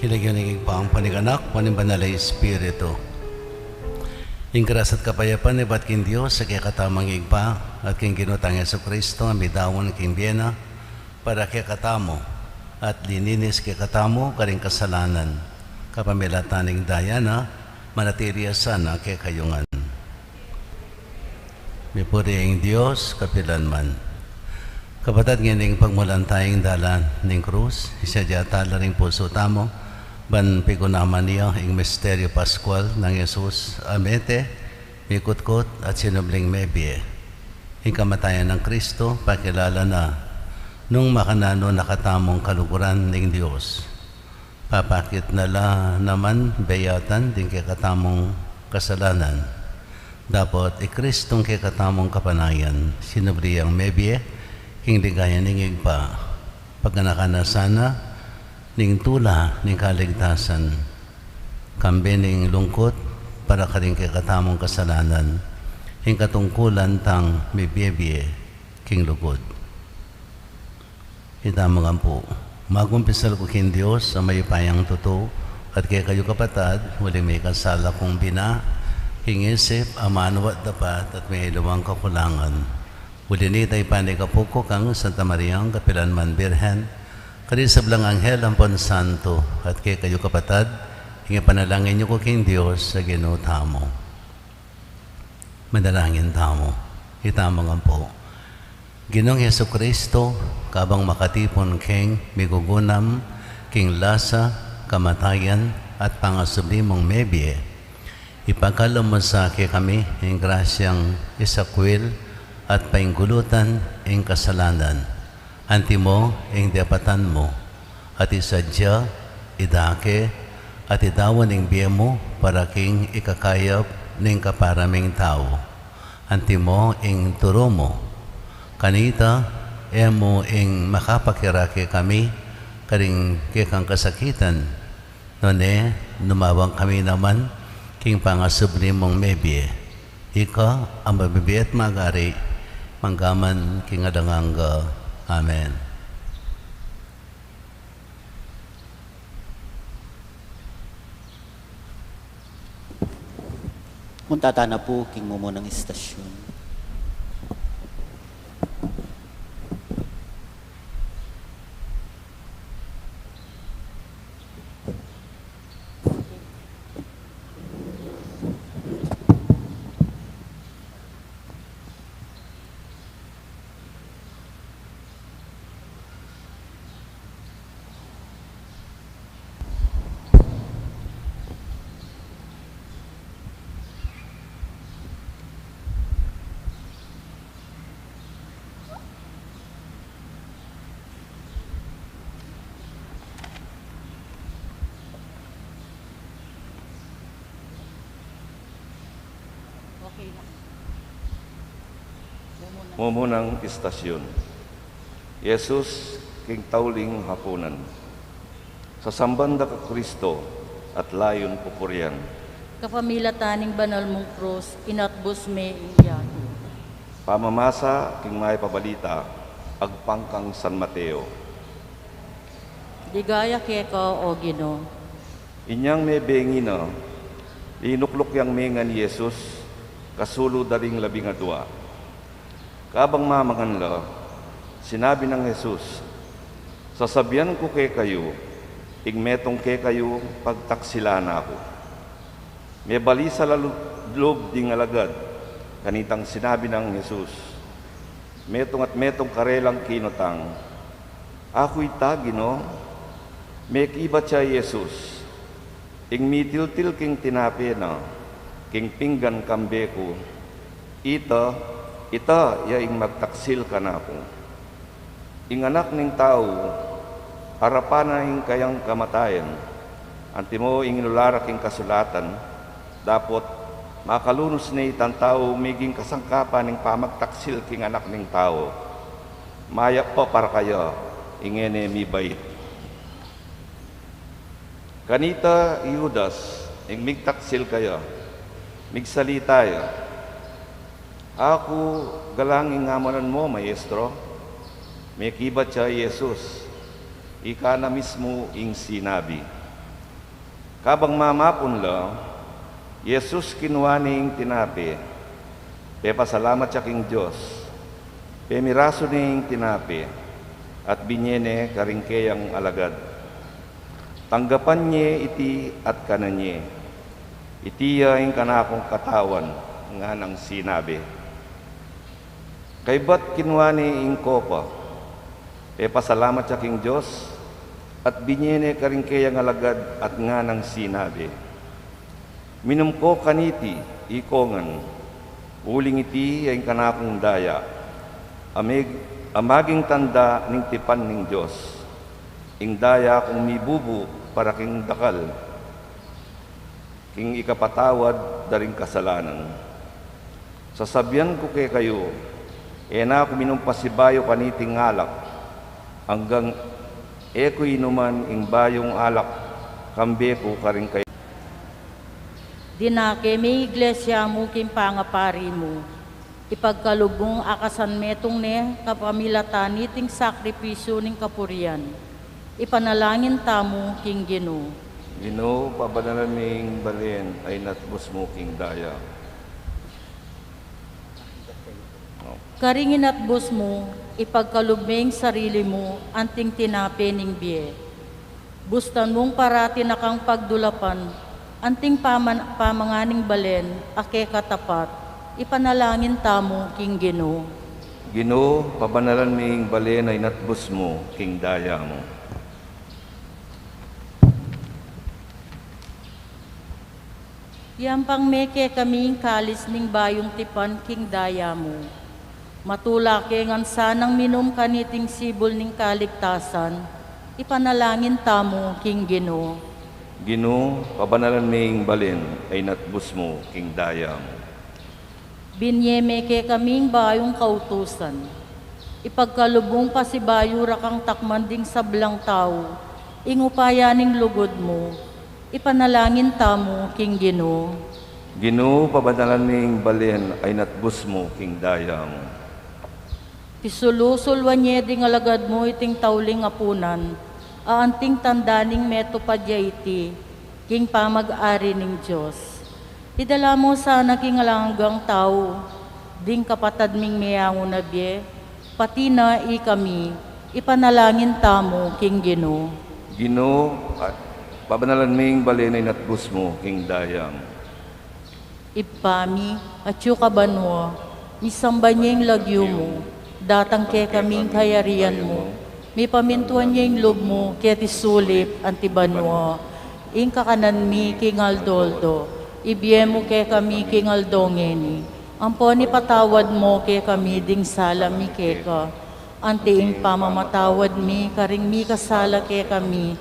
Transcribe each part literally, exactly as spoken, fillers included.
King lagyu ning Ibpa, ampon ning Anak, ampon ning Banal a Espiritu. Ing grasya at kapayapan ibat king Dios a kekatamung Ibpa, at king Ginu tang Jesucristo, a midaun king bie na, para kekatamu, at lininis kekatamu karing kasalanan, kapamilatan ning daya na, manatili ya sana kekayu ngan. Mipuri ing Dios kapilanman. Kapatad, ngening pagmulan taya king dalan ning krus, isadya tala ring pusu tamu, ban pigunaman ya ing misteryu Paskual nang Jesus a mete, mikutkut, at sinubling mebie. Ing kamatayan nang Kristo, pakilala na, nung makananu na katamung kaluguran ning Dios. Papakit na la naman beyatan ding kekatamung kasalanan. Dapot i Kristong kekatamung kapanayan, sinubli yang mebie, king ligaya ning Ibpa. Paganakan na sana ning tula ning kaligtasan, kambe ning lungkut para karing kekatamung kasalanan, ing katungkulan tang mibiebie king lugud. Itamu ngan pu. Magumpisal ku king Dios a mayupayang tutu, at kekayu kapatad, uling mikasala kung bina, king isip, amanu at dapat, at mayaliwang kakulangan. Uli na nita, ipanyawad ku kang Santa Mariang kapilanman Birhen, karing sablang anghel ampon santo, at kekayu kapatad, ing ipanalangin yu ku king Dios a Ginu tamu. Manalangin tamu. Itamu ngan pu. Ginung Jesucristo, kabang makatipun keng migugunam king lasa, kamatayan, at pangasubli mung mebie, ipagkalub mu sa kekami ing grasyang isakwil at painggulutan ing kasalanan. Antimo ing depatan mu, at isadya, idake, at idaun ing bie mu para king ikakayap ning kapara ming tau. Antimo ing turu mu. Kanita, e mu ing makapakirake kami karing kekang kasakitan, nune, numawang kami naman king pangasubli mung mebie. Ika a mabibie at magari, manggaman king alang angga. Amen. Munta tana pu king mumunang istasyon. Mumunang istasyon. Jesus king tauling hapunan. Sasamban da ka Kristo at layun pupurian. Kapamilatan ning banal mung krus, inatbus me ing yatu. Pamamasa king Mayap a Balita agpang kang San Mateo. Ligaya keka, O Ginu. Inyang mebengi na, linukluk yang mengan i Jesus kasulu da ring labing adua. Kabang mamangan la, sinabi nang Jesus, "Sasabian ku kekayu, ing metung kekayu, pagtaksilan na ku." Mebalisa la lu-, lub ding alagad kanitang sinabi nang Jesus. Metung at metung karelang kinutang, "Aku ita, Ginu?" Mekibat ya i Jesus, "Ing mitiltil king tinape na king pinggan kambe ku, ita, ita ya ing magtaksil kanaku." Ing Anak ning Tau, arapan na ing kayang kamatayan, antimo ing inula ra king kasulatan, dapot makalunus ne itang tau meging kasangkapan ning pamagtaksil king Anak ning Tau. Mayap pa para kaya ing e ne mibait. Kanita i Judas, ing migtaksil kaya, migsalita ya, "Aku galang ing amalan mu, Maestro." Mekibat ya i Jesus, "Ika na mismu ing sinabi." Kabang mamapun la, i Jesus kinua ne ing tinape, pepasalamat ya king Dios, pemirasu ne ing tinape, at binie ne karing keyang alagad. Tanggapan ye iti at kanan ye. Iti ya ing kanakung katawan, nganang sinabi. Kaybat kinua ne ing kopa, pepasalamat ya king Dios, at binie ne karing keyang alagad at nganang sinabi. Minum ko kaniti, ikongan, uling iti ya ing kanakung daya, a mig-, a maging tanda ning tipan ning Dios, ing daya kung mibubu para king dakal, king ikapatawad da ring kasalanan. Sasabian ku kekayu, e na ku minum pasibayu kaniting alak, anggang e ku inuman ing bayung alak kambe ku karing kay- Dinake me ing iglesia mu king pangapari mu. Ipagkalub mung akasan metung ne kapamilatan niting sakripisyu ning kapurian. Ipanalangin tamu king Ginu. Ginu, pabanalan me ing balen a inatbus mu king daya. Karing inatbus mu, ipagkalub me ing sarili mu anting tinape ning bie. Bustan mung parati na kang pagdulapan anting paman-, pamangan ning balen a kekatapat. Ipanalangin tamu king Ginu. Ginu, pabanalan me ing balen a inatbus mu king daya mu. Yampang me kekami ing kalis ning bayung tipan king daya mu. Matula ke ngan sanang minum kaniting sibul ning kaligtasan, ipanalangin tamu king Ginu. Ginu, pabanalan me ing balen a inatbus mu king daya mu. Binie me kekami ing bayung kautusan. Ipagkalub mung pasibayu ra kang takman ding sablang tau ing upaya ning lugud mu. Ipanalangin tamu king Ginu. Ginu, pabanalan me ing balen a inatbus mu king daya mu. Pisulu-suluan ye ding alagad mu iting tauling apunan, a anting tanda ning metupad ya iti king pamag-ari ning Dios. Idala mu sana king alang anggang tau ding kapatad ming meangu na bie, pati na ikami. Ipanalangin tamu king Ginu. Ginu, a-, pabanalan me ing balen a inatbus mu king daya mu. Ibpa mi, atsu ka banua, misamban ya ing lagyu mu, datang kekami ing kayarian mu, mipamintuan ya ing lub mu keti sulip anti banua. Ing kakanan mi king aldo-aldo ibie mu kekami king aldo ngeni. Ampon ipatawad mu kekami ding sala mi keka, anti ing pamamatawad mi karing mikasala kekami.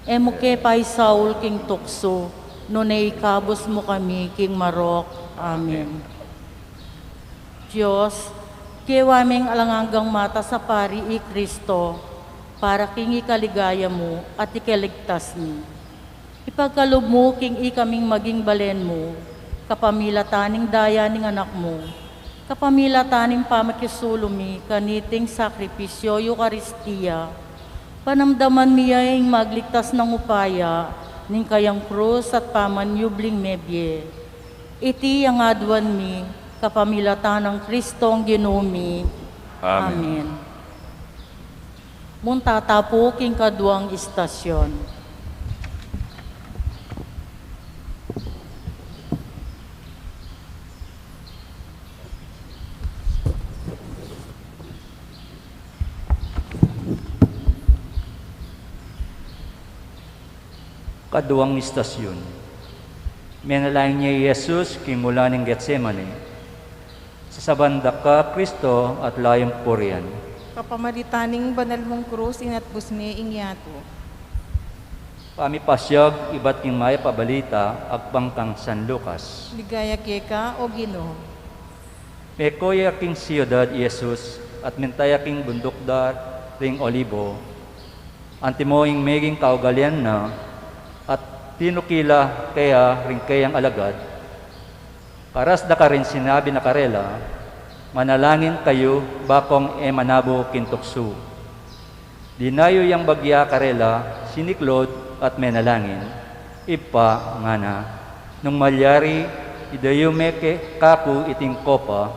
E mu ke paisaul king tuksu, nune ikabus mu kami king marok. Amen. Dios, kewa meng alang anggang matas a pari i Kristo, para king ikaligaya mu at ikaligtas mi. Ipagkalub mu king ikaming maging balen mu, kapamilatan ning daya ning Anak mu, kapamilatan ning pamakisulu mi kaniting sakripisyu Eukaristia, panamdaman mi ya ing magligtas nang upaya ning kayang krus at pamanyubling mebie. Iti ing aduan mi, kapamilatan nang Kristong Ginu mi. Amen. Amen. Munta ta pu king kaduang istasyon. Kaduang istasyon. Menalangin ya i Jesus king mula ning Getsemani. Sasaban da ka, Kristo, at layung purian. Kapamilatan ning banal mung krus, inatbus me ing yatu. Pamipasiag ibat king mayap a balita agpang kang San Lucas. Ligaya keka, o Ginu. Meko ya king siudad i Jesus, at minta ya king bunduk da ring Olibo, antimo ing meging kaugalian na, at tinuki la keya ring keyang alagad. Karas da karin sinabi na karela, "Manalangin kayu, bakong e manabu king tuksu." Dinayu yang bagya karela, siniklud at menalangin, Ibpa, ngana, nung malyari, idayu me ke kaku iting kopa,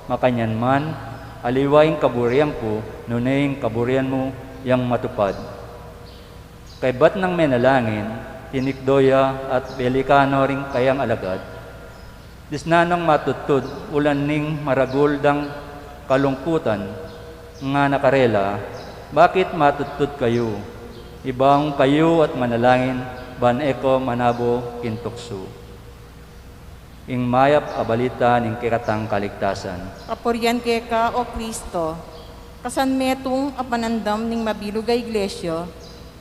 makanyan man, aliwa ing kaburian ku, nune ing kaburian mu yang matupad. Kaybat nang menalangin, tinikdo ya at belikano ring kayang alagad. Disnan nong matudtud ulan ning maragul dang kalungkutan, ngana karela, bakit matudtud kayu? Ibangon kayu at manalangin, ban e ko manabo king tuksu. Ing mayap a balita ning kekatang kaligtasan. Kapurian keka, O Kristo. Kasan metung a panandam ning mabilug a iglesia,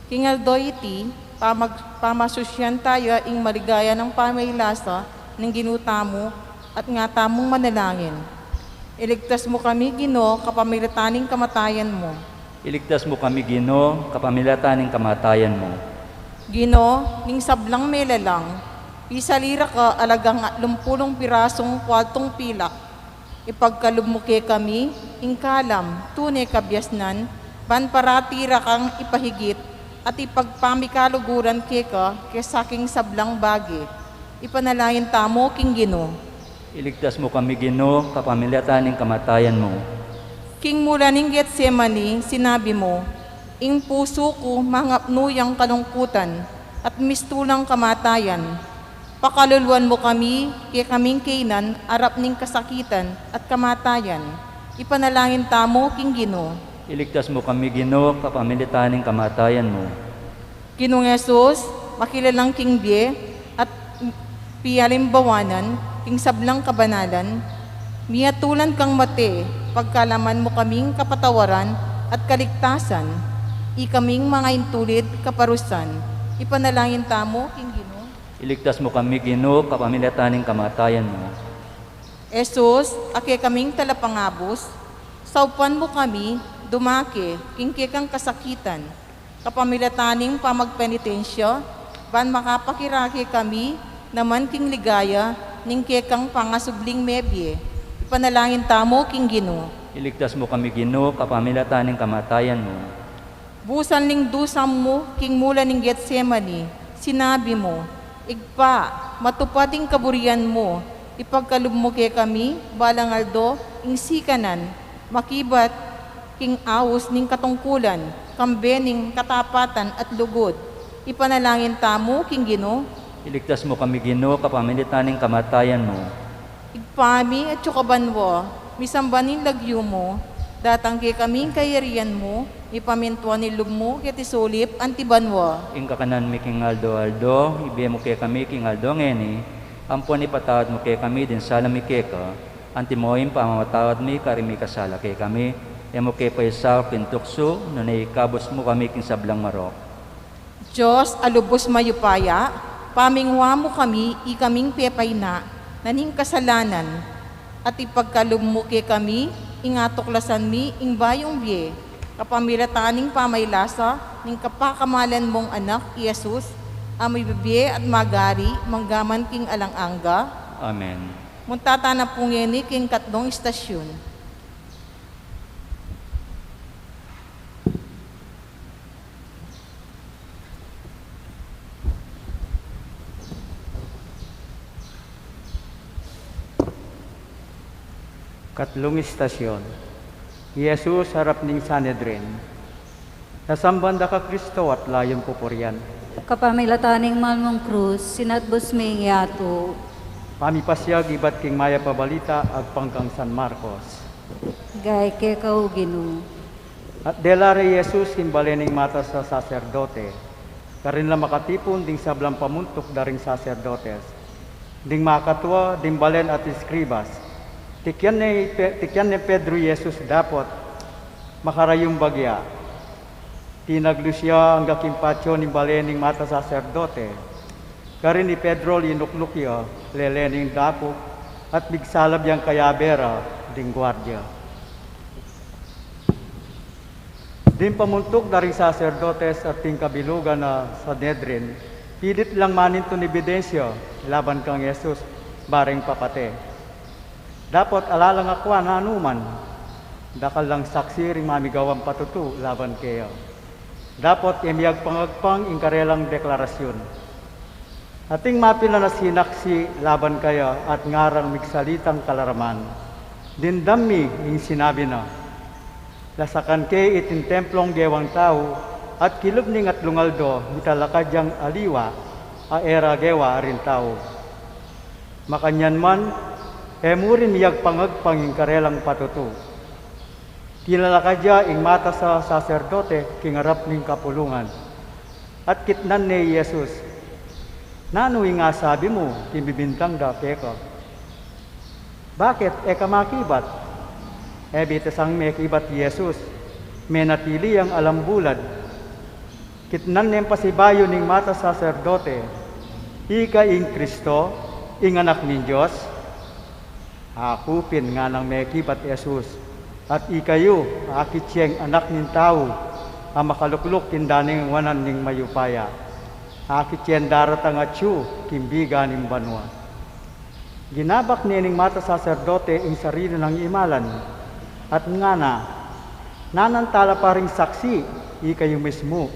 king aldo iti, pamag-, pamasusyan taya ing maligaya nang pamailasa ning Ginu tamu at nga tamung manalangin. Iligtas mu kami, Ginu, kapamilatan ning kamatayan mu. Iligtas mu kami, Ginu, kapamilatan ning kamatayan mu. Ginu, ning sablang melalang, pisalira ka alagang atlumpulung pirasung kwaltung pilak. Ipagkalub mu kekami ing kalam, tune kabiasnan, ban parati ra kang ipahigit at ipagpamikaluguran keka kesa king sablang bage. Ipanalangin tamu king Ginu. Iligtas mu kami, Ginu, kapamilatan ning kamatayan mu. King mula ning Getsemani, sinabi mu, ing pusu ku mangapnu yang kalungkutan at mistulang kamatayan. Pakaluluan mu kami kekaming kainan arap ning kasakitan at kamatayan. Ipanalangin tamu king Ginu. Iligtas mu kami, Ginu, kapamilatan ning kamatayan mu. Ginung Jesus, makilalang king bie at pialimbawanan king sablang kabanalan, miatulan kang mate, pagkalaman mu kaming kapatawaran at kaligtasan, ikaming mga intulid kaparusan. Ipanalangin tamu king Ginu. Iligtas mu kami, Ginu, kapamilatan ning kamatayan mu. Jesus, a kekaming talapangabus, saupan mu kami, dumake, king kekang kasakitan, kapamilatan ning pamagpenitensya, ban makapakirake kami naman king ligaya ning kekang pangasubling mebie. Ipanalangin tamu king Ginu. Iligtas mu kami, Ginu, kapamilatan ning kamatayan mu. Busal ning dusa mu king mula ning Getsemani, sinabi mu, Ibpa, matupad ing kaburian mu, ipagkalub mu kekami, balang aldo, ing sikanan, makibat king aus ning katungkulan, kambe ning katapatan at lugud. Ipanalangin tamu king Ginu. Iligtas mu kami, Ginu, kapamilatan ning kamatayan mu. Ibpa mi, atsu ka banua, misamban ing lagyu mu, datang kekami ing kayarian mu, mipamintuan ing lub mu keti sulip anti banua. Ing kakanan mi king aldo-aldo, ibie mu kekami king aldo ngeni, ampon ipatawad mu kekami ding sala mi keka, antimo ing pamamatawad mi karing mikasala kekami, e mu ke paisaul king tuksu, nune ikabus mu kami king sablang marok. Dios a lubus mayupaya, pamingwa mu kami, ikaming pepaina na ning kasalanan, at ipagkalub mu kekami ing atuklasan mi ing bayung bie, kapamilatan ning pamailasa ning kapakamalan mung Anak, i Jesus, a mibibie at magari manggaman king alang angga. Amen. Munta tana pu ngeni king katlung istasyon. Katlung istasyon. I Jesus harap ning Sanedrin. Sasamban da ka Kristo at layun pupurian. Kapamilatan ning mal mung krus, sinatbus mi ing yatu. Pamipasiag ibat king mayap a balita agpang kang San Marcos. Gay keka, O Ginu. At dela re i Jesus king bale ning matas a saserdote, karin la makatipun ding sablang pamuntuk da ring saserdotes, ding makatua ding balen at eskribas. Tikyan ne, Pe-, tikyan ne Pedro i Jesus dapot makarayun bagya. Tinaglus ya angga king patio ning bale ning matas a saserdote. Karin i Pedro linukluk ya lele ning dapuk at migsalab yang kayabe ra ding guardia. Ding pamuntuk da ring saserdotes at ding kabilugan na Sanedrin, pilit lang manintun ebidensya laban kang Jesus, bareng papate. Dapot ala lang akua nanu man, dakal lang saksi ring mamigawan patutu laban keya. Dapot e miyagpang-agpang ing karelang deklarasyun. Ating mapilan a sinaksi laban kaya at ngarang migsalitang kalaraman. Dimdam mi ing sinabi na, "Lasakan ke iting templong gewang tau, at kilub ning atlung aldo mitalakad yang aliwa a e ra gewa ring tau." Makanyan man, e mu rin miyagpang-agpang ing karelang patutu. Tinalakad ya ing matas a saserdote king arap ning kapulungan, at kitnan ne i Jesus, "Nanu ing asabi mu king bibintang da keka? Bakit e ka makibat?" E bitasang mekibat i Jesus, menatili yang alambulad. Kitnan neng pasibayu ning matas a saserdote, "Ika ing Kristo, ing Anak ning Dios?" "Aku pin," nganang mekibat i Jesus, "at ikayu, akit yeng Anak ning Tau a makalukluk king daniwanan ning mayupaya. Akit yeng daratang atyu king biga ning banua." Ginabak ne ning matas a saserdote ing sarili nang imalan, at ngana, "Nanan tala pa ring saksi, ikayu mismu.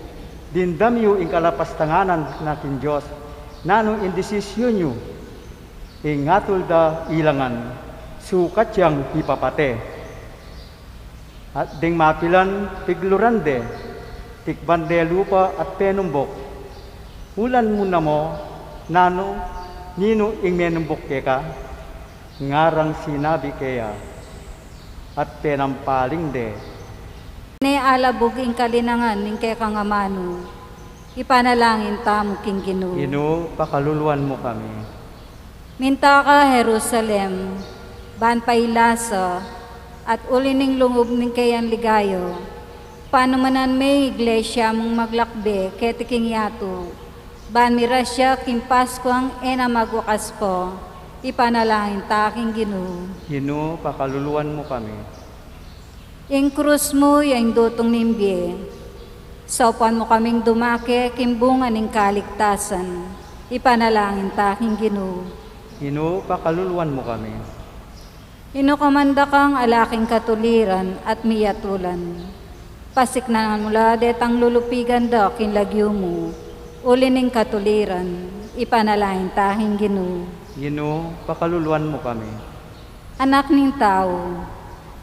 Dimdam yu ing kalapastanganan na king Dios. Nanu ing desisyun yu?" Ing atul da ilangan, sukat yang ipapate. At ding mapilan, pigluran de, tikban de lupa at penumbuk. "Ulan mu namu, nanu, ninu ing menumbuk keka?" Ngarang sinabi keya, at penampaling de, "Dine alabug ing kalinangan ning kekang amanu. Ipanalangin tamu king Ginu." Ginu, pakaluluan mu kami. Minta ka Jerusalem, ban pailasa, at uli ning lungub ning keyang ligayu, panumanan me ing iglesia mung maglakbe keti king yatu, ban mirasya king Paskuang e na magwakas pa. Ipanalangin ta king Ginu. Ginu, pakaluluan mu kami. Ing krus mu ya ing dutung ning bie. Saupan mu kaming dumake king bunga ning kaligtasan. Ipanalangin ta king Ginu. Ginu, pakaluluan mu kami. Inukaman da kang alaking katuliran at miyatulan. Pasiknangan mu la detang lulupigan da king lagyu mu, uli ning katuliran. Ipanalangin ta king Ginu. Ginu, pakaluluan mu kami. Anak ning Tau,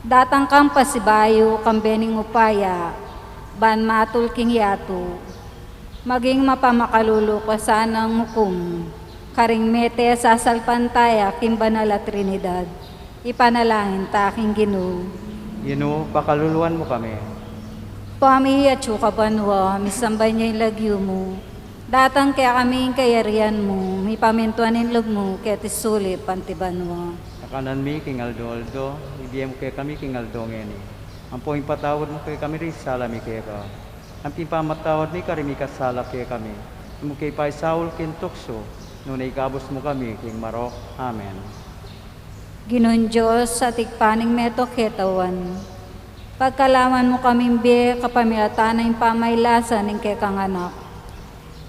datang kang pasibayu kambe ning upaya, ban matul king yatu. Maging mapamakalulu ka sanang ukum karing mete sasalpantaya king banal a Trinidad. Ipanalangin ta king Ginu. Ginu, pakaluluan mu kami. Ibpa mi, atsu ka banua, misamban ya ing lagyu mu. Datang kekami ing kayarian mu, mipamintuan ing lub mu keti sulip anti banua. Ing kakanan mi king aldo-aldo, ibie mu kekami king aldo ngeni. Ampon ipatawad mu kekami ring sala mi keka, anti ing pamamatawad mi karing mikasala kekami. E mu ke paisaul king tuksu, nune ikabus mu kami king marok. Amen. Ginung Dios, Atik ning meto ketawan, pagkalaman mu kaming bie kapamilatan ning pamailasa ning kekang Anak.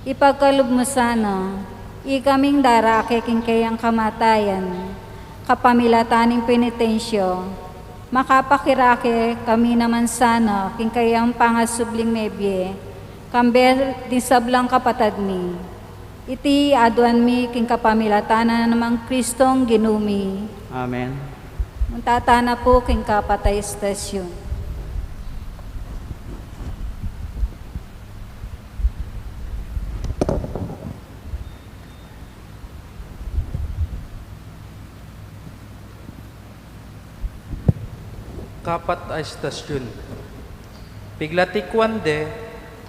Ipagkalub mu sana, ikaming darake king keyang kamatayan, kapamilatan ning penitensya, makapakirake kami naman sana king keyang pangasubling mebie, kambe ding sablang kapatad mi. Iti aduan mi king kapamilatan nang Kristong Ginu mi. Amen. Munta tana pu king kapat a istasyon. Kapat a istasyon. Piglatikwan de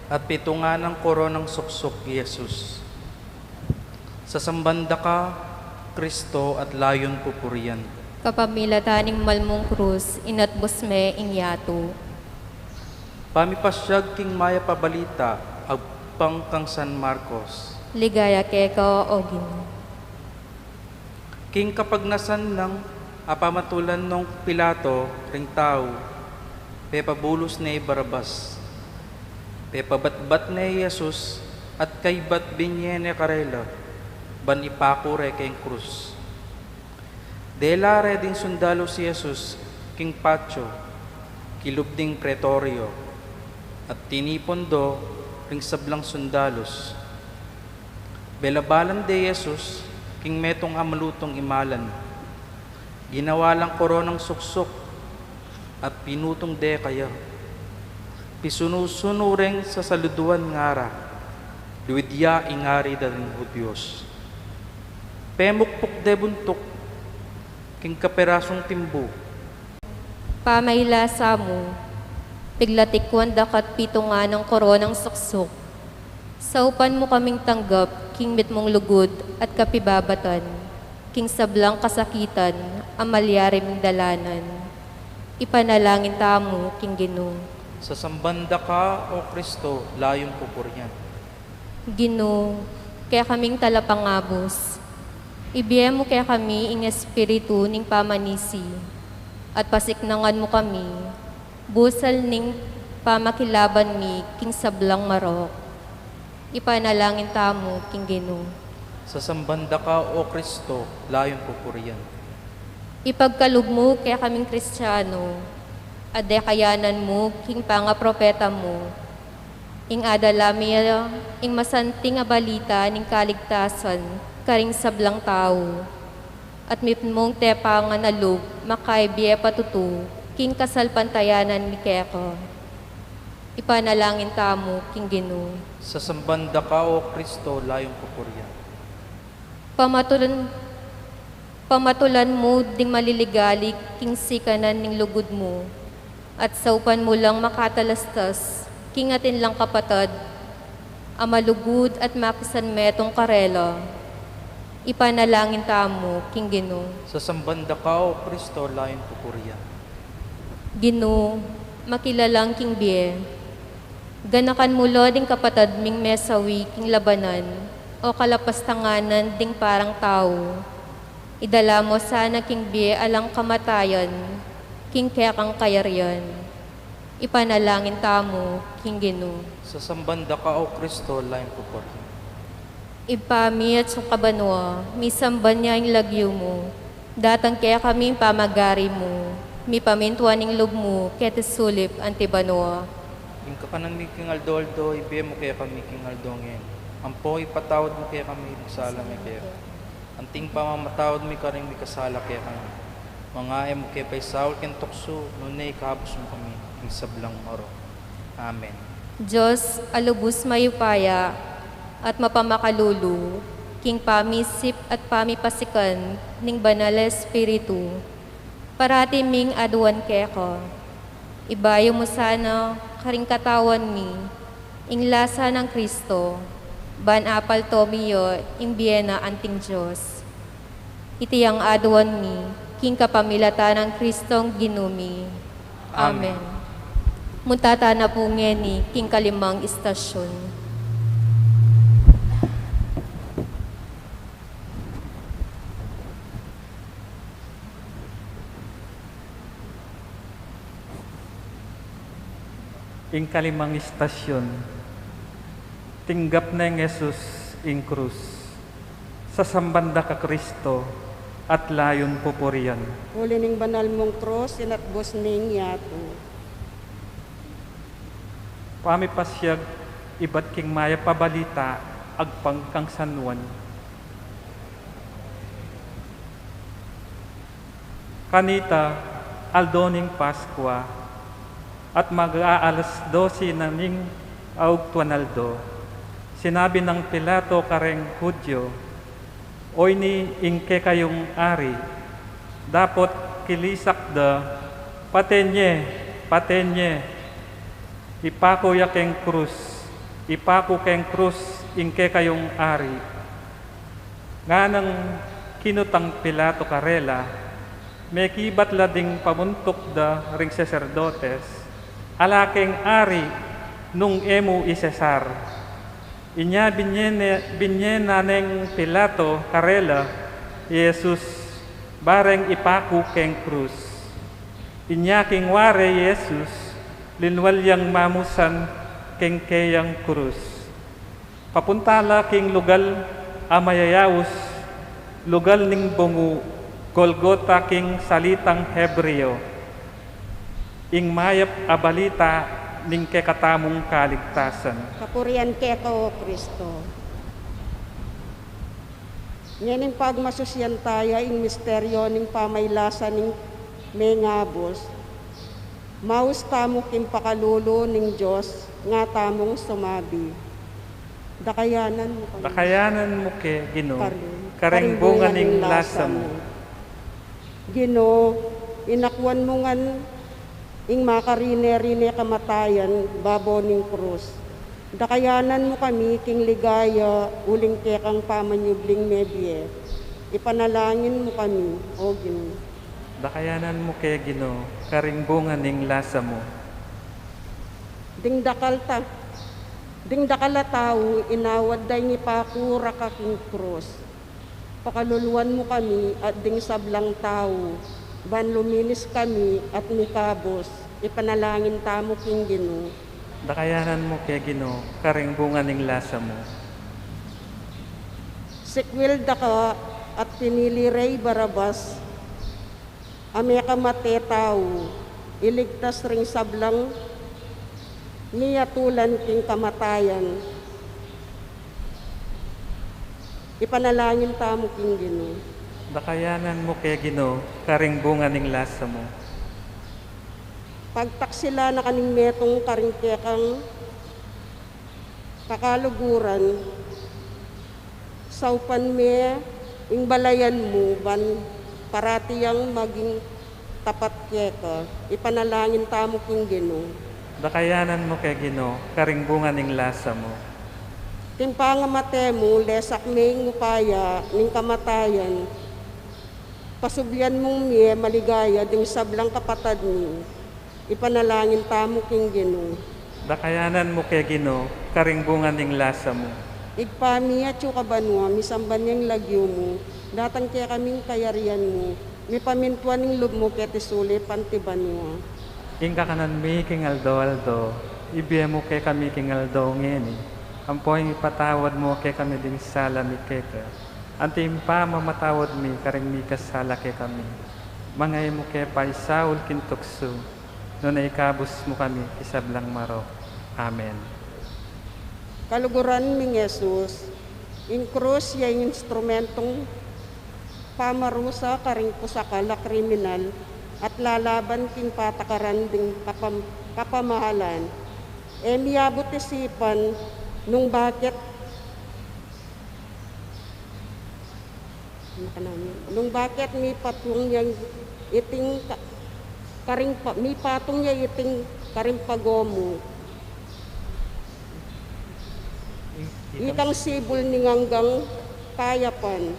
at pitungan nang koronang suksuk i Jesus. Sasamban da ka, Kristo, at layun pupurian. Kapamilatan ning malmung krus, inatbus me ing yatu. Pamipasyag king mayap a balita agpang kang San Marcos. Ligaya keka, O Ginu. King kapagnasan nang apamatulan nong Pilato ring tau, pepabulus ne i Barabas. Pepabatbat ne i Jesus at kaybat binye ne karela, ban ipaku re king krus. Dela re ding sundalus i Jesus king patio, kilub ding pretorio, at tinipun do ring sablang sundalus. Belabalan de Jesus king metung a malutung imalan. Ginawa lang koronang suksuk at pinutung de kaya. Pisunu-sunu reng sasaluduan ngara, "Luid ya ing Ari da ring Hudios." Pemukpuk de buntuk king kaperasung timbu. Pamailasa mu, piglatikwan da ka't pitungan a koronang suksuk. Saupan mu kaming tanggap king mitmung lugud at kapibabatan, king sablang kasakitan a malyari ming dalanan. Ipanalangin tamu king Ginu. Sasamban da ka, O Kristo, layun pupurian. Ginu, kekaming talapangabus, ibie mu kekami ing espiritu ning pamanisi, at pasiknangan mu kami busal ning pamakilaban mi king sablang marok. Ipanalangin tamu king Ginu. Sasamban da ka, O Kristo, layun pupurian. Ipagkalub mu kekaming Kristiano, a dekayanan mu king pangapropeta mu, ing adala mi ing masanting a balita ning kaligtasan karing sablang tau, at mitmung tepangan a lub makaibie patutu king kasalpantayanan mi keka. Ipanalangin tamu king Ginu. Sasamban da ka, O Kristo, layun pupurian. Pamatulan, pamatulan mu ding maliligalig king sikanan ning lugud mu, at saupan mu lang makatalastas king atin lang kapatad a malugud at makisanmetung karela. Ipanalangin tamu king Ginu. Sasamban da ka, O Kristo, layun pupurian. Ginu, makilalang king bie. Ganakan mu la ding kapatad ming mesawi king labanan o kalapastanganan ding parang tau. Idala mu sana king bie alang kamatayan, king kekang kayarian. Ipanalangin tamu king Ginu. Sasamban da ka, O Kristo, layun pupurian. Ibpa mi atsu ka banua, misamban ya ing lagyu mu. Datang kekami ing pamagari mu. Mipamintuan ing lub mu keti sulip anti banua. Ing kakanan mi king aldo-aldo ibie mu kekami king aldo ngeni. Ampo ipatawad mu kekami ing sala mi keka, anti ing pamamatawad mi karing mikasala kekami. Manga e mu ke paisaul king tuksu, nune ikabus mu kami king sablang marok. Amen. Dios a lubus mayupaya at mapamakalulu, king pamisip at pamipasikan ning Banal a Espiritu, parati ming aduan keka. Ibayu mu sana karing katawan mi ing lasa nang Kristo, ban apalto mi ya ing bie na anting Dios. Iti ing aduan mi king kapamilatan nang Kristong Ginu mi. Amen. Amen. Muntatana pu ngeni king kalimang istasyon. Ing kalimang istasyon, tinggap neng Jesus ing krus. Sasamban da ka Kristo at layun pupurian. Uli ning banal mung krus, inatbus ning yatu. Pamipasiag ibat king mayap a balita agpang kang San Juan. Kanita, aldo ning Paskua, at mag-aalas dose na ning augtuan aldo, sinabi nang Pilato kareng Judio, "Oyni ing kekayung ari." Dapot kilisak da, "Paten ye! Paten ye! Ipaku ya keng krus! Ipaku keng krus ing kekayung ari!" Nganang kinutang Pilato karela, mekibat la ding pamuntuk da ring saserdotes, "Ala keng ari nung e mu i Cesar." Inya binie ne, binie na neng Pilato karela i Jesus, bareng ipaku keng krus. Inya king ware i Jesus, linwal yang mamusan keng keyang krus. Papunta la king lugal a mayayaus, lugal ning bungu, Golgota king salitang Hebreo. Ing mayap a balita ning kekatamung kaligtasan. Kapurian keka, O Kristo. Ngening pagmasusyan taya ing misteryo ning pamailasa ning mengabus, maus tamu king pakalulu ning Dios, nga tamung sumabi: Dakayanan mu kami. Dakayanan mu ke, Ginu, karing, karing bunga ning lasa mu. Ginu, inakuan mu ngan ing makarine-rine kamatayan babo ning krus. Dakayanan mu kami king ligaya uling kekang pamanyubling mebie. Ipanalangin mu kami, O Ginu. Dakayanan mu ke, Ginu, karing bunga ning lasa mu. Ding dakal ta, ding dakal a tau, inawad da ing ipakura ka king krus. Pakaluluan mu kami at ding sablang tau, ban luminis kami at mikabus. Ipanalangin tamu king Ginu. Dakayanan mu ke, Ginu, karing bunga ning lasa mu. Sikwil da ka at pinili re i Barabas, a mekamate tau, iligtas ring sablang miyatulan king kamatayan. Ipanalangin tamu king Ginu. Dakayanan mu ke, Ginu, karing bunga ning lasa mu. Pagtaksilan na ka ning metung karing kekang kakaluguran, saupan me ing balayan mu ban parati yang maging tapat keka. Ipanalangin tamu king Ginu. Dakayanan mu ke, Ginu, karing bunga ning lasa mu. King pangamate mu, lesak me ing upaya ning kamatayan. Pasublian mung mie maligaya ding sablang kapatad mi. Ipanalangin tamu king Ginu. Dakayanan mu ke, Ginu, karing bunga ning lasa mu. Ibpa mi, atsu ka banua, misamban ya ing lagyu mu, datang kekami ing kayarian mu, mipamintuan ing lub mu keti sulip anti banua. Ing kakanan mi king aldo-aldo, ibie mu kekami king aldo ngeni, ampo ing ipatawad mu kekami ding sala mi keka, anti ing pamamatawad mi karing mikasala kekami. Manga e mu ke paisaul king tuksu, nune ikabus mu kami king sablang marok. Amen. Kaluguran ming Jesus, ing krus ya ing instrumentung pamarusa karing pusakal a kriminal at lalaban king patakaran ding kapam-, kapamahalan. E mi abut isipan nung bakit Nung bakit mipatung ya iting ka-, karing pa-, mipatung ya iting karing pago mu. Ikang sibul ning anggang kayapan.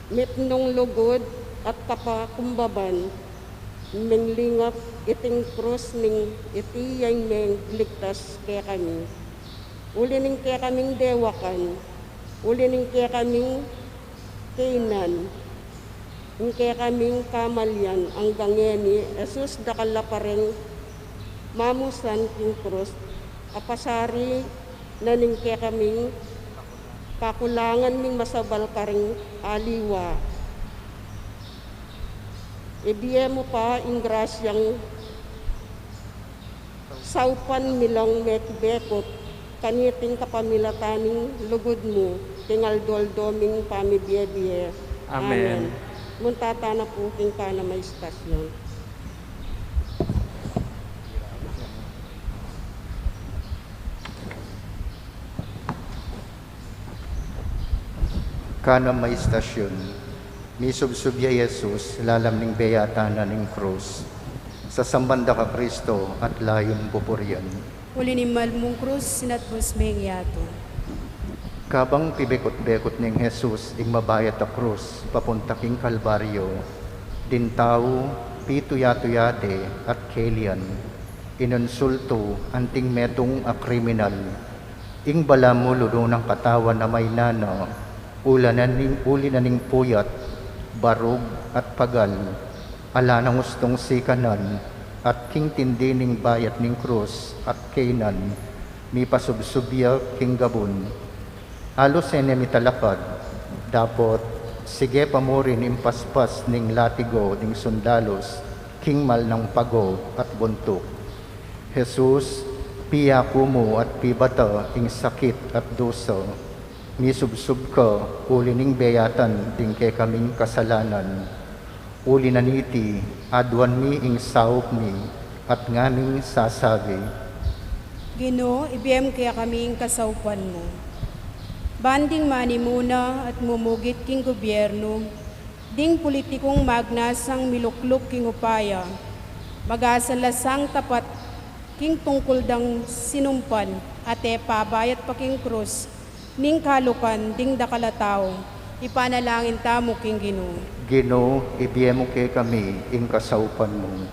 Mipnung lugud at kapakumbaban. Menglingap iting krus ning iti ya ing mengligtas kekami. Uli ning kekaming dewakan, uli ning kekaming kainan, ing kekaming kamalian anggang ngeni, Jesus, dakal la pa reng mamusan king krus, a pasari na ning kekaming kakulangan ming masabal karing aliwa. Ibie mu pa ing grasyang saupan mi lang mekibekut kaniting kapamilatan ning lugud mu, king aldo-aldo ming pamibiebie. Amen. Amen. Munta tana pu king kanam a istasyon. Kanam a istasyon. Misubsub ya i Jesus lalam ning beyatan na ning krus. Sasamban da ka Kristo at layun pupurian. Uli ning mal mung krus, sinatbus meng yatu. Kabang pibekut-bekut neng Jesus ing mabayat a krus papunta king Kalbaryo, ding tau pituya-tuya de at kelian, inunsultu anting metung a kriminal. Ing balamu lulu nang katawan a mainana, ulanan ning, uli na ning puyat, barug, at pagal, ala nang ustung sikanan, at king tindi ning bayat ning krus at kainan, mipasubsub ya king gabun. Alus e ne mitalakad, dapot sige pa mu rin ing paspas ning latigo ding sundalus king mal nang pago at buntuk. Jesus, piyaku mu at pibata ing sakit at dusa. Misubsub ka uli ning beyatan ding kekaming kasalanan. Uli na niti, aduan mi ing saup mi at ngaming sasabi: Ginu, ibie mu kekami ing kasaupan mu. Ban ding manimuna at mumugit king gubyernu, ding politikung magnasang milukluk king upaya, magasan la sang tapat king tungkul dang sinumpan, at e pabayat pa king krus ning kalukan ding dakal a tau. Ipanalangin tamu king Ginu. Ginu, ibie mu kekami ing kasaupan mu.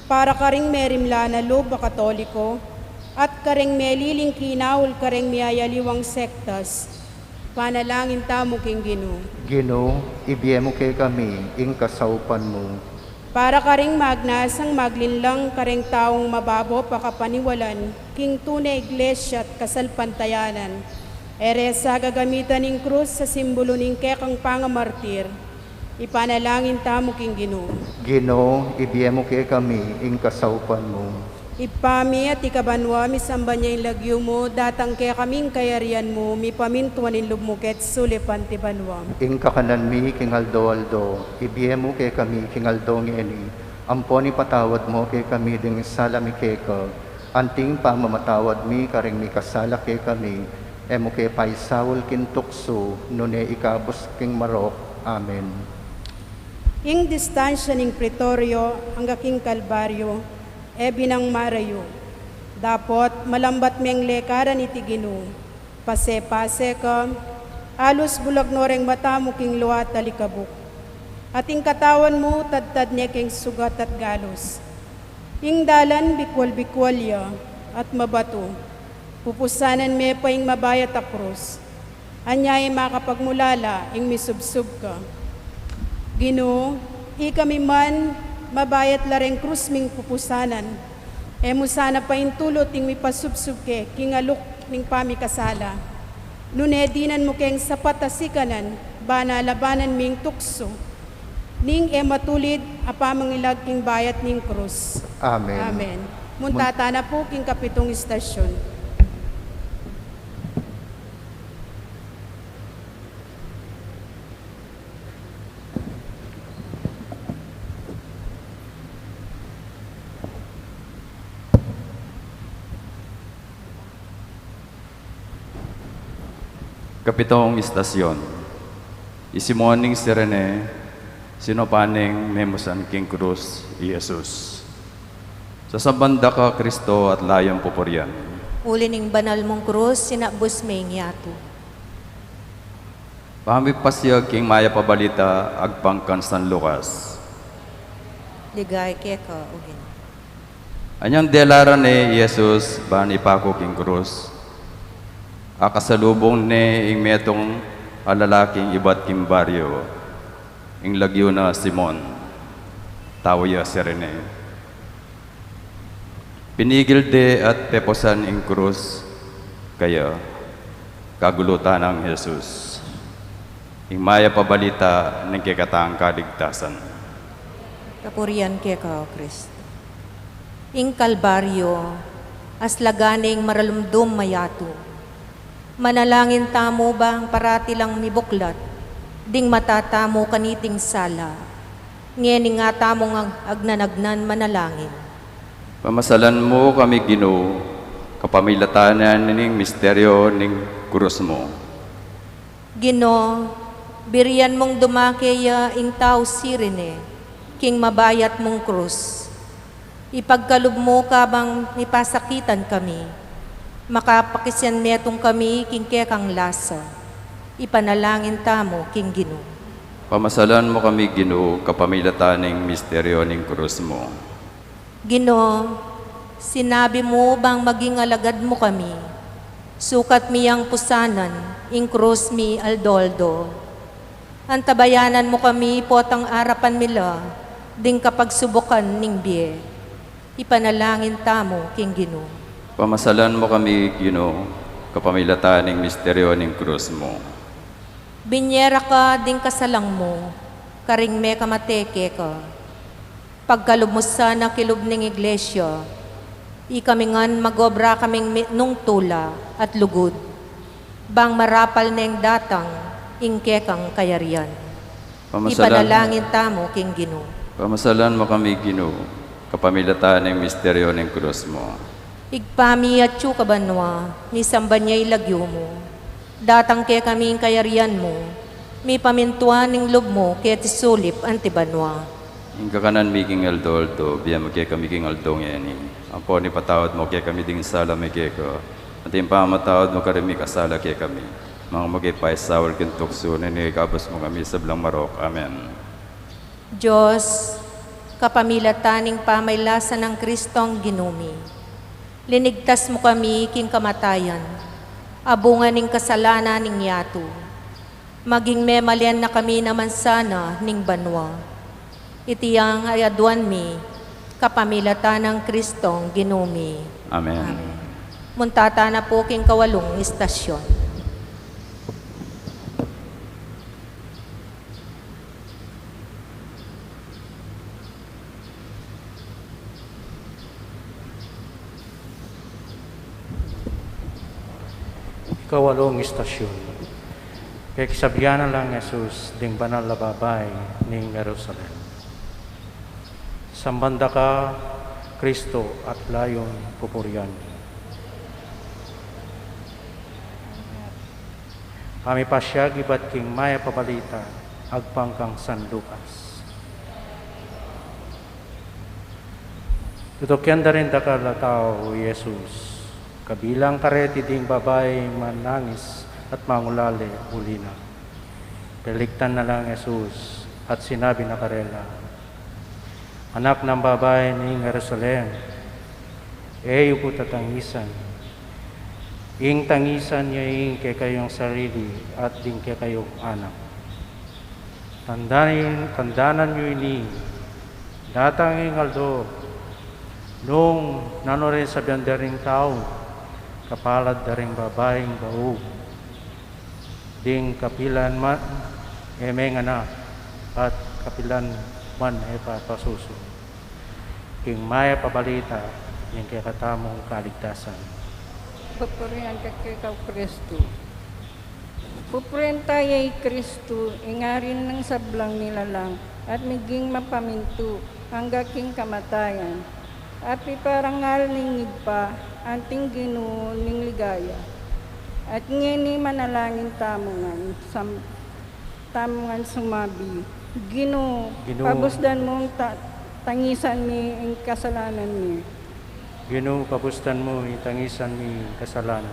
Para karing merimla na lub a Katoliko, at karing meliling kinaul karing miyayaliwang sektas, panalangin tamu king Ginu. Ginu, ibie mu kekami ing kasaupan mu. Para karing magnasang maglinlang karing taung mababo pa kapaniwalan king tune iglesia at kasalpantayanan, e re sa gagamitan ing krus a simbulu ning kekang pangamartir, ipanalangin tamu king Ginu. Ginu, ibie mu kekami ing kasaupan mu. Ibpa mi, atiu ka banua, misamban ya ing lagyu mu, datang kekami ing kayarian mu, mipamintuan ing lub mu keti sulip anti banua. Ing kakanan mi king aldo-aldo, ibie mu kekami king aldo ngeni, ampon ipatawad mu kekami ding sala mi keka, anti ing pamamatawad mi karing mikasala kekami, e mu ke paisaul king tuksu, nune ikabus king marok. Amen. Ing distansya ning Pretorio angga king Kalbaryo, e binang marayu. Dapot malambat meng lekaran iti Ginu. Pase-pase ka, alus bulag no reng mata mu king lua at alikabuk. At ing katawan mu, tadtad ne king sugat at galus. Ing dalan bikual-bikual ya at mabatu. Pupusanan me pa ing mabayat a krus. Anya e makapagmulala ing misubsub ka. Ginu, ikami man mabayat la reng krus ming pupusanan. E mu sana paintulut ing mipasubsub ke king aluk ning pamikasala. Nune dinan mu keng sapat a sikanan, ban alabanan mi ing tuksu ning e matulid a pamangilag king bayat ning krus. Amen. Amen. Mun- Munta tana pu king kapitung istasyon. Kapitong istasyon. I Simon ning Cirene, sinupan neng memusan king krus i Jesus. Sasamban da ka, Kristo, at layung pupurian. Uli ning banal mung krus, sinakbus me ing yatu. Pamipasyag king Mayap a Balita agpang kang San Lucas. Ligaya keka, O Ginu. Anyang delaran ne i Jesus ban ipaku king krus, akasalubung ne ing metung a lalaking ibat king baryo, ing lagyu na Simon, tau ya Cirene. Pinigil de at pepusan ing krus kaya, kagulutan nang Jesus. Ing Mayap a Balita ning kekatang kaligtasan. Kapurian keka, O Kristo. Ing Kalbaryo, aslagan ne ing maralumdum a yatu. Manalangin tamu bang parati lang mibuklat ding mata tamu kaniting sala. Ngeni nga tamung ag-, agnan-agnan manalangin. Pamasalan mu kami, Ginu, kapamilatan ning misteryo ning krus mu. Ginu, birian mung dumake ya ing tau Cirene king mabayat mung krus. Ipagkalub mu kabang mipasakitan kami, makapakisyan metung kami king kekang lasa. Ipanalangin tamu king Ginu. Pamasalan mu kami, Ginu, kapamilatan ning misteryo ning krus mu. Ginu, sinabi mu bang maging alagad mu kami. Sukat mi yang pusanan ing krus mi aldo-aldo. Antabayanan mu kami potang arapan mi la ding kapagsubukan ning bie. Ipanalangin tamu king Ginu. Pamasalan mu kami, Ginu, kapamilatan ning misteryo ning krus mu. Binie ra ka ding kasalang mu karing mekamate keka. Pagkalub mu sana kilub ning iglesia, ikami ngan magobra kaming mitmung tula at lugud. Bang marapal neng datang ing kekang kayarian. Pamasalan. Ipanalangin tamu king Ginu. Pamasalan mu kami, Ginu, kapamilatan ning misteryo ning krus mu. Ibpa mi atsu ka banua, misamban ya ing lagyu mu. Datang kekami ing kayarian mu, mipamintuan ing lub mu keti sulip anti banua. Ing kakanan mi king aldo-aldo, ibie mu kekami king aldo ngeni. Ampon ipatawad mu kekami ding sala mi keka, anti ing pamamatawad mi karing mikasala kekami. Manga mu ke paisaul king tuksu, nune ikabus mu kami king sablang marok. Amen. Dios, kapamilatan ning pamagkasakit nang Kristong Ginu mi, linigtas mu kami king kamatayan, abungan ning kasalanan ning yatu, maging memalen na kami naman sana ning banua. Iti yang aduan mi, kapamilatan nang Kristong Ginu mi. Amen. Amen. Munta tana pu king kawalung istasyon. Kawalung istasyon. Kekisabian na lang Jesus ding banal a babai ning Jerusalem. Samban da ka, Kristo, at layun pupurian. Pamipasiag ibat king mayap a balita agpang kang San Lucas. Tutukian da ring dakal a tau i Jesus, kabilang kareti ding babai manangis at mangulale uli na. Peligtan na lang Jesus at sinabi na karela, Anak nang babai ning Jerusalem, e yu ku tatangisan. Ing tangisan ye ing kekayung sarili at ding kekayung anak. Tandanan, tandanan yu ini, datang ing aldo, nung nanu ring sabian da ring tau, kapalad da ring babaing baug ding kapilan man e menganak, at kapilan man e papasusu. Ing mayap a balita ning kekatamung kaligtasan. Papurian ka keka, Kristu. Pupurian taya i Kristu, ing Ari nang sablang nilalang, at miging mapamintu angga king kamatayan. At piparangal ning Ibpa, anting Ginu ning ligaya. At ngeni manalangin tamu ngan, sam-, tamu ngan sumabi, Ginu, Ginu. Pabusdan mu ta-, tangisan mi ing kasalanan mi. Ginu, pabusdan mu ing tangisan mi ing kasalanan.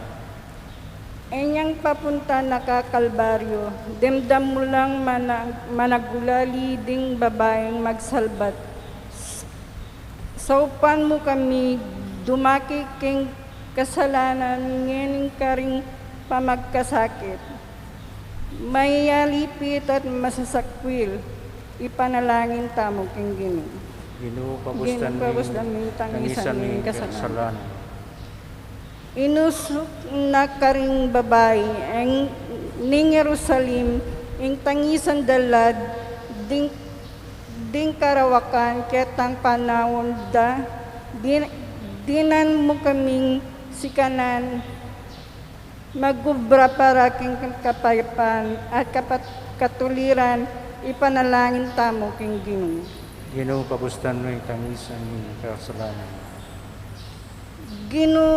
Inyang papunta na ka Kalbaryo, dimdam mu lang mana-, managulali ding babaing magsalbat. S-, saupan mu kami dumaki king kasalanan ngening karing pamagkasakit. Mayalipit at masasakwil, ipanalangin tamu king Ginu. Ginu, pabusdan mi ing tangisan mi ing kasalanan. Inusuk na karing babai ning Jerusalem ing tangisan da la ding, ding karawakan ketang panaun da, din-, dinan mu kaming sikanan magubra para king kapayapan at kapat-, katuliran, ipanalangin tamu king Ginu. Ginu, pabusdan mu ing tangisan mi ing kasalanan. Ginu,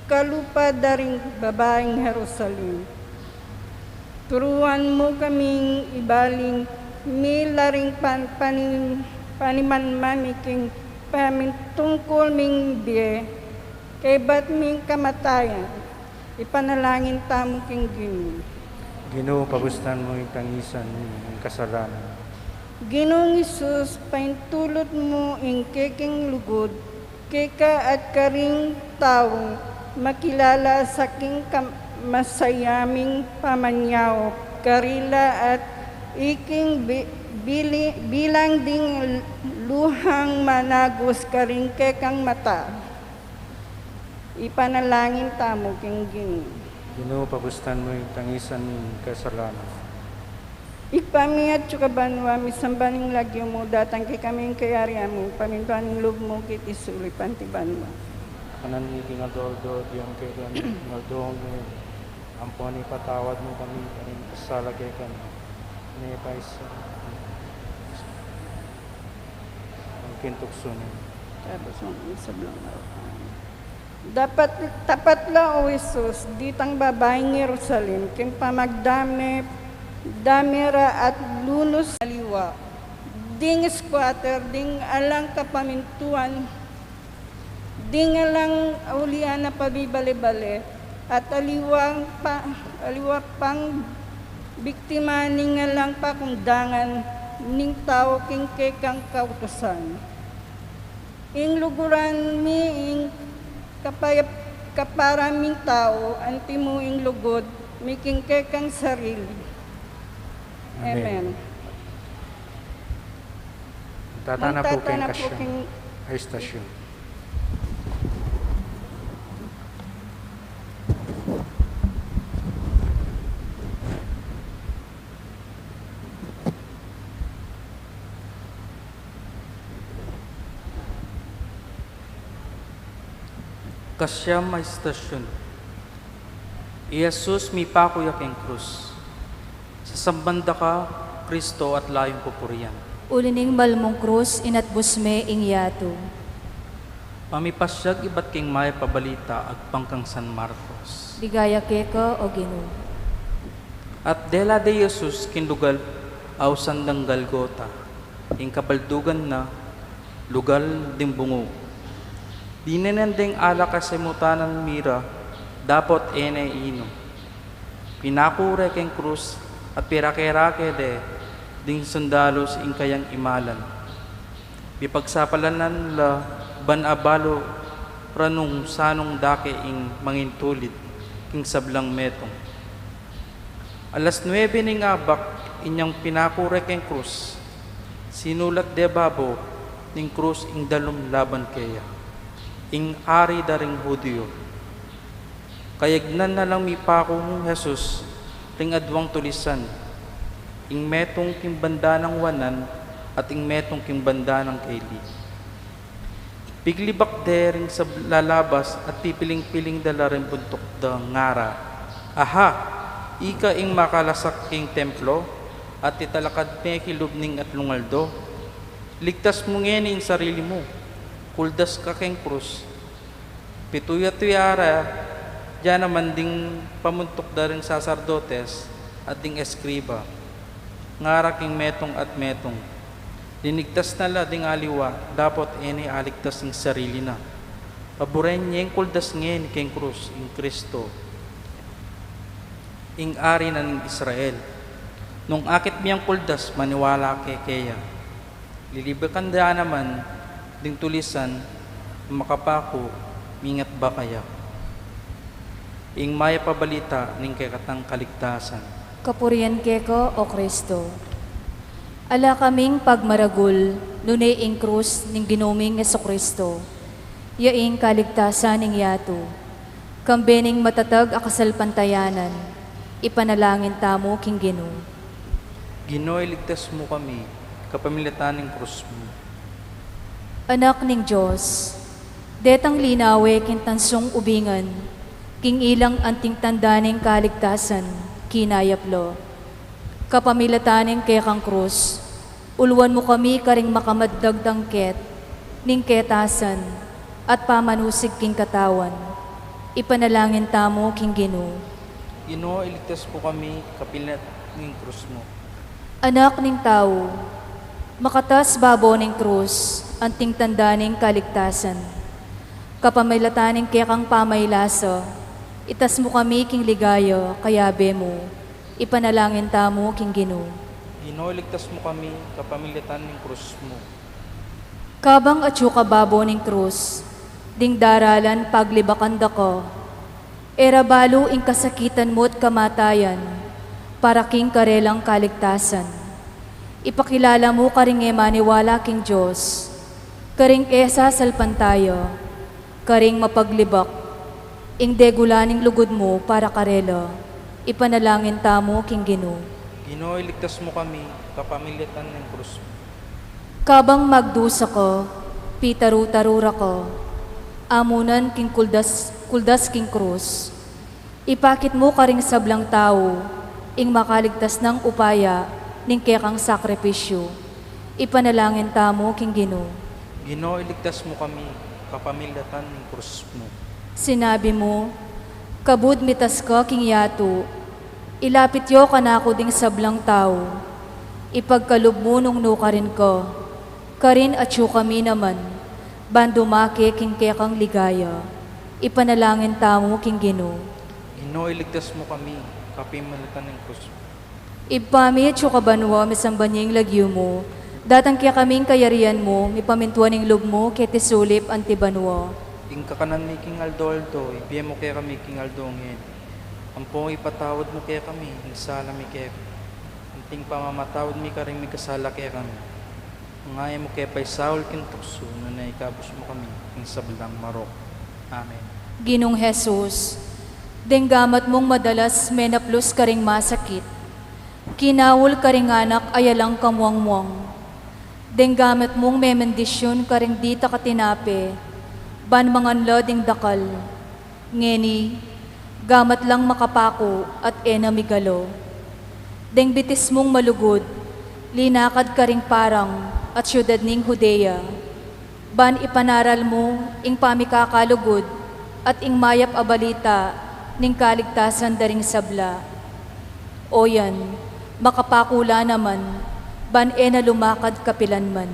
kalupa da ring babaing Jerusalem. Turuan mu kaming ibaling mila ring pan-, panim-, paniman mami king pamintungkul ming bie, kaybat ming kamatayan, ipanalangin tamu king Ginu. Ginu, pabusdan mu ing tangisan mi ing kasalanan. Ginung Jesus, paintulut mu ing keking lugud keka at karing taung makilala sa king kam-, masaya ming pamanyaup karila at iking bi-, bili-, bilang ding luhang managus karing kekang mata. Ipanalangin tamu king Ginu. Ginu, pabusdan mu ing tangisan mi ing kasalanan. Ibpa mi atsu ka banua, misamban ing lagyu mu, datang kekami ing kayarian mu, pamintuan ing lub mu keti sulip anti banua. Kakanan mi king aldo-aldo, ibie mu kekami king aldo ngeni. Ampon ipatawad mu kami karing sala kekami, ne paisaul mu kami king tuksu, nune. Tapos ang sablang araw. Dapat, tapat la, O Jesus, ditang babaing Jerusalem, king pamagdame, dame ra at lunus aliwa ding squatter, ding alang kapamintuan, ding alang ulian a pabibale-bale, at aliwang pa, aliwa pang biktima ning alang pakundangan ning tau king kekang kautusan. Ing luguran mi ing kapayap-, kaparan ming tau, anti mu ing lugud mi king kekang sarili. Amen. Amen. Magtatana pu king kasyam a istasyon. Kasyam a istasyon. I Jesus mipaku ya king krus. Sasamban da ka, Kristo, at layung pupurian. Uli ning malmung krus, inatbus me ing yatu. Pamipasyag ibat king Mayap a Balita agpang kang San Marcos. Ligaya keka, O Ginu. At dela de i Jesus king lugal a ausan dang Golgota, ing kabaldugan na, lugal ding bungu. Dininan deng alak a simutanan mira, dapot e ne inum. Pinaku re king krus at pirake-rake de ding sundalus ing kayang imalan. Pipagsapalan la ban abalu ra nung sanung dake ing mangintulid king sablang metung. Alas nuebe ning abak, inyang pinaku re king krus, sinulat de babo ning krus ing dalum laban keya, "Ing Ari da ring Judio." Kayagnan na lang mipaku i Jesus ring adwang tulisan, ing metung king banda nang wanan at ing metung king banda nang keli. Piglibak de ring sab-, lalabas at pipiling-piling da la ring buntuk da, ngara, "Aha! Ika ing makalasak king templo at italakad me king lub ning atlung aldo? Ligtas mu ngeni ing sarili mu, kuldas ka king krus." Pituya-tuya ra ya naman ding pamuntuk da ring saserdotes at ding eskriba, ngara king metung at metung, "Linigtas na la ding aliwa, dapot e ne aligtas ing sarili na. Paburen yeng kuldas ngeni king krus ing Kristo, ing Ari na ning Israel. Nung akit mi yang kuldas, maniwala ke keya." Lilibakan da naman ding tulisan, makapaku, mingat ba kaya? Ing Mayap a Balita ning kekatang kaligtasan. Kapurian keka, O Kristo. Ala kaming pagmaragul, nune ing krus ning Ginu ming Jesucristo, ya ing kaligtasan ning yatu. Kambe ning matatag a kasalpantayanan, ipanalangin tamu king Ginu. Ginu, iligtas mu kami kapamilatan ning krus mu. Anak ning Dios, detang linawe king tansung ubingan, king ilang anting tanda ning kaligtasan, kinayap lo. Kapamilatan ning kekang krus, uluan mu kami karing makamadagdang ket ning ketasan at pamanusig king katawan. Ipanalangin tamu king Ginu. Ginu, iligtas mu kami kapamilatan ning krus mu. Anak ning tau, makatas babo ning krus, anting tanda ning kaligtasan. Kapamilatan ning kekang pamaylasa, itas mu kami king ligaya, kayabe mu. Ipanalangin tamu king Ginu. Ginu, iligtas mu kami kapamilatan ning krus mu. Kabang atyu ka babo ning krus, ding daralan paglibakan da ka, e ra balu ing kasakitan mu't kamatayan, para king karelang kaligtasan. Ipakilala mu karing e maniwala king Dios, karing e sasalpantaya, karing mapaglibak, ing degula ning lugud mu para karela. Ipanalangin tamu king Ginu. Ginu, iligtas mu kami kapamilatan ning krus mu. Kabang magdusa ka, pitaru-taru ra ka, amunan king kuldas, kuldas king krus. Ipakit mu karing sablang tau ing makaligtas nang upaya ning kekang sakripisyu. Ipanalangin tamu king Ginu. Ginu, iligtas mu kami kapamilatan ning krus mu. Sinabi mu, kabud mitas ka king yatu, ilapit yu kanaku ding sablang tau. Ipagkalub mu nung nukarin ka, karin atyu kami naman, ban dumake king kekang ligaya. Ipanalangin tamu king Ginu. Ginu, iligtas mu kami kapamilatan ning krus mu. Ibpa mi, atyu ka banua, misamban ya ing lagyu mu. Datang kekami ing kayarian mu, mipamintuan ing lub mu, keti sulip anti banua. Ing kakanan mi king aldo-aldo, ibie mu kekami king aldo ngeni. Ampong ipatawad mu kekami ing sala mi keka, anting pamamatawad mi karing mikasala kekami. Nga e mu ke paisaul king tuksu, nune ikabus mu kami king sablang marok. Amen. Ginung Jesus, deng gamat mung madalas menaplus karing masakit, kinaul karing anak a alang kamuang-muang. Deng gamat mung memendisyun karing ditak a tinape, ban mangan la ding dakal. Ngeni, gamat lang makapaku at e na migalo. Deng bitis mung malugud, linakad karing parang at syudad ning Judea, ban ipanaral mu ing pamikakalugud at ing mayap a balita ning kaligtasan da ring sabla. O yan, makapaku la naman, ban e na lumakad kapilan man.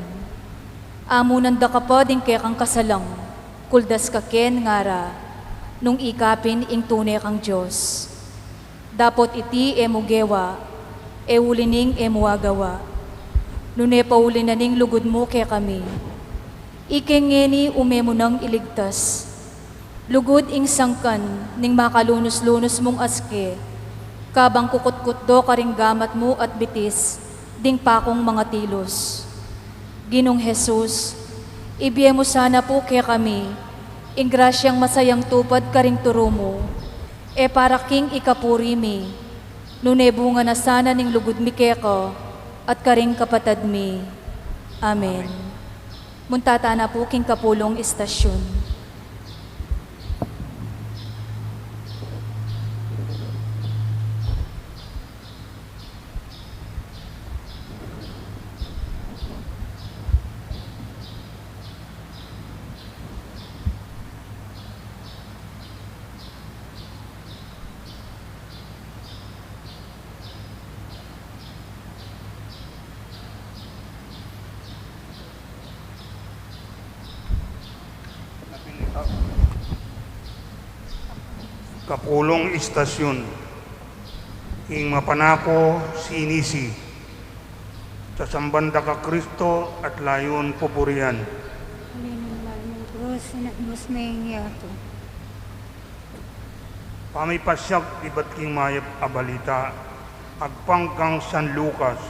Amunan da ka pa ding kekang kasalang, kuldas ka ken ngara, nung ikapin ing tune kang Dios. Dapot iti e mu gewa, e uli ning e mu agawa. Nune pauli na ning lugud mu kekami. Ike ngeni ume mu nang iligtas. Lugud ing sangkan ning makalunus-lunus mung aske, kabang kukutkut do karing gamat mu at bitis, ding pakung mangatilus. Ginung Jesus, ibie mu sana pu kekami, ing grasyang masayang tupad karing turu mu, e para king ikapuri mi, nune bunga na sana ning lugud mi keka, at karing kapatad mi. Amen. Amen. Munta tana pu king kapulung istasyun. Kapulung istasyun. Ing mapanako sinisi. Sasamban da ka Kristo at layun pupurian. Alinun man ing krus, inatbus me ing yatu. Pamipasyag ibat king mayap a balita agpang kang San Lucas.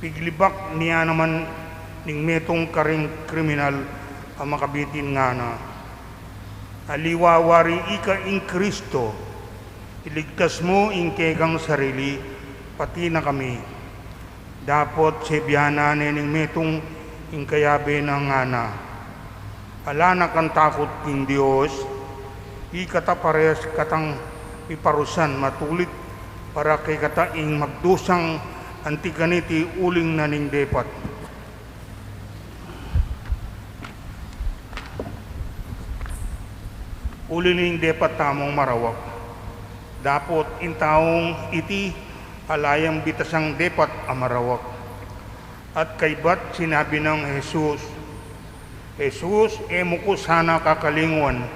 Piglibak ne naman ning metung karing kriminal a makabitin ngana, aliwa wari ika ing Kristo, iligtas mu ing kekang sarili, pati na kami. Dapot sebianan ne ning metung ing kayabe na ngana, ala na kang takut king Dios, ikata parehas katang miparusan matulid para kekata ing magdusang anti kaniti uling na ning depat. Uli ning depat tamung marawak. Dapot ing taung iti ala yang bitasang depat a marawak. At kaybat sinabi nang Jesus, Jesus, e mu ku sana kakalingwan,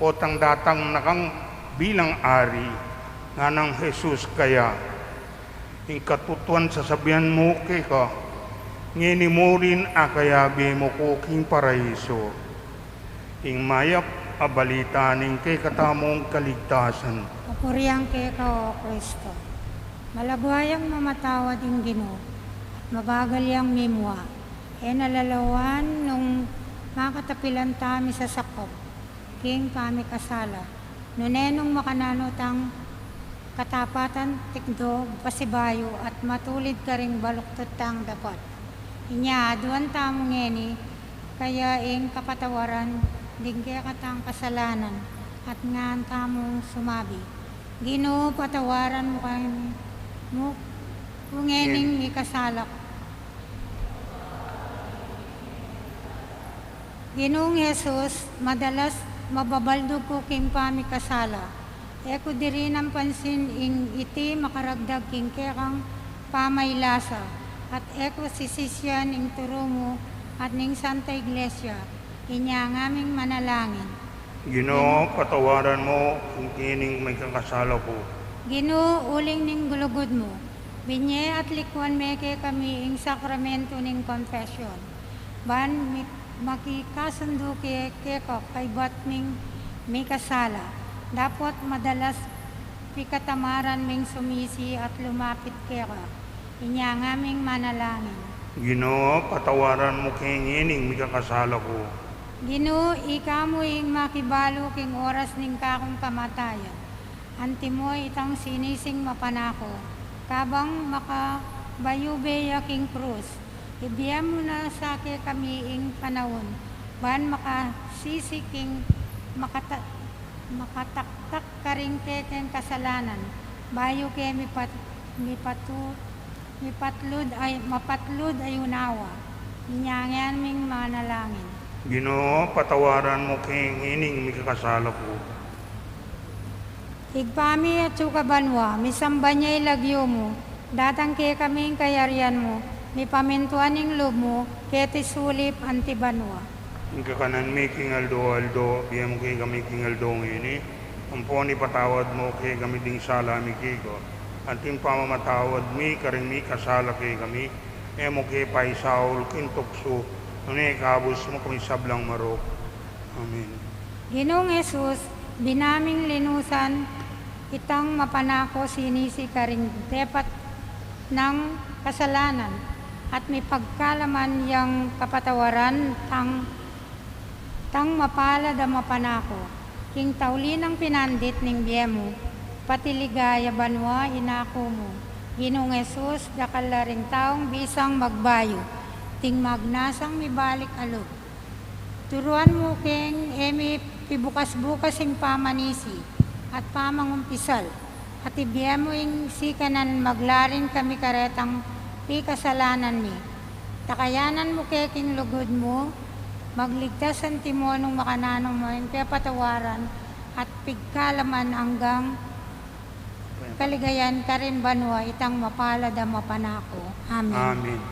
potang datang na kang bilang ari. Nganang Jesus kaya, ing katutuan sasabian mu keka, ngeni mu rin akayabe mu ku king paraiso. Ing mayap a balita ning kekatamung kaligtasan. Kapurian keka, O Kristo. Malagwa yang mamatawad ing Ginu, at mabagal yang mimua. E na lalawan nung makatapilan tang misasakop king pamikasala. Nune nung makananu tang katapatan, tikdo, pasibayu, at matulid karing baluktot tang dapat. Inya aduan tamu ngeni kaya ing kapatawaran ding kekatang kasalanan, At ngan tamung sumabi, Ginu, patawaran mu kami, mu, ku ngening mikasala ku. Ginung Jesus, madalas mababaldug ku king pamikasala. E ku diri nampansin ing iti makaragdag king kekang pamailasa, at e ku sisisian ing turu mu at ning Santa Iglesia. Inya ngaming manalangin. Ginu, patawaran mu king ngening mikakasala ku. Ginu, uling ning lugud mu, binye at likuan me kekami ing sakramento ning konfesyon, ban mi-, makikasundu ke keka kaybat ming mikasala. Dapot madalas pikatamaran ming sumisi at lumapit keka. Inya ngaming manalangin. Ginu, patawaran mu ke ngening mikakasala ku. Ginu, ika mu ing makibalu king oras ning kakung kamatayan. Antimo itang sinising mapanaku, kabang makabayube ya king krus, ibie mu na sa kekami ing panaun ban makasisi king makata-, makataktak karing kekeng kasalanan, bayu ke mipat-, mipatu-, mipatlud ay, mapatlud a yunawa. Inya ngaming manalangin. Ginu, patawaran mu ke ngening mikakasala ku. Ibpa mi, atsu ka banua, misamban ya ing lagyu mu, datang kekami ing kayarian mu, mipamintuan ing lub mu, keti sulip anti banua. Ing kakanan mi king aldo-aldo, ibie mu kekami king aldo ngeni, ampon ipatawad mu kekami ding sala mi keka, anti ing pamamatawad mi karing mikasala kekami, e mu ke paisaul king tuksu, nune ikabus mu kami sablang marok. Amen. Ginung Jesus, bina ming linusan itang mapanaku sinisi karing depat nang kasalanan, at mipagkalaman yang kapatawaran tang, tang mapalad a mapanaku. King tauli nang pinandit ning bie mu, pati ligaya banua inaku mu. Ginung Jesus, dakal la ring taung bisang magbayu, ding magnasang mibalik a lub. Turuan mu keng e mi pibukas-bukas ing pamanisi at pamangumpisal, at ibie mu ing sikanan maglarin kami karetang pikasalanan mi. Takayanan mu ke king lugud mu, magligtas antimo nung makananu mu ing pepatawaran at pigkalaman anggang kaligayan karin banua itang mapalad a mapanaku. Amen. Amen.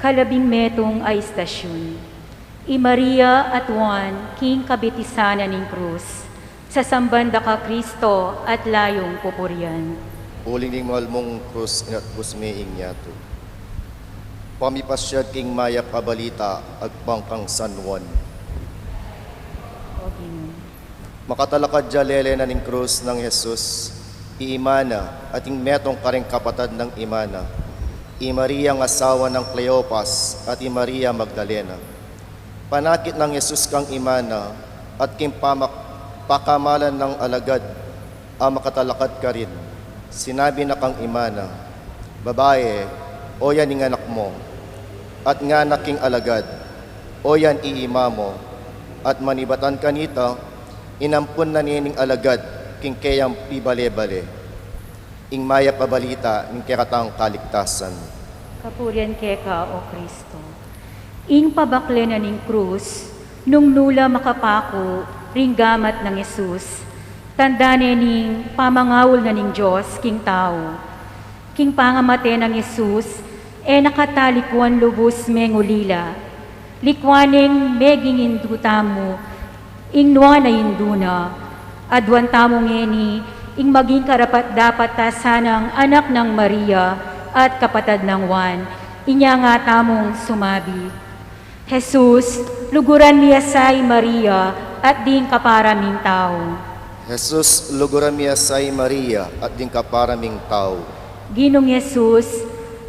Kalabing metung a istasyun. I Maria at Juan king kabitisan na ning krus. Sasamban da ka Kristo at layung pupurian. Uling ning mahal mung krus, inatbus me ing yatu. Pamipasyag king mayap a balita agpang kang San Juan. O Ginu. Makatalakad ya lele na ning krus nang Jesus, i ima na, at ing metung karing kapatad nang ima na, i Maria nang asawa nang Cleopas, at i Maria Magdalena. Panakit nang Jesus kang ima na, at king pamak-, pakamalan nang alagad a makatalakad karin, sinabi na kang ima na, Babae, oyan ing anak mu. At ngana king alagad, Oyan i ima mu. At manibatan kanita, inampun na ne ning alagad king keyang pibale-bale. Ing mayap a balita ning kekatang kaligtasan. Kapurian keka, O Kristo. Ing pabakle na ning krus, nung nu la makapaku ring gamat nang Jesus, tanda ne ning pamangaul na ning Dios king tau. King pangamate nang Jesus, e na ka ta likuan lubus mengulila. Likuan neng meging indu tamu, ing nuan a indu na. Aduan tamu ngeni ing maging karapat-dapat ta sanang anak nang Maria at kapatad nang Juan, inya nga tamung sumabi, Jesus, luguran mi ya sa i Maria at ding kapara ming tau. Jesus, luguran mi ya sa i Maria at ding kapara ming tau. Ginung Jesus,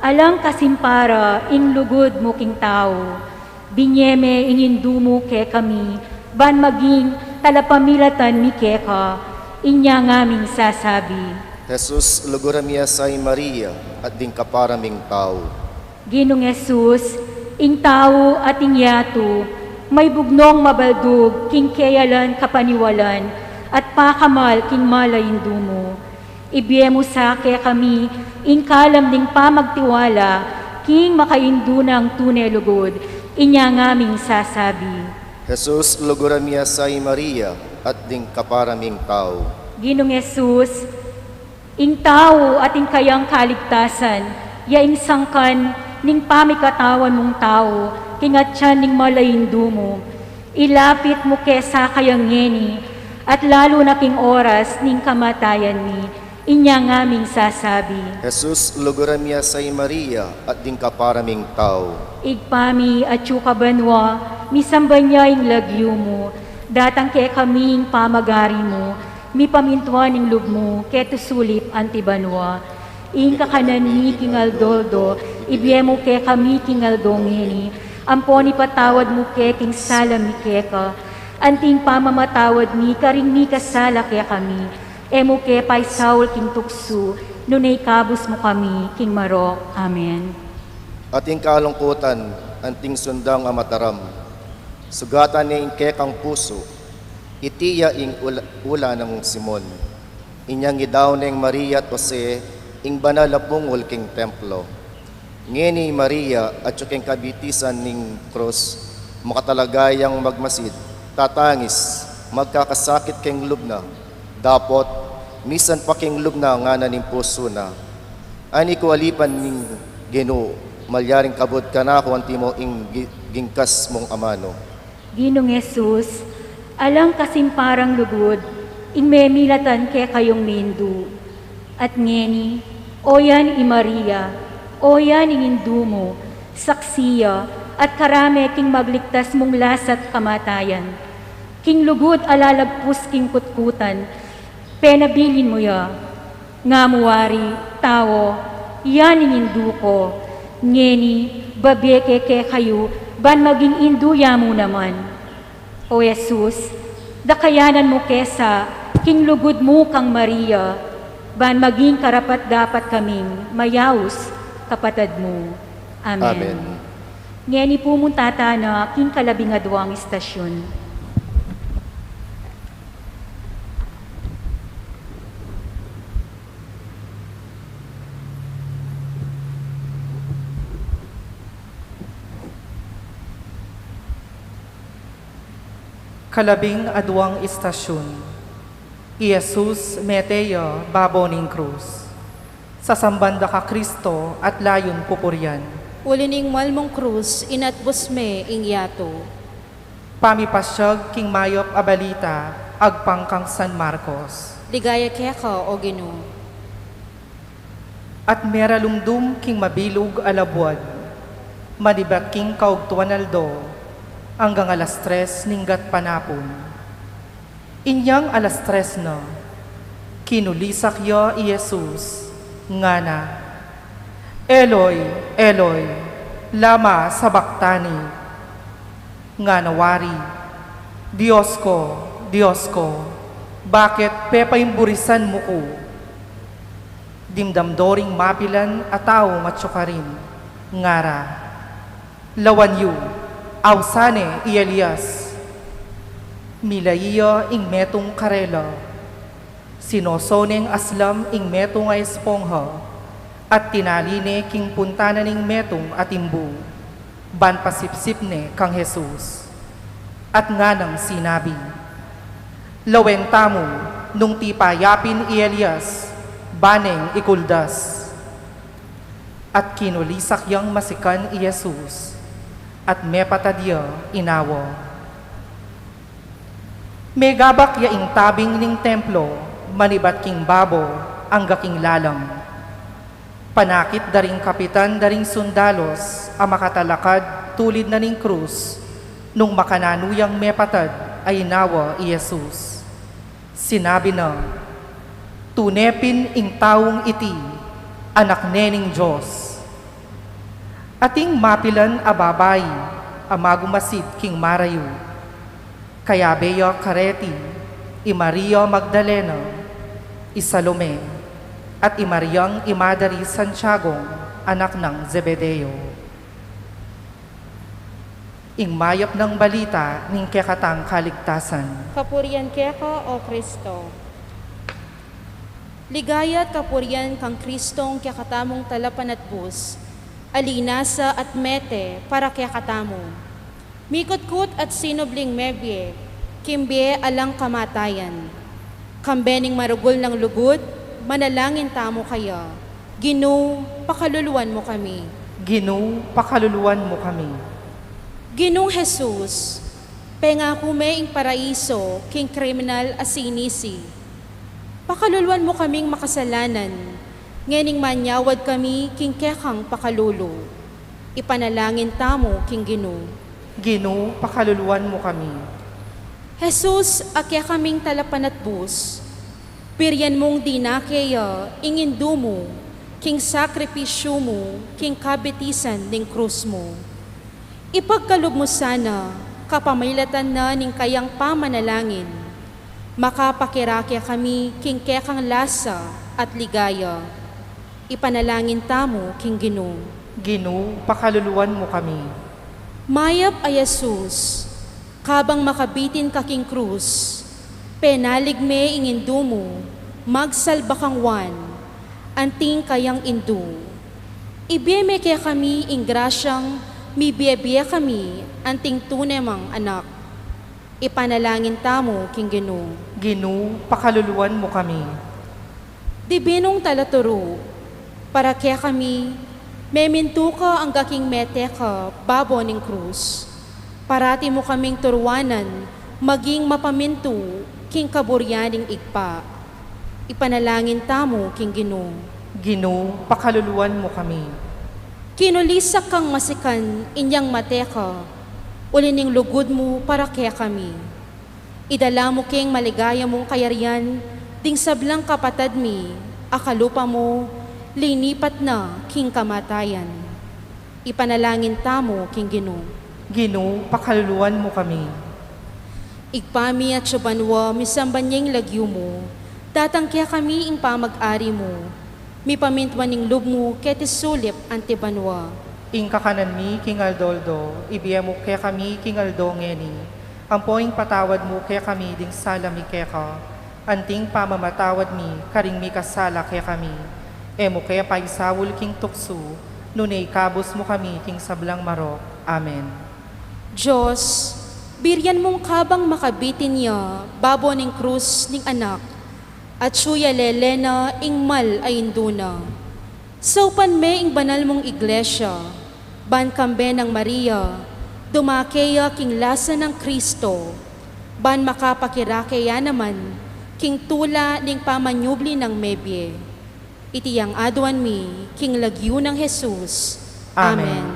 alang kasimpara ing lugud mu king tau. Binye me ing indu mu kekami, ban maging Talapamilatan mi keka, inya ngaming sasabi. Jesus, luguran mi ya sa i Maria, at ding kapara ming tau. Ginung Jesus, ing tau at ing yatu, maybugnong mabaldug king keyalan kapaniwalan, at pakamal king mala indu mu. Ibie mu sa kekami ing kalam ning pamagtiwala king makaindu nang tune lugud, inya ngaming sasabi. Jesus, luguran mi ya sa i Maria, at ding kapara ming tau. Ginung Jesus, ing tau at ing kayang kaligtasan, ya ing sangkan ning pamikatawan mung tau, king atian ning mala indu mu. Ilapit mu ke sa kaya ngeni, at lalu na king oras ning kamatayan mi, inya ngaming sasabi. Jesus, luguran mi ya sa i Maria, at ding kapara ming tau. Ibpa mi, atsu ka banua, misamban ya ing lagyu mu, datang kekami ing pamagari mu, mipamintuan ing lub mu, keti sulip anti banua. Ing kakanan mi king aldo-aldo, ibie mu kekami king aldo ngeni, ampon ipatawad mu ke king sala mi keka, anti ing pamamatawad mi karing mikasala kekami, e mu ke paisaul king tuksu, nune ikabus mu kami king marok. Amen. Ating kalungkutan, anting sundang a mataram. Sugatan ne ing kekang pusu, iti ya ing ula, ula nang Simon. Inyang idau neng Maria at Jose, ing banal a bungul king templo. Ngeni i Maria, atsu king kabitisan ning krus, makatalaga yang magmasid, tatangis, magkakasakit king lub na, dapot, misan pa king lub na ngana ning pusu na. Ani ku alipan ning Ginu, malyaring kabud kanaku antimo ing gi-, gingkas mung amanu. Ginung Jesus, alang kasimparang lugud, ing memilatan kekayung mindu. At ngeni, o yan i Maria, o yan ing indu mu, saksi ya, at karame king magligtas mung lasa't kamatayan. King lugud a lalagpus king kutkutan, penabilin mu ya. Nga mu wari, tau, yan ing indu ku, ngeni, babie ke kekayu, ban maging indu ya mu naman. O Jesus, dakayanan mu ke sa king lugud mu kang Maria, ban maging karapat-dapat kaming mayaus kapatad mu. Amen. Amen. Ngeni pu munta tana king kalabing aduang istasyun. Kalabing aduang istasyun. I Jesus mete ya babo ning krus. Sasamban da ka Kristo at layun pupurian. Uli ning mal mung krus, inatbus me ing yatu. Pamipasyag king mayap a balita, agpang kang San Marcos. Ligaya keka, o Ginu. At meralumdum king mabilug a labuad, manibat king kaugtuan aldo, anggang alas tres ning gatpanapun. Inyang alas tres na, kinulisak ya i Jesus, ngana, "Eloi, Eloi, lama sabachthani?" Ngana wari, "Dios ku, Dios ku, bakit pepaimburisan mu ku?" Dimdam do ring mapilan a taung atsu karin, ngara, "Lawan yu, ausan ne i Elias." Milai ya ing metung karela. Sinoso neng aslam ing metung a espongha, at tinali ne king punta na ning metung a timbu, ban pasipsip ne kang Jesus. At nganang sinabi, "Lawen tamu nung tipa yapin i Elias, ban neng ikuldas." At kinulisak yang masikan i Jesus, at mepatad ya inawa. Megabak ya ing tabing ning templo, manibat king babo, angga king lalam. Panakit da ring kapitan da ring sundalos a makatalakad tulid na ning krus, nung makananu yang mepatad a inawa i Jesus. Sinabi na, "Tune pin ing taung iti, Anak ne ning Dios." Ating mapilan a babai a magumasid king marayu. Kayabe ya kareti i Maria Magdalena, i Salome, at i Mariang i madre i Santiago, anak nang Zebedeo. Ing mayap nang balita ning kekatang kaligtasan. Kapurian keka, O Kristo. Ligaya at kapurian kang Kristong kekatamung talapanatbus, a linasa at mete para kekatamu. Mikutkut at sinubling mebie, king bie alang kamatayan. Kambe ning maragul nang lugud, manalangin tamu kaya. Ginu, pakaluluan mu kami. Ginu, pakaluluan mu kami. Ginung Jesus, pengaku me ing paraiso king kriminal a sinisi. Pakaluluan mu kaming makasalanan, ngening manyawad kami king kekang pakalulu. Ipanalangin tamu king Ginu. Ginu, pakaluluan mu kami. Jesus, a kekaming talapanatbus, pirian mung dinake ya ing indu mu king sakripisyu mu king kabitisan ning krus mu. Ipagkalub mu sana, kapamilatan na ning kayang pamanalangin, makapakirake kami king kekang lasa at ligaya. Ipanalangin tamu king Ginu. Ginu, pakaluluan mu kami. Mayap a Jesus, kabang makabitin ka king krus, penalig me ing indu mu, magsalba kang Juan, anting kayang indu. Ibie me kekami ing grasyang mibie-bie kami anting tune mang anak. Ipanalangin tamu king Ginu. Ginu, pakaluluan mu kami. Dibinung talaturu, para kekami, memintu ka angga king mete ka babo ning krus. Parati mu kaming turuanan maging mapamintu king kaburian ning Ibpa. Ipanalangin tamu king Ginu. Ginu, pakaluluan mu kami. Kinulisak kang masikan inyang mate ka, uli ning lugud mu para kekami. Idala mu king maligaya mung kayarian ding sablang kapatad mi, a kalupa mu, linipat na king kamatayan. Ipanalangin tamu king Ginu. Ginu, pakaluluan mu kami. Ibpa mi, atsu ka banua, misamban ya ing lagyu mu, datang kekami ing pamag-ari mu, mipamintuan ing lub mu keti sulip anti banua. Ing kakanan mi king aldo-aldo, ibie mu kekami king aldo ngeni, ampo ing patawad mu kekami ding sala mi keka, anting pamamatawad mi karing mikasala kekami. E mu ke paisaul king tuksu, nune ikabus mu kami king sablang marok. Amen. Dios, birian mung kabang makabitin ya babo ning krus ning Anak, atsu ya lele na ing mal a indu na. Saupan me ing banal mung Iglesia, ban kambe nang Maria, dumake ya king lasa nang Kristo, ban makapakirake ya naman king tula ning pamanyubli nang mebie. Iti yang aduan mi king lagyu nang Jesus. Amen. Amen.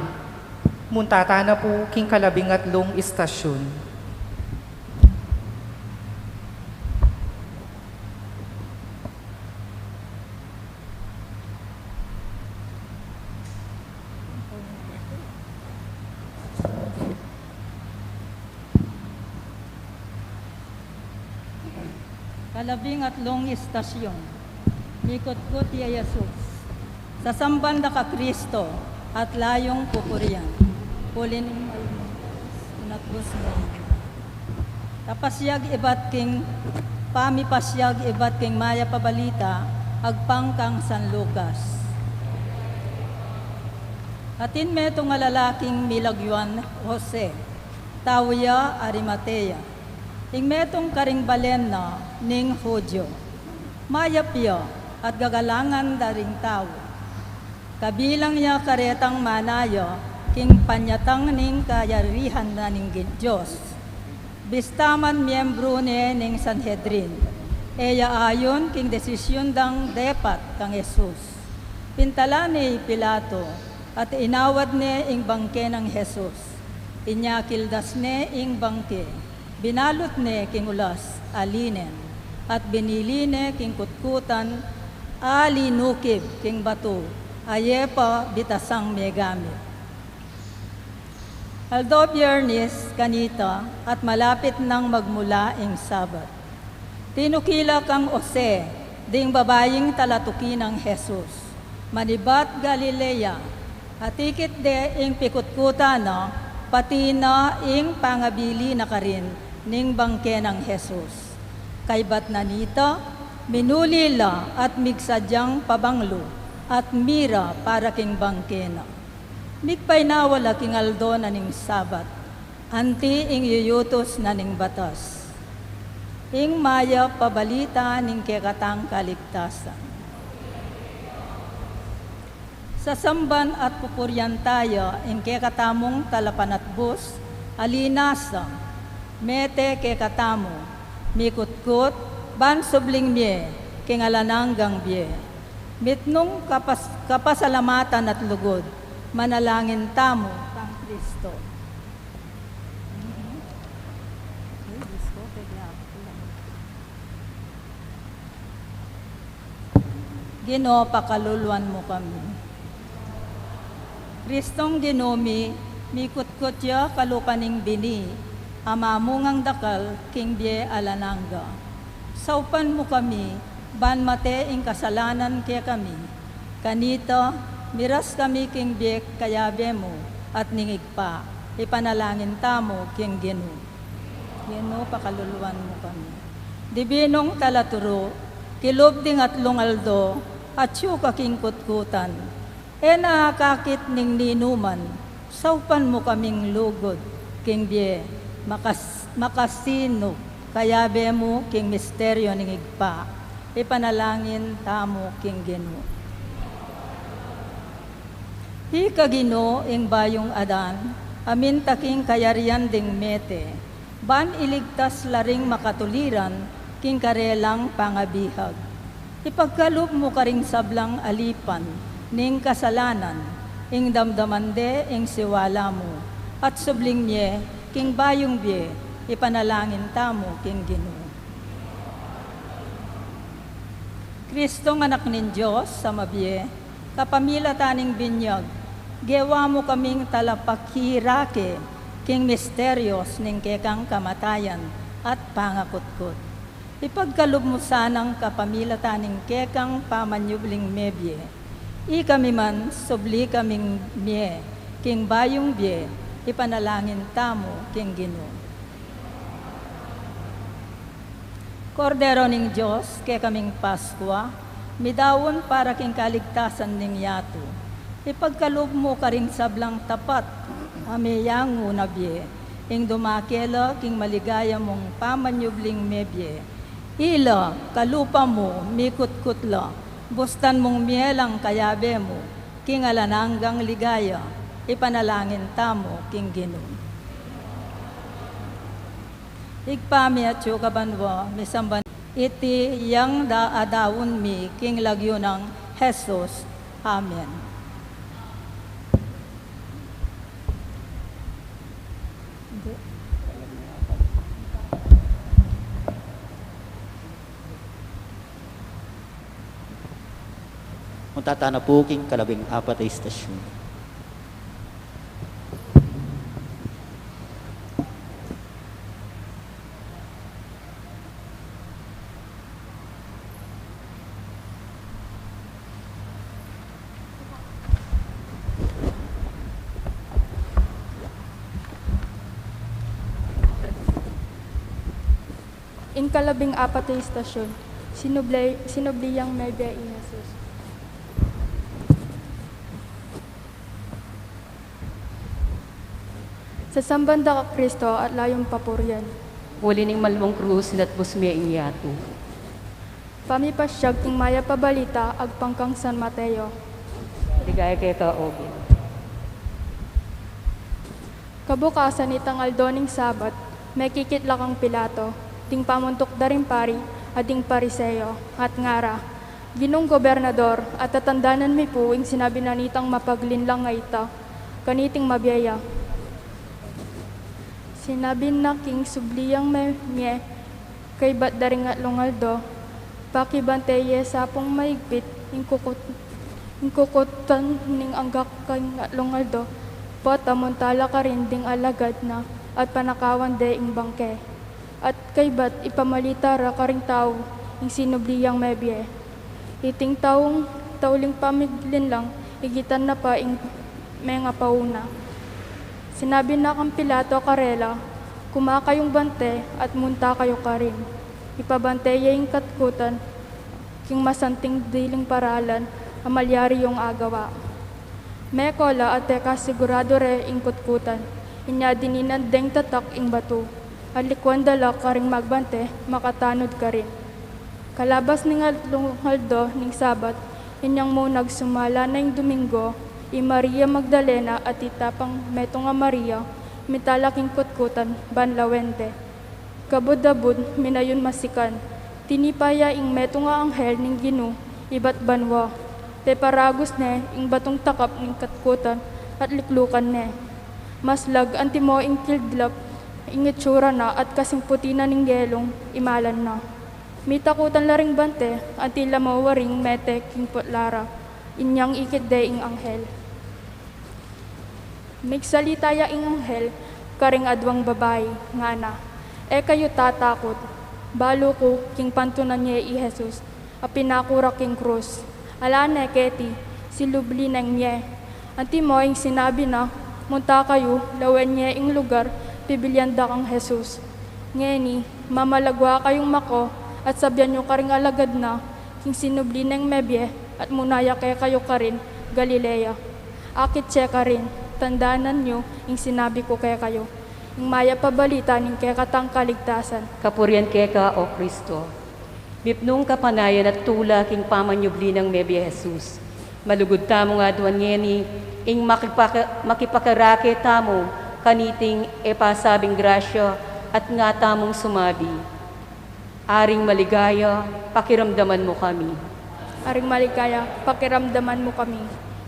Munta tana pu king kalabing atlung istasyun. Kalabing atlung istasyun. Mikutkut ya i Jesus. Sasamban da ka Kristo at layung pupurian. Puli ning mayupayang inatbus mu. Kapasiag ibat king, pamipasiag ibat king mayap a balita agpang kang San Lucas. Atin metung a lalaking milagyuan Jose, tau ya Arimatea. Ing metung karing balen na ning Judio. Mayap ya at gagalangan da ring tau. Kabilang ya karetang manaya king panyatang ning kayarihan na ning Gin-, Dios. Bista man miyembru ne ning Sanhedrin, e ya ayun king desisyun dang depat kang Jesus. Pintalan ne i Pilato, at inawad ne ing bangke nang Jesus. Inya kildas ne ing bangke, binalut ne king ulas a linen, at binili ne king kutkutan a linukib king batu, a e pa bitasang megamit. Aldo Biyernes kanita at malapit nang magmula ing Sabat. Tinuki la kang Jose, ding babaing talatuki nang Jesus, manibat Galilea, at ikit de ing pikutkutan na, pati na ing pangabili na karin ning bangke nang Jesus. Kaybat na nita, minuli la at migsadyang pabanglu at mira para king bangke na. Migpainawa la king aldo na ning Sabat, anti ing yuyutus na ning batas. Ing mayap a balita ning kekatang kaligtasan. Sasamban at pupurian taya ing kekatamung talapanatbus a linasa, mete kekatamu, mikutkut, ban subling mie king alang anggang bie. Mitmung kapas-, kapasalamatan at lugud, manalangin tamu kang Kristo. Ginu, pakaluluan mu kami. Kristong Ginu mi, mikutkut ya kalupa ning bini a mamungang dakal king bie alang angga. Saupan mu kami, ban mate ing kasalanan kekami. Kanita, miras kami king bie kayabe mu at ning Ibpa, ipanalangin tamu king Ginu. Ginu, pakaluluan mu kami. Dibinung Talaturu, kilub ding atlung aldo, atyu ka king kutkutan. E na akakit ning ninuman, saupan mu kaming lugud king bie, makas-, makasinu kayabe mu king misteryo ning Ibpa, ipanalangin tamu king Ginu. Ika Ginu ing bayung Adan, a minta king kayarian ding mete, ban iligtas la ring makatuliran king karelang pangabihag. Ipagkalub mu karing sablang alipan ning kasalanan, ing damdaman de ing siwala mu, at subling mie king bayung bie, ipanalangin tamu king Ginu. Kristong Anak ning Dios a mabie, kapamilatan ning binyag, gewa mu kaming talapakirake king misteryos ning kekang kamatayan at pangakutkut. Ipagkalub mu sanang kapamilatan ning kekang pamanyubling mebie, ikami man subli kaming mie king bayung bie, ipanalangin tamu king Ginu. Kordero ning Dios, kekaming Paskua, midaun para king kaligtasan ning yatu. Ipagkalub mu karing sablang tapat a meyangu na bie, ing dumake la king maligaya mung pamanyubling mebie. Ila, kalupa mu, mikutkut la, bustan mung mie lang kayabe mu king alang anggang ligaya, ipanalangin tamu king Ginu. Ibpa mi atsu ka banua, misamban iti yang da-, adaun mi king lagyu nang Jesus. Amen. Punta tana pu king kalabing apat a istasyon. Ing kalabing apat a istasyon, sinubli, sinubli yang mebie i Jesus. Sasamban da ka Kristo at layung papurian. Uli ning malmung krus, sinatbus mie ing yatu. Pamipasyag king mayap a balita agpang kang San Mateo. Ligaya keka, O Ginu. Kabukasan, itang aldo ning Sabat, mekikit la kang Pilato, ding pamuntuk da ring pari, at ding Pariseo, at ngara, Ginung gobernador, at tatandanan mi pu ing sinabi na nitang mapaglinlang a ita, kaniting mabie ya. Sinabi na king subli yang me-, mie, kaybat da ring atlung aldo, pakibante ye sa pung maigpit, ing kukut-, ing kukutan ning angga king atlung aldo, Pota munta la karin ding alagad na at panakawan de ing bangke. At kaybat ipamalita ra karing tau ing sinubli yang mebie. Iting taung tauling pamiglinlang igitan na pa ing mengapauna. Sinabi na kang Pilato karela, "Kuma kayung bante at munta kayu karin." Ipabante ye ing katkutan king masanting diling paralan a malyari yung agawa. Meko la at e kasigurado re ing kutkutan, inya dininan deng tatak ing batu, at likuan da la karing magbante makatanud karin. Kalabas ning atlung aldo ning Sabat, inyang munag sumala na ing Domingo, i Maria Magdalena at ita pang metung a Maria, mitala king kutkutan ban lawen de. Kabud-abud, minayun masikan. Tinipa ya ing metung a anghel ning Ginu ibat banua. Peparagus ne ing batung takap ning katkutan at liklukan ne. Maslag antimo ing kidlap ing itsura na at kasing puti na ning yelung imalan na. Mitakutan la ring bante anti la mawaring mete king putla ra. Inyang ikit de ing anghel. Migsalita ya ing anghel karing aduang babai, ngana, "E kayu tatakut. Balu ku king pantunan ye i Jesus a pinaku ra king krus. Ala ne keti, sinubli neng mie. Antimo ing sinabi na, munta kayu, lawen ye ing lugar pibilyan da kang Jesus. Ngeni, mamalagwa kayung mako at sabian yu karing alagad na, king sinubli neng mebie at munaya kekayu karin Galilea. Akit ye karin, tandanan yu ing sinabi ku kekayu." Ing mayap a balita ning kekatang kaligtasan. Kapurian keka, O Kristo. Mipnung kapanayan at tula king pamanyubli nang mebie Jesus. Malugud tamung aduan ngeni ing makipaka-, makipakarake tamu kaniting e pasabing grasya at nga tamung sumabi, "Aring maligaya, pakiramdaman mu kami." Aring maligaya, pakiramdaman mu kami.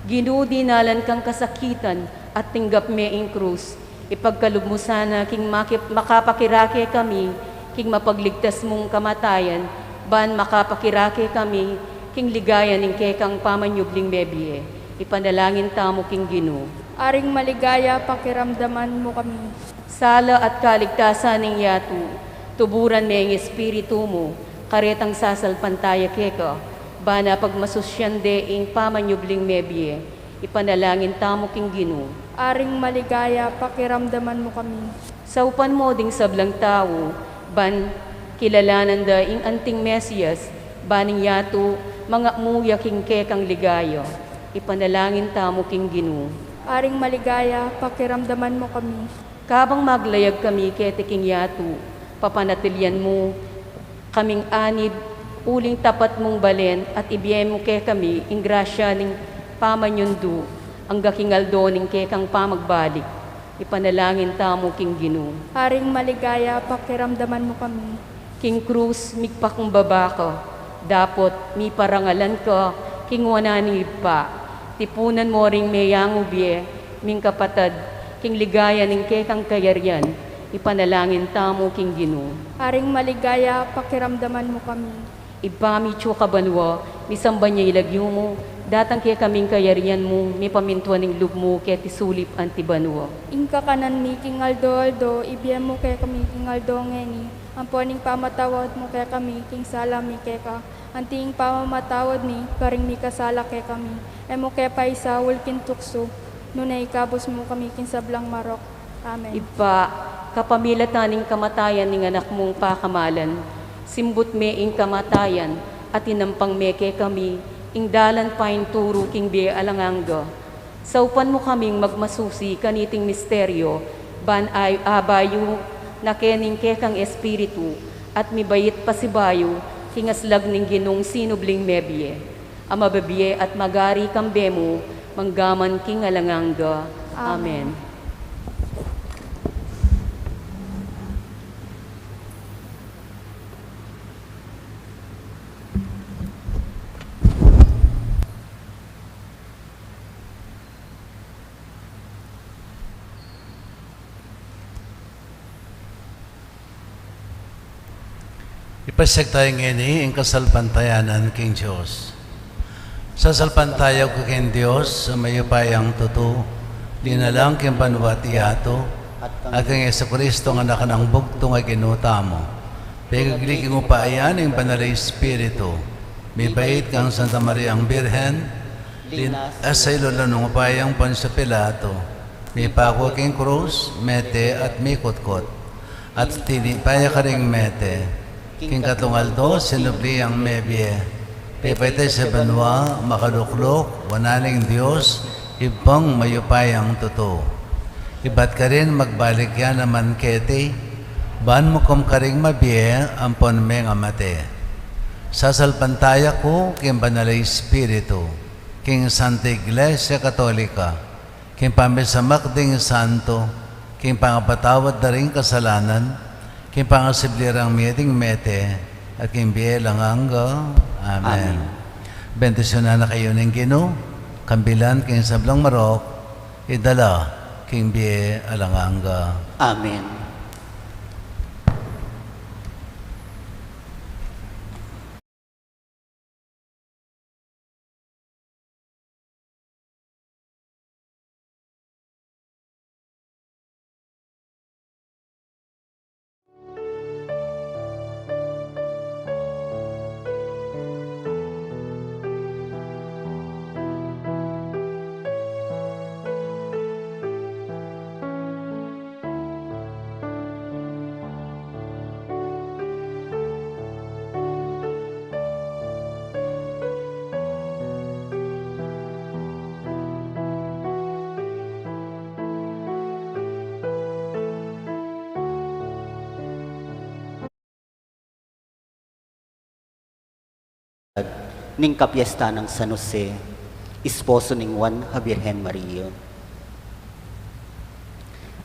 Ginu, dinalan kang kasakitan at tinggap me ing krus. Ipagkalub mu sana king makip-, makapakirake kami king mapagligtas mung kamatayan, ban makapakirake kami king ligaya ning kekang pamanyubling mebie. Ipanalangin tamu king Ginu. Aring maligaya, pakiramdaman mu kami. Sala at kaligtasan ning yatu, tuburan me ing Espiritu mu, karetang sasalpantaya keka, bana pagmasusyan de ing pamanyubling mebie. Ipanalangin tamu king Ginu. Aring maligaya, pakiramdaman mu kami. Saupan mu ding sablang tau, ban kilalanan da ing anting Mesias, ban ing yatu mangamu ya king kekang ligaya. Ipanalangin tamu king Ginu. Aring maligaya, pakiramdaman mu kami. Kabang maglayag kami keti king yatu, papanatilian mu kaming anib uling tapat mung balen at ibie mu kekami ing grasya ning pamanyundu angga king aldo ning kekang pamagbalik. Ipanalangin tamu king Ginu. Aring maligaya, pakiramdaman mu kami. King krus migpakumbaba ka, dapot miparangalan ka king wanan ning Ibpa. Tipunan mu ring meyangu bie ming kapatad king ligaya ning kekang kayarian. Ipanalangin tamu king Ginu. Aring maligaya, pakiramdaman mu kami. Ibpa mi atsu ka banua, misamban ya ing lagyu mu, datang kekami ing kayarian mu, mipamintuan ing lub mu keti sulip anti banua. Ing kakanan mi king aldo-aldo ibie mu kekami king aldo ngeni. Ampon ing pamatawad mu kekami king sala mi keka, anti ing pamamatawad mi karing mikasala kekami. E mu ke paisaul king tuksu, nune ikabus mu kami king sablang marok. Amen. Ibpa, kapamilatan ning kamatayan ning Anak mung pakamalan, simbut me ing kamatayan at inampang me kekami ing dalan painturu king bie alang angga. Saupan mu kaming magmasusi kaniting misteryo, ban ay-, abayu na ke ning kekang Espiritu, at mibait pasibayu king aslag ning Ginung sinubling mebie, a mabibie at magari kambe mu, manggaman king alang angga. Amen. Amen. Ipasiag tamu ngeni ing kasalpantayanan king Dios. Sasalpantaya ku king Dios a mayupayang tutu, Dinalang king banua at yatu, at kang Jesucristo nga anak nang bugtung a Ginu tamu. Pigagli king upaya ning Banal a Espiritu, mibait kang Santa Mariang Birhen, linasa king lulu ning upayang Poncio Pilato, mipaku king krus, mete at mikutkot. At tinipa ya karing mete, king katlung aldo sinubli yang mebie. Pepaitas ya banua, makaluklok wanan ning Dios, Ibpang mayupayang tutu. Ibat karin magbalik ya naman keti, ban mukum karing mabie ampon mengamate. Sasalpantaya ku king Banal a Espiritu, king Santa Iglesia Katolika, king pamisamak ding santo, king pangapatawad da ring kasalanan, king pangasibli rang mie ding mete, at king bie alang angga. Amen. Amen. Bendisyunan na kayu ning Ginu, kambilan king sablang marok, idala king bie alang angga. Amen. Ning kapiesta nang San Jose, esposo ning Juan ha Birhen Maria.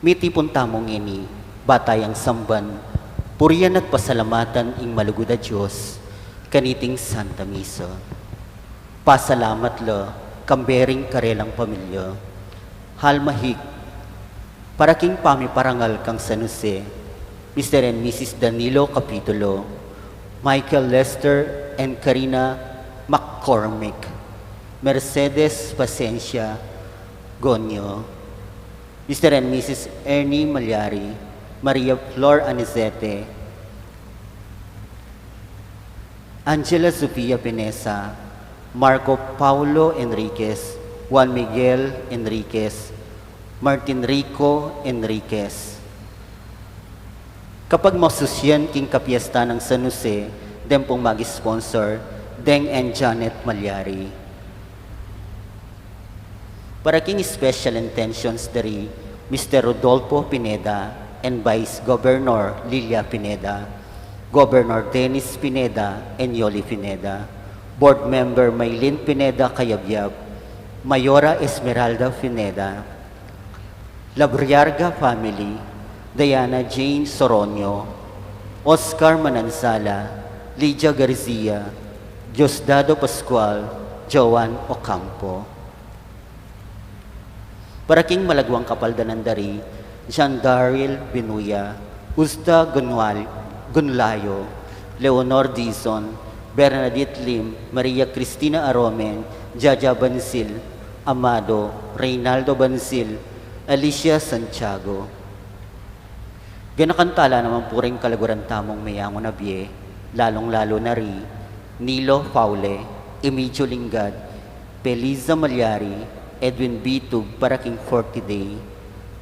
Mitipun tamu ngeni, ba tayang samban, purian at pasalamatan ing malugud a Dios, kaniting Santa Misa. Pasalamat la, kambe ring karelang pamilya. Halmahik, para king pamiparangal kang San Jose, Mister and Missus Danilo Capitulo, Michael Lester and Karina McCormick, Mercedes Pacencia Gonyo, Mister and Missus Ernie Malyari, Maria Flor Anizete, Angela Sofia Pinesa, Marco Paulo Enriquez, Juan Miguel Enriquez, Martin Rico Enriquez. Kapagmasusyan king kapiesta nang San Jose, deng pung mag-sponsor, Deng and Janet Malyari. Para king special intentions dari Mister Rodolfo Pineda and Vice Governor Lilia Pineda, Governor Dennis Pineda and Yoli Pineda, Board Member Maylin Pineda Cayabyab, Mayora Esmeralda Pineda, Labriarga family, Diana Jane Soronio, Oscar Manansala, Lydia Garcia, Diosdado Pascual, Joan Ocampo. Para king malaguang kapaldanan dari, Jean Daryl Binuya, Usta Gunwal-, Gunlayo, Leonor Dizon, Bernadette Lim, Maria Cristina Aromen, Jaja Bansil, Amado, Reynaldo Bansil, Alicia Santiago. Ganakan tala naman pu ring kaluguran tamung meyangu na bie, lalung-lalu na ri Nilo Faule, Emigio Lingad, Peliza Malyari, Edwin Bitug para king forty day,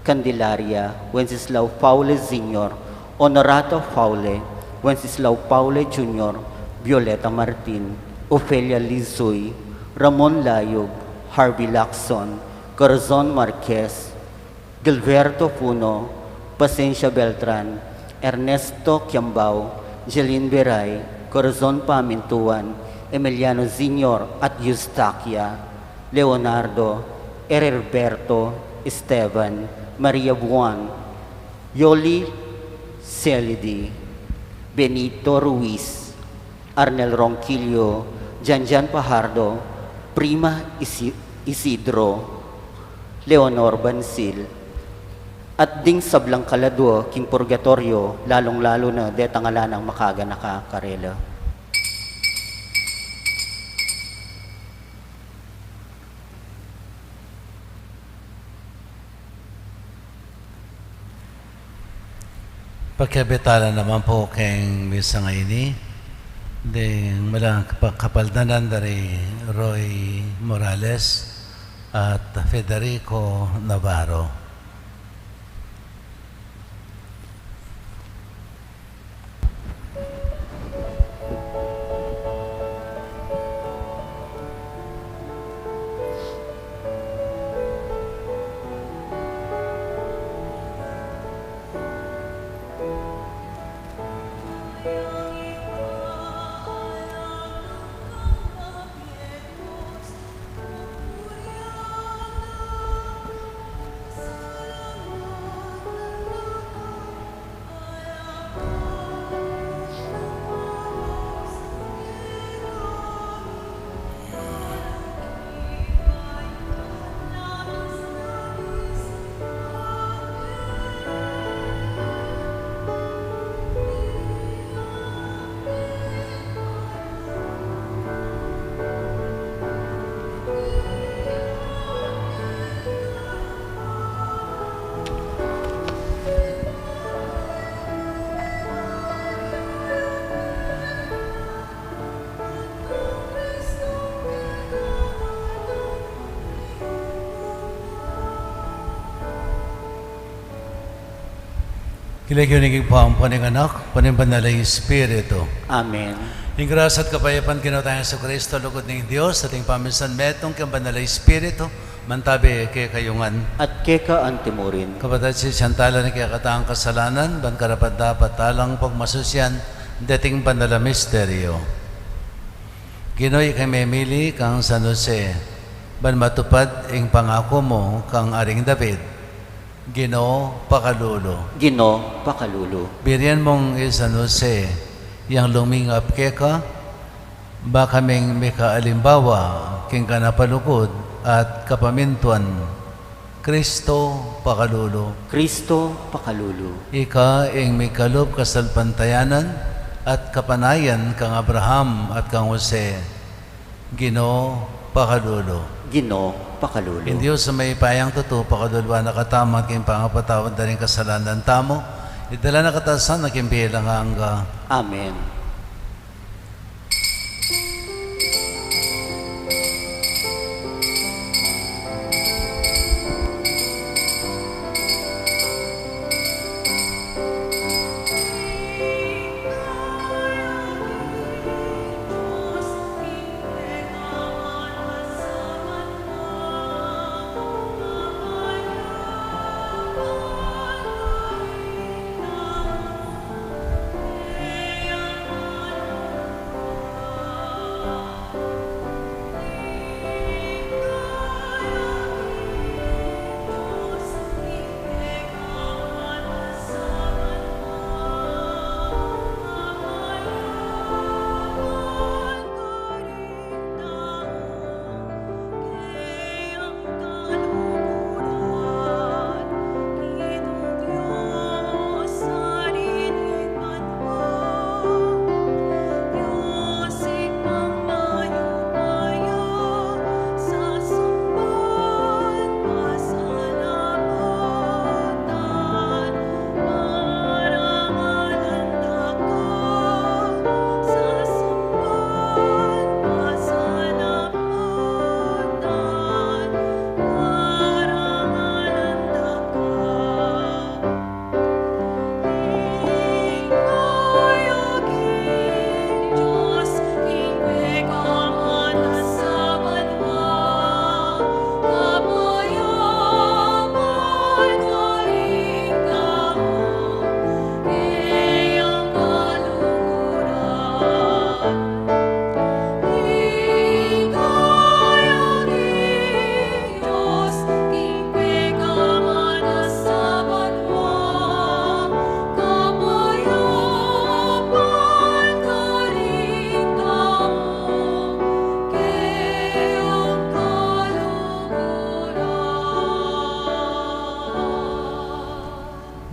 Candelaria, Wenceslao Faule Senior, Honorato Faule, Wenceslao Faule Junior, Violeta Martin, Ofelia Lizoy, Ramon Layog, Harvey Lacson, Corazon Marquez, Gilberto Puno, Pacencia Beltran, Ernesto Kiambao, Jeline Beray, Corazon Pamintuan, Emiliano Senior at Eustaquia, Leonardo, Herberto, Esteban, Maria Buan, Yoli Celidi, Benito Ruiz, Arnel Ronquillo, Janjan Pajardo, Prima Isi-, Isidro, Leonor Bansil, at ding sablang kaladua king purgatorio, lalung-lalu na detang ala nang makaganaka karela. Pakiabe tala naman pu keng misa ngeni, deng malang kapaldanan da ri Roy Morales at Federico Navarro. Kilikiu ning Ibpa, ampo ning Anak, ampo ning Banal a Espiritu. Amen. Ing grasya at kapayapan ning Ginu tang Jesucristo, lugud ning Dios, at ing pamisan metung king Banal a Espiritu, mantabi kekayu ngan. At keka antimurin. Kapatad, sisian tala ning kekatang kasalanan, ban karapat-dapat talang pagmasusyan deting banal a misteryo. Ginu, ika ing memili kang San Jose, ban matupad ing pangaku mu kang Aring David. Ginu, pakalulu. Ginu, pakalulu. Birian mung i San Jose, yang lumingap keka, ba kaming mikaalimbawa king kanapalugud at kapamintuan. Kristo, pakalulu. Kristo, pakalulu. Ika ing mikalub kasalpantayanan at kapanayan kang Abraham at kang Jose. Ginu, pakalulu. Ginu, pakalulu. Ing Dios a mayupayang tutu, pakaluluan na katamu at king pangapatawad da ring kasalanan tamu, idala na katamu sana king bie alang angga. Amen.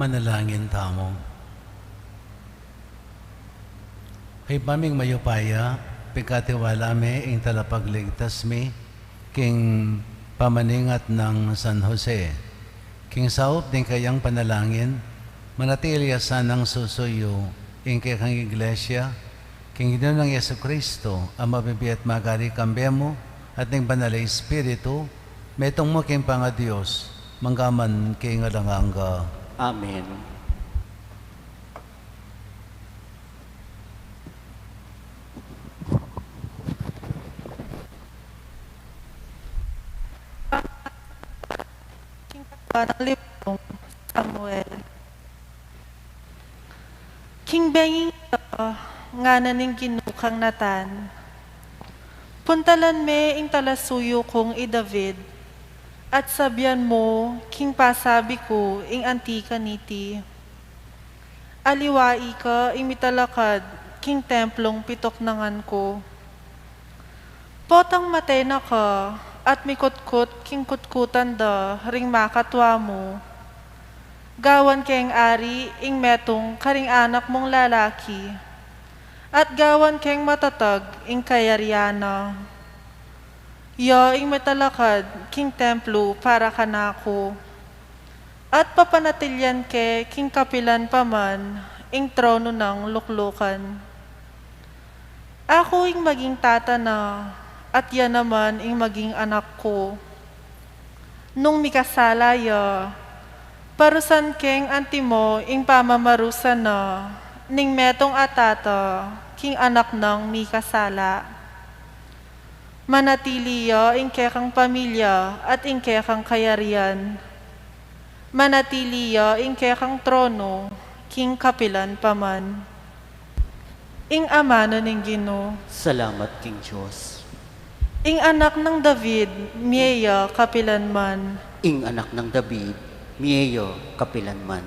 Manalangin tamu. Ibpa ming mayupaya, pigkatiwala mi ing talapagligtas mi king pamaningat nang San Jose. King saup ning kayang panalangin, Manatili ya sanang susuyu ing kekang Iglesia, king Ginu nang Jesucristo, a mabibie at magari kambe mu, at ning Banal a Espiritu, metung mu king pangaDios, mangga man king alang angga. Amen. King Katawan nang Librong Samuel. King bengi ita, ngana ning Ginu kang Natan, "Puntalan me ing talasuyu kung i David, at sabian mu king pasabi ku ing anti kaniti. Aliwa ika ing mitalakad king templung pituknangan ku. Potang mate na ka at mikutkut king kutkutan da ring makatua mu. Gawan keng ari ing metung karing anak mung lalaki, at gawan keng matatag ing kayarian na. Ya ing mitalakad king templo para kanaku, at papanatilian ke king kapilan pa man ing tronu nang luklukan. Aku ing maging tata na, at ya naman ing maging anak ku. Nung mikasala ya, parusan keng antimo ing pamamarusan na ning metung a tata king anak nang mikasala. Manatili ya ing kekang pamilya at ing kekang kayarian. Manatili ya ing kekang tronu king kapilan pa man." Ing amanu ning Ginu. Salamat king Dios. Ing anak nang David, mie ya kapilan man. Ing anak nang David, mie ya kapilan man.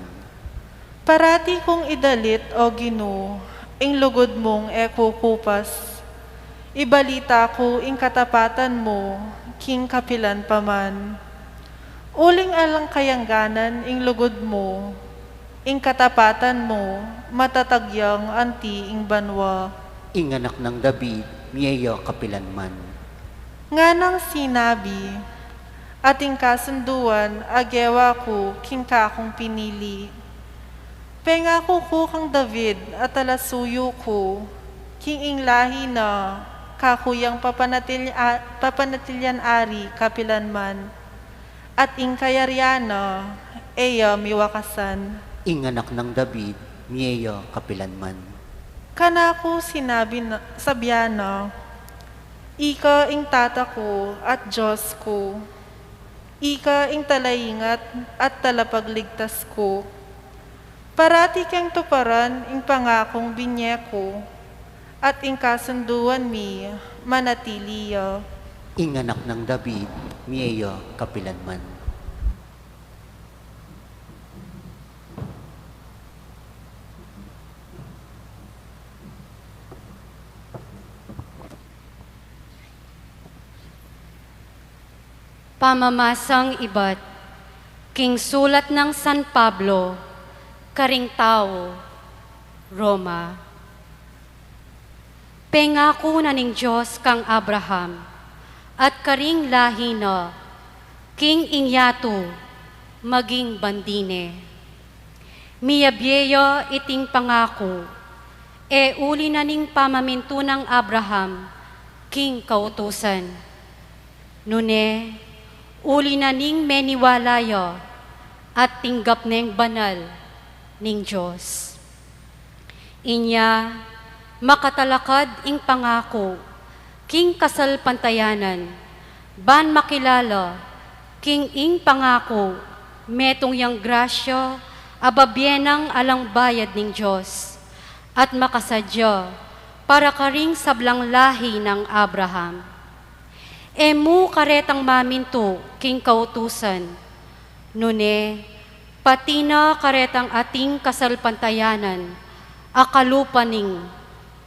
Parati kung idalit, O Ginu, ing lugud mung e kukupas. Ibalita ku ing katapatan mu king kapilan pa man. Uling alang kayangganan ing lugud mu, ing katapatan mu, matatag yang anti ing banua. Ing anak nang David, mie ya kapilan man. Nganang sinabi, ating kasunduan a gewa ku king kakung pinili. Pengaku ku kang David a talasuyu ku, king ing lahi na, kaku yang papanatil-, a-, papanatilian ari kapilan man, at ing kayarian na, e ya miwakasan. Ing anak nang David, mie ya kapilan man. Kanaku sinabi na, sabian na, Ika ing tata ku at Dios ku. Ika ing talaingat at talapagligtas ku. Parati keng tuparan ing pangakung binye ku, at ing kasunduan mi manatili ya. Ing anak nang David, mie ya kapilan man. Pamamasang ibat king sulat nang San Pablo karing tau Roma. Pengaku na ning Dios kang Abraham at karing lahi na king ing yatu maging bandi ne. Miyabie ya iting pangaku, e uli na ning pamamintu nang Abraham king kautusan. Nune, uli na ning meniwala ya at tinggap neng banal ning Dios. Inya, makatalakad ing pangaku king kasalpantayanan, ban makilala king ing pangaku metung yang grasya a babie nang alang bayad ning Dios, at makasadya para karing sablang lahi nang Abraham. E mu karetang mamintu king kautusan, nune, pati na karetang ating kasalpantayanan a kalupa ning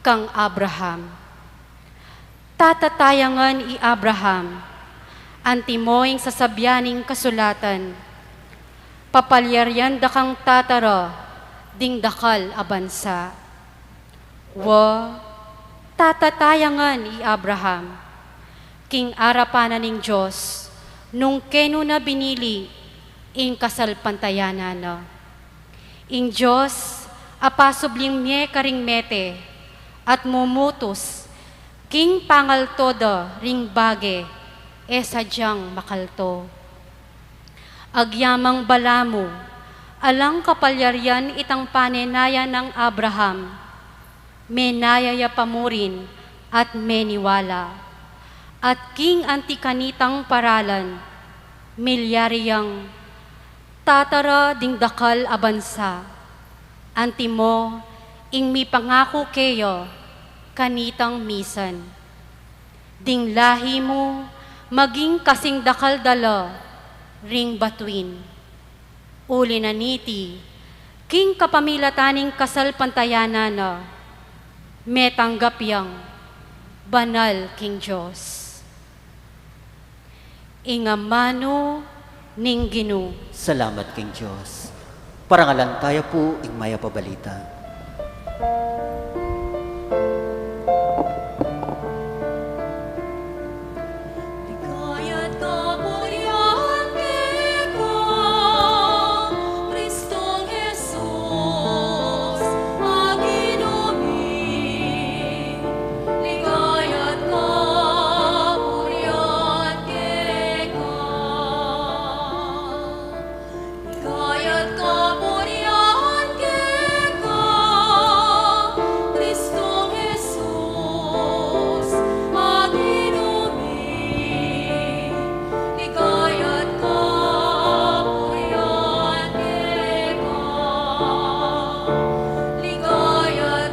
kang Abraham. Tatatayangan i Abraham, antimo ing sasabian ning kasulatan, papalyarian da kang tata ra ding dakal a bansa. Wa, tatatayangan i Abraham king arapan na ning Dios, nung kenu na binili ing kasalpantayanan na. Ing Dios, a pasubling mie karing mete, at mumutus king pangalto da ring bage e sadyang makalto. Agyamang balamu, alang kapalyarian itang panenaya nang Abraham, menaya ya pa murin at meniwala. At king anti kanitang paralan, milyari yang tatara ding dakal a bansa. Antimo ing mipangaku keya kanitang misan. Ding lahi mu maging kasing dakal da la ring batuin. Uli na niti, king kapamilatan ning kasalpantayanan na, metanggap yang banal king Dios. Ing amanu ning Ginu. Salamat king Dios. Parangalan taya pu ing mayap a balita. Ligaya't kapurian keka, Kristong Jesus, a Ginu mi. Ligaya't kapurian keka. Ligaya't kapurian keka, Kristong Jesus, a Ginu mi. Ligaya't kapurian keka. Ligaya't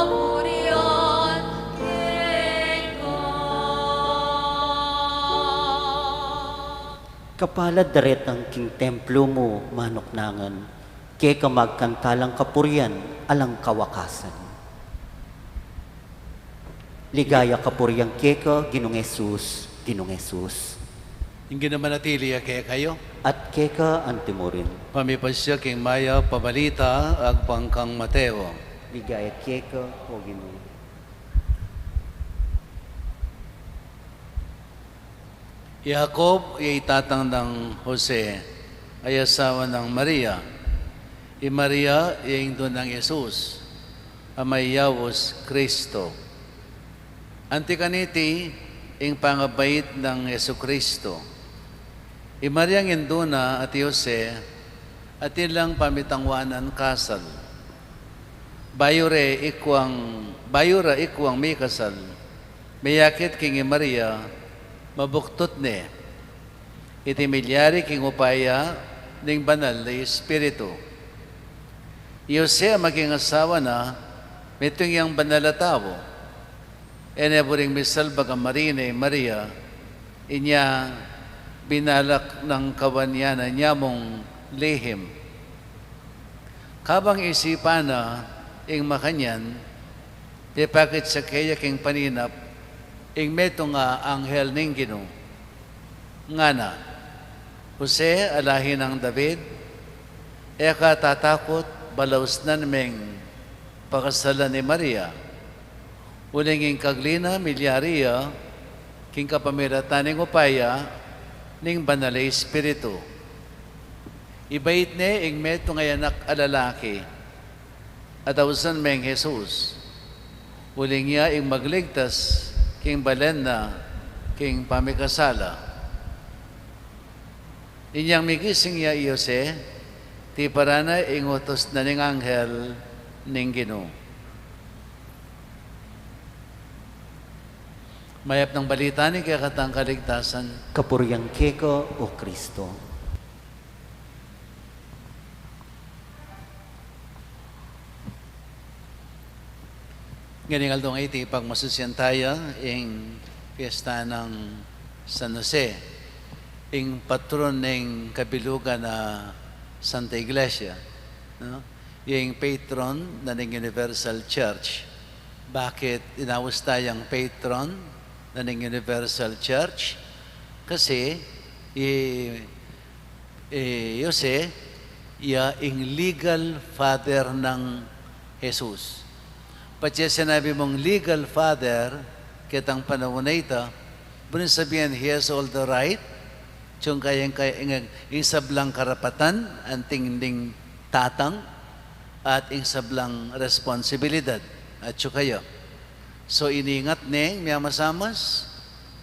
kapurian keka. Kapalad daretang king templo mu, manuknangan, keka magkantalang kapurian alang kawakasan. Ligaya kapurian keka, Ginung Jesus, Ginung Jesus. Ing Ginu manatili ya kekayu. At keka anti murin. Pamipasya king mayap a balita agpang kang Mateo. Ligaya keka, O Ginu. I Jacob ya i tatang nang Jose, a i asawa nang Maria. I Maria ya i indu nang Jesus, a mayaus Kristo. Anti kaniti ing pangabait nang Jesucristo. I Mariang indu na at i Jose, atin lang pamitangwanan kasal. Bayu re ikwang, bayu ra ikwang mikasal, meyakit king i Maria, mabuktut ne. Iti milyari king upaya ning Banal a Espiritu. I Jose a maging asawa na, metung yang banal a tau. E ne buring misalbag a marine i Maria, inya binalak nang kawan ya na niya mung lihim. Kabang isipan na ing makanyan, pepakit sa keya king paninap ing metung a anghel ning Ginu. Ngana, Jose a lahi nang David, e ka tatakut balausnan meng pakasalan i Maria. Uling ing kagli na milyari ya king kapamilatan ning upaya ning Banal a Espiritu. Ibait ne ing metung a anak a lalaki, at ausan meng Jesus. Uling ya ing magligtas king balen na king pamikasala. Inyang migising ya i Jose, tiparan na ing utus na ning anghel ning Ginu. Mayap nang balita ning kekatang kaligtasan. Kapurian keka, O Kristo. Ngening aldo ngeni, pagmasusian taya ing piyesta nang San Jose, ing patron ning kabilugan na Santa Iglesia, no? Ing patron na ning Universal Church. Bakit inaus tayang patron na ning Universal Church? Kasi i, i Jose, ya ing legal father nang Jesus. Patse sinabi mung legal father, ketang panaun a ita, buring sabian he has all the right, tsung kayang, kayang, ing sablang karapatan, anting ding tatang at ing sablang responsibilidad. At saka ya. So, iningat neng miyamasamas,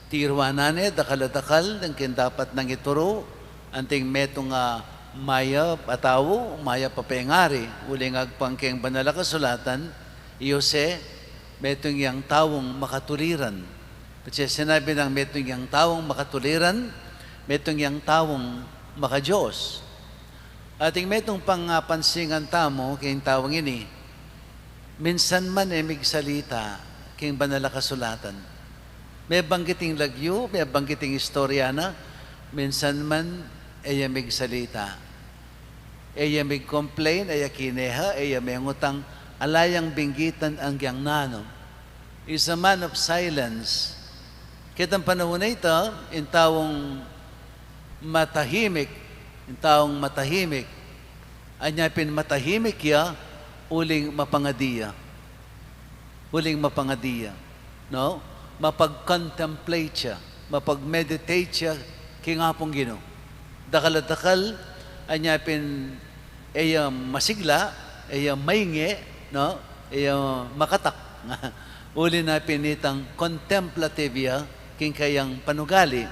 tiruanan ne, dakal a dakal, deng king dapat nang ituru, anting metung a mayap a tau, mayap a pengari, uling agpang keng Banal a Kasulatan, i Jose, metung yang taung makatuliran. Patse sinabi nang metung yang taung makatuliran, metung yang taung maka-Dios. Ating metung pang, ah, pansingan tamu king taung ini, minsan man e migsalita king Banal a Kasulatan. Mebanggit ing lagyu, mebanggit ing istorya na, minsan man e ya migsalita. E ya mig-complain, e ya kineha, e ya mengutang, ala yang binggitan agyang nanu. He's a man of silence. Ketang panaun a ita, ing taung matahimik, ing taung matahimik, anya pin matahimik ya, uling mapangadi ya. Uling mapangadi ya, no? Mapag-contemplate ya, mapag-meditate ya king Apung Ginu. Dakal a dakal, anya pin e ya masigla, e ya mainge, no? E ya makatak. Uli na pin itang contemplative ya king kayang panugali.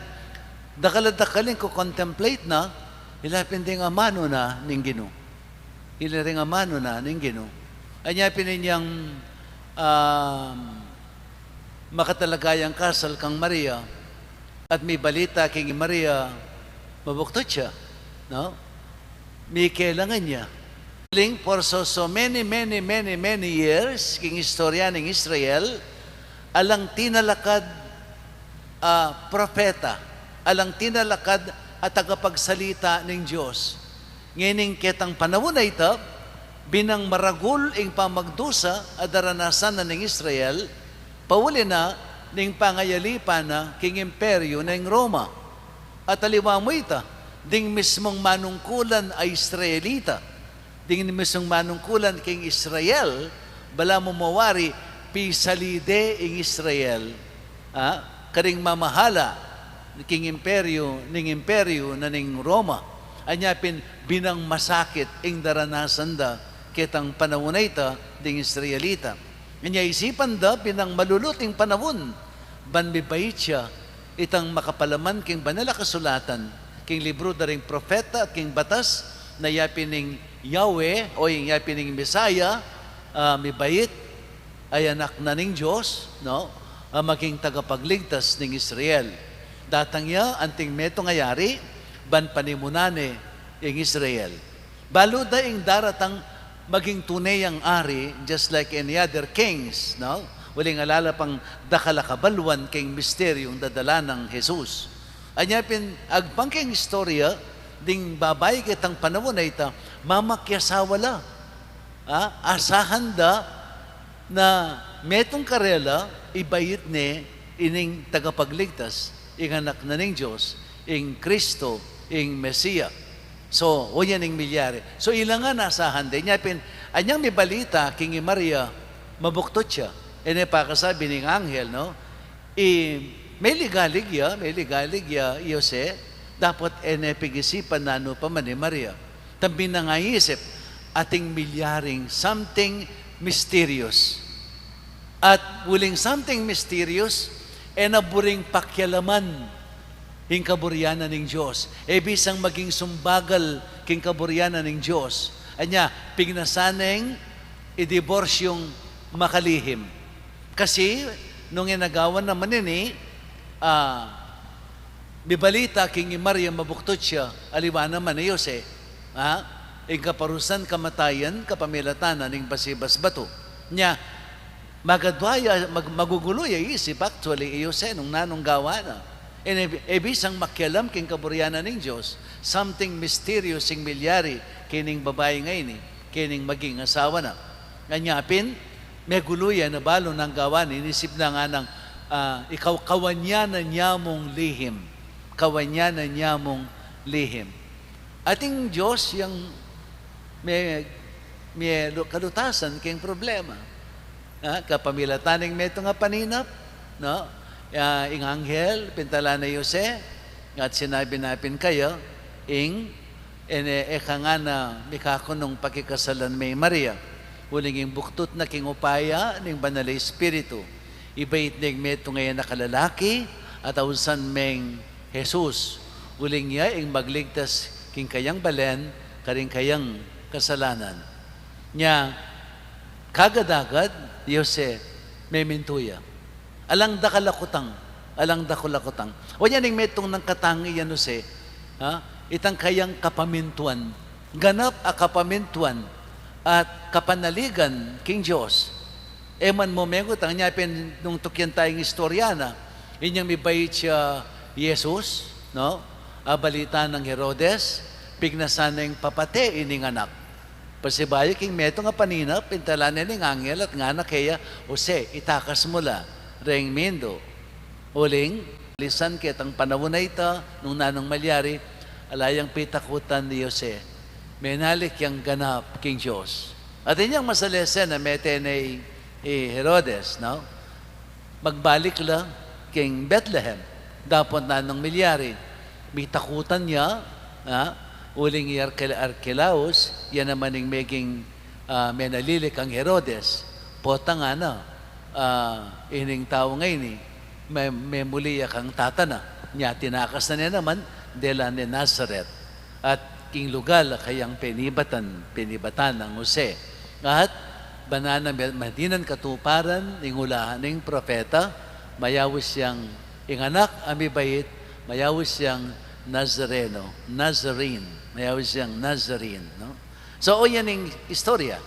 Dakal a dakal ing ko-contemplate na, ila pin ding amanu na ning Ginu. Ila ring amanu na ning Ginu. Anya pin inyang, um, makatalagayang kasal kang Maria, at mibalita king i Maria, mabuktud ya, no? Mikelangan ya. Uling for so, so many, many, many, many years, king istorya ning Israel, alang tinalakad a propeta, alang tinalakad a tagapagsalita ning Dios. Ngening ketang panaun a ita, binang maragul ing pamagdusa a daranasan na ning Israel, pauli na ning pangayalipan na king imperyu ning Roma. At aliwa mu ita, ding mismung manungkulan a Israelita, ding mismung manungkulan king Israel, balamu mawari pisali de ing Israel, ah, karing mamahala king imperyu, ning imperyu na ning Roma. Anya pin binang masakit ing daranasan da ketang panaun a ita ding Israelita. Anya isipan da binang malulut ing panaun, ban mibait ya itang makapalaman king Banal a Kasulatan, king libru da ring propeta at king batas, na ya pin ing Yahweh, o ing ya pin ing Messiah, ah, mibait, a Anak na ning Dios, no? A maging tagapagligtas ning Israel. Datang ya anting metung a yari, ban panimunan ne ing Israel. Balu da ing daratang maging tune yang ari, just like any other kings, no? Uling ala la pang dakal a kabaluan king misteryung dadala nang Jesus. Anya pin, agpang king istorya, ding babai ketang panaun a ita, mamakiasawa la. Ah, asahan da na metung karela, ibait ne ining tagapagligtas, ing Anak na ning Dios, ing Kristo, ing Mesia. So, o yan ing milyari. So, ila ngan asahan de. Nya pin, anyang mibalita king i Maria, mabuktud ya. E ne pakasabi ning anghel, no? I, meligalig ya, meligalig ya i Jose, dapot e ne pigisipan nanu pa man i Maria. Tambing na nga isip, atin milyaring something mysterious. At uling something mysterious, e na buring pakialaman ing kaburian na ning Dios. E bisang maging sumbagal king kaburian na ning Dios. Anya, pignasan neng idiborsyung makalihim. Kasi, nung inagawan na man ini, ah, mibalita king i Maria mabuktud ya, aliwa na man i Jose, ha? Ing kaparusan kamatayan, kapamilatan na ning basibas batu. Nya, magadwa ya, mag-, magugulu ya isip, actually, i Jose nung nanung gawa na. E ne, e bisang makialam king kaburian na ning Dios, something mysterious ing milyari kening babai a ini, kening maging asawa na. Anya pin, megulu ya na balu nang gawa na, inisip na nga nang, ah, ikaw, kawanyanan ya mung lihim. Kawanyanan ya mung lihim. Atin Dios yang me-, me-, lu-, kalutasan king problema. Ah, kapamilatan ning metung a paninap, no? Ah, ing anghel, pintala na i Jose, at sinabi na pin kaya, ing E ne, e ka ngana mikakunung pakikasalan me i Maria, uling ing buktut na king upaya ning Banal a Espiritu. Ibait ne ing metung a anak a lalaki, at ausan meng Jesus, uling ya ing magligtas king kayang balen karing kayang kasalanan. Nya, kagad-agad, i Jose, memintu ya. Alang dakal a kutang, alang dakal a kutang. O yan ing metung nang katangian, Jose, ha? Itang kayang kapamintuan, ganap a kapamintuan at kapanaligan king Dios. E man mu mengutang, nya pin nung tukyan taya ing istorya na, inyang mibait ya i Jesus, no? Abalita nang Herodes, pignasan neng papate ining anak. Pasibayu king metung a paninap, pintalan ne ning anghel at ngana keya, Jose, itakas mu la reng mindu. Uling, lisan ketang panaun a ita, nung nanung malyari, ala yang pitakutan i Jose. Menalik yang ganap king Dios. At inyang masalese na mete ne i Herodes, no? Magbalik la king Bethlehem. Dapot nanung milyari, mitakutan ya, ha? Uling i Arke-, Arkelaus, ya naman ing meging, ah, menalili kang Herodes. Potang ngana, ah, ining tau ngeni, me-, memuli ya kang tata na. Nya tinakas na ne naman, dela ne Nazaret. At king lugal a kayang penibatan, penibatan nang Jose. At bana na me-, madinan katuparan ing ula ning propeta, mayaus yang ing anak a mibait, mayaus yang Nazareno, Nazarene, mayaus yang Nazarene, no? So, o yan ing istorya.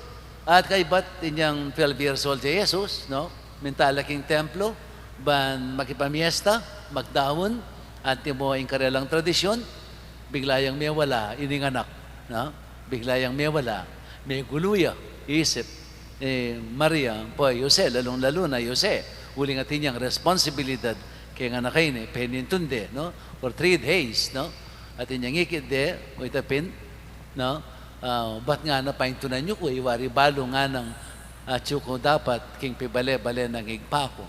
At kaybat inyang twelve years old ya Jesus, no? Minta la king templo, ban makipamiesta, magdaun, antimo ing karelang tradisyun, bigla yang mewala ining anak, no? Bigla yang mewala, megulu ya isip, e, Maria, ampo i Jose, lalung-lalu na i Jose, uling atin yang responsibilidad keng anak a ini, penintun de, no? For three days, no? Atin yang ikit de, o ita pin, no? Ah, bat ngana paintunan yu ku, e wari balu nganang atyu ku dapat king pibale-bale nang ibpa ku.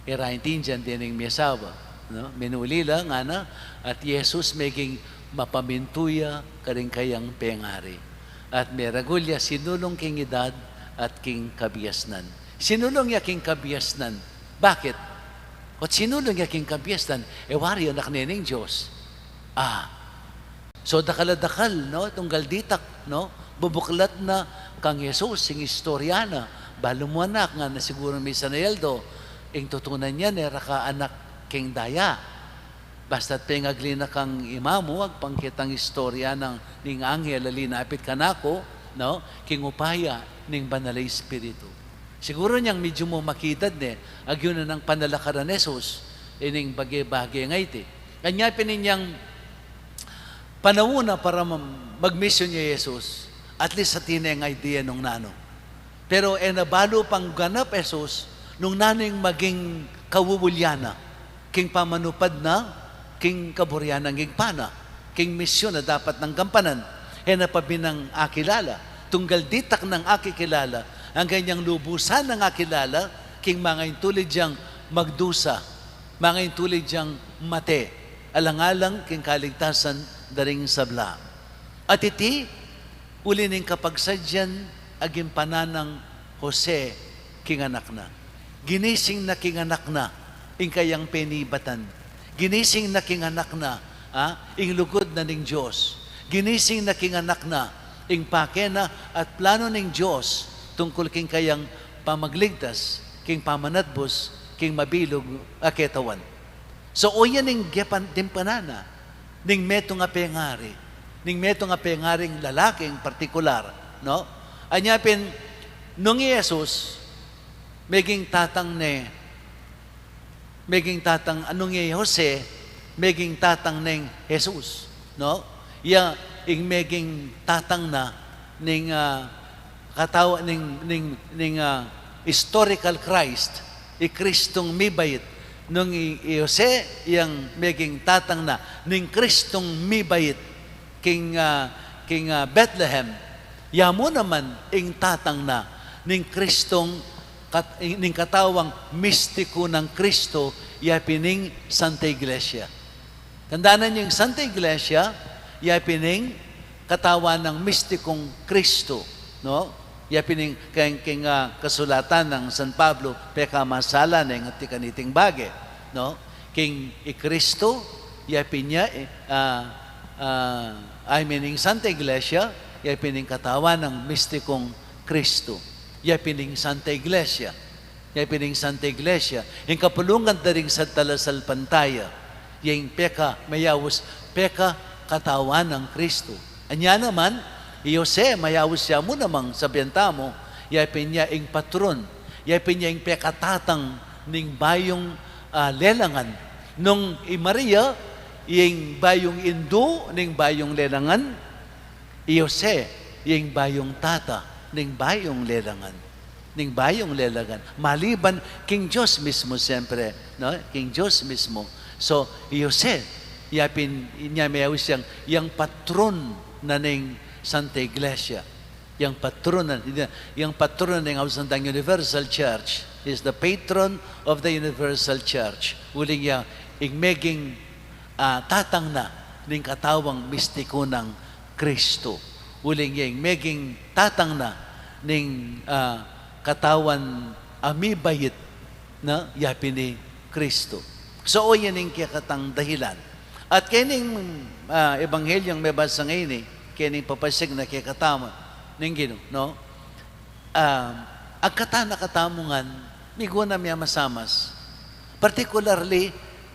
E ra intindian dening miasawa, no? Minuli la ngana, at i Jesus meging mapamintu ya karing kayang pengari. At meragul ya sinulung king edad at king kabiasnan. Sinulung ya king kabiasnan. Bakit? Ot sinulung ya king kabiasnan, e wari anak ne ning Dios. Ah, So, dakal a dakal, no? Tunggal ditak, no? Bubuklat na kang Jesus ing istorya na. Balu mu anak, ngana siguru misan a aldo, ing tutunan ya, e ra ka anak king daya. Basta't pengagli na kang ima mu, agpang ketang istorya nang ning anghel a linapit kanaku, no? King upaya ning Banal a Espiritu. Siguru inyang medyu mu makidad ne, agyu na nang panalakaran Jesus ining bage-bage a iti. Anya pin inyang panaun na para ma-, magmisyun ya Jesus, at least atin neng idea nung nanu. Pero e na balu pang ganap Jesus nung nanu ing maging kauulian na king pamanupad na king kaburian nang Ibpa na, king misyun a dapat nang gampanan. E na pa binang akilala. Tunggal ditak nang akikilala, anggang inyang lubusan nang akilala, king mangaintulid yang magdusa, mangaintulid yang mate, alang-alang king kaligtasan da ring sabla. At iti, uli ning kapagsadyan a ginpanan nang Jose king anak na. Ginising na king anak na ing kayang penibatan. Ginising na king anak na, ah, ing lugud na ning Dios. Ginising na king anak na ing pake na at plano ning Dios tungkul king kayang pamagligtas, king pamanatbus, king mabilug a ketawan. So, o yan ing gepan, ginpanan na ning metung a pengari, ning metung a pengaring lalaki ing partikular, no? Anya pin, nung i Jesus, meging tatang ne, meging tatang, nung i Jose, meging tatang neng Jesus, no? Ya ing meging tatang na ning, ah, katawa ning, ning, ning, ah, historical Christ, i Kristong mibait. Nung i, i Jose yang meging tatang na ning Kristong mibait king, ah, king, ah, Bethlehem, ya mu naman ing tatang na ning Kristong kat-, ning katawang mistiku nang Kristo, ya pin ing Santa Iglesia. Tandanan yu ing Santa Iglesia, ya pin ing katawan nang mistikung Kristu, no? Ya pin ing, king, king, ah, kasulatan nang San Pablo, pekamasala na ing atin kaniting bage, no? King i Kristu, ya pin ya, eh, ah, ah, I mean, ing Santa Iglesia, ya pin ing katawan nang mistikung Kristu. Ya pin ing Santa Iglesia. Ya pin ing Santa Iglesia, ing kapulungan da ring salasalpantaya, ya ing peka mayaus, peka katawan nang Kristu. Anya naman, i Jose, mayaus ya mu namang sabian tamu, ya pin ya ing patron, ya pin ya ing pekatatang ning bayung, ah, lelangan. Nung i Maria, ing bayung indu ning bayung lelangan, i Jose, ing bayung tata ning bayung lelangan. Ning bayung lelangan. Maliban king Dios mismu, siyempre, no? King Dios mismu. So, i Jose, ya pin, inya mayaus yang, yang patron na ning Santa Iglesia. Yang patron na, yang patron na ning Autang Universal Church. Is the patron of the Universal Church. Uling ya, ing meging, ah, tatang na ning katawang mistiku nang Kristu. Uling ya ing meging tatang na ning, ah, katawan a mibait na ya pin i Kristu. So, o yan ing kekatang dahilan. At kening, ah, Ebanghelyo yang mebasa ngeni, kening papasiag na kekatamu ning Ginu, no? Ah, agkatan na katamu ngan, migunam ya masamas. Particularly,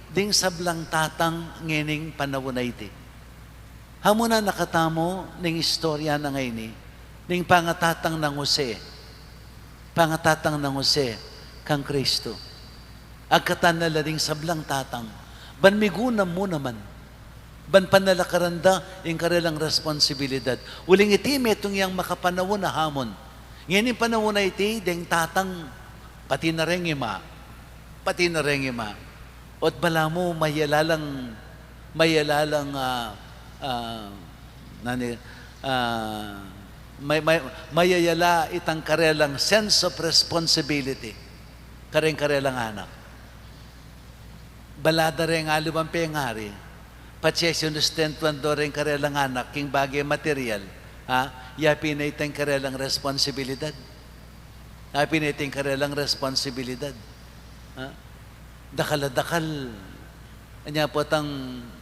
ding sablang tatang ngening panaun a iti. Hamunan na katamu ning istorya na ngeni, ning pangatatang nang Jose. Pangatatang nang Jose kang Kristu. Agkatan na la ding sablang tatang. Ban migunam mu naman. Ban panalakaran da ing karelang responsibilidad. Uling iti metung yang makapanaun a hamon. Ngening panaun a iti, deng tatang, pati na reng ima. Pati na reng ima. Ot balamu mayalalang, mayalalang, ah, ah, nani, ah, may, may, mayayala itang karelang sense of responsibility kareng karelang anak. Bala da reng aliwang pengari, patse sinustentuan do reng karelang anak king bage material, ha? Ya pin itang karelang responsibilidad. Ya pin itang karelang responsibilidad. Ha? Dakal a dakal. Anya potang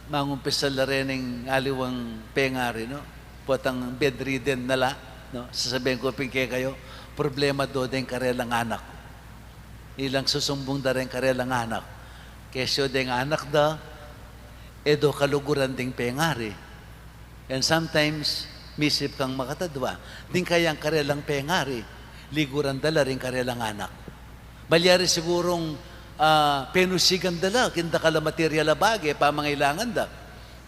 mangumpisa la reng aliwang pengari, no? Potang bedridden na la, no? Sasabian ku pin kekayu, problema do deng karelang anak. Ilang susumbung da reng karelang anak. Kesyo deng anak da, e do kaluguran ding pengari. And sometimes, misip kang makatadwa, ding kayang karelang pengari, liguran da la ring karelang anak. Malyari sigurung, ah, penusigan da la king dakal a material a bage, pamangailangan da.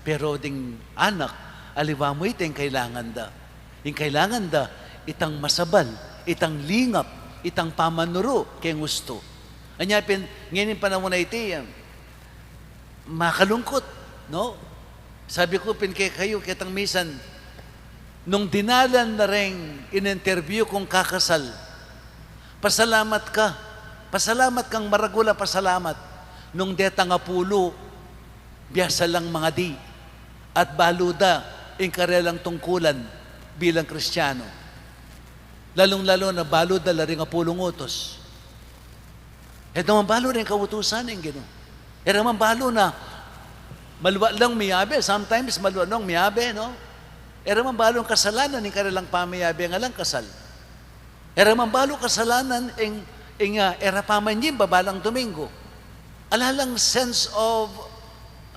Pero ding anak, aliwa mu itang kailangan da. Ing kailangan da, itang masabal, itang lingap, itang pamanuru keng ustu. Anya pin, ngening panaun a iti, ah, makalungkut, no? Sabi ku pin kekayu, ketang misan, nung dinalan na reng in-interview kung kakasal, pasalamat ka, pasalamat kang maragul a pasalamat, nung detang apulu, biasa lang mangadi, at balu da ing karelang tungkulan bilang Kristiano. Lalung-lalu na balu da la ring apulung utus. E da man balu ring kautusan ning Ginu. E ra man balu na malwa lang miyabe, sometimes malwa lang miyabe, no? E ra man balu kasalanan ing karelang pamiyabe, nga lang kasal. E ra man balu kasalanan ing, ing, ah, e ra pamanyimba balang Domingo. Ala lang sense of,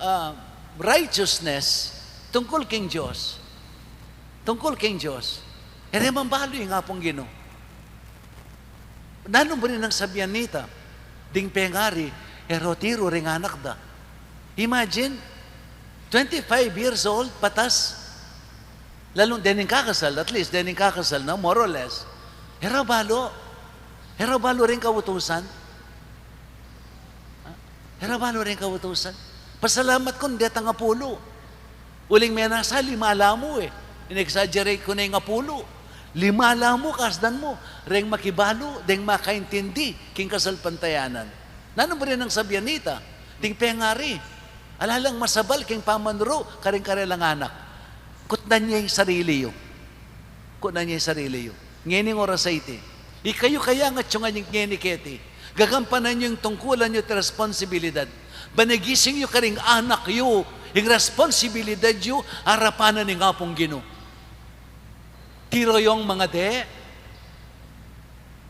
ah, righteousness tungkul king Dios. Tungkul king Dios. E ra man balu ing Apung Ginu. Nanu buri nang sabian nita? Ding pengari, e ro tiru ring anak da. Imagine, twenty-five years old, patas. Lalung dening kakasal, at least dening kakasal na, more or less. E ra balu, e ra balu ring kautusan. E ra balu ring kautusan. Pasalamat kung detang apulu. Uling menasa lima la mu e. In-exaggerate ku na ing apulu. Lima la mu, kasdan mu, reng makibalu, deng makaintindi king kasalpantayanan. Nanu buri nang sabian nita? Ding pengari, ala lang masabal king pamanuru karing karelang anak. Kutnan ye ing sarili yu. Kutnan ye ing sarili yu. Ngening oras a iti, ikayu kaya ngan atyu ngeni keti, gagampanan yu ing tungkulan yu at responsibilidad. Ban igising yu karing anak yu ing responsibilidad yu arapan ning Apung Ginu. Tiru yung mangadi,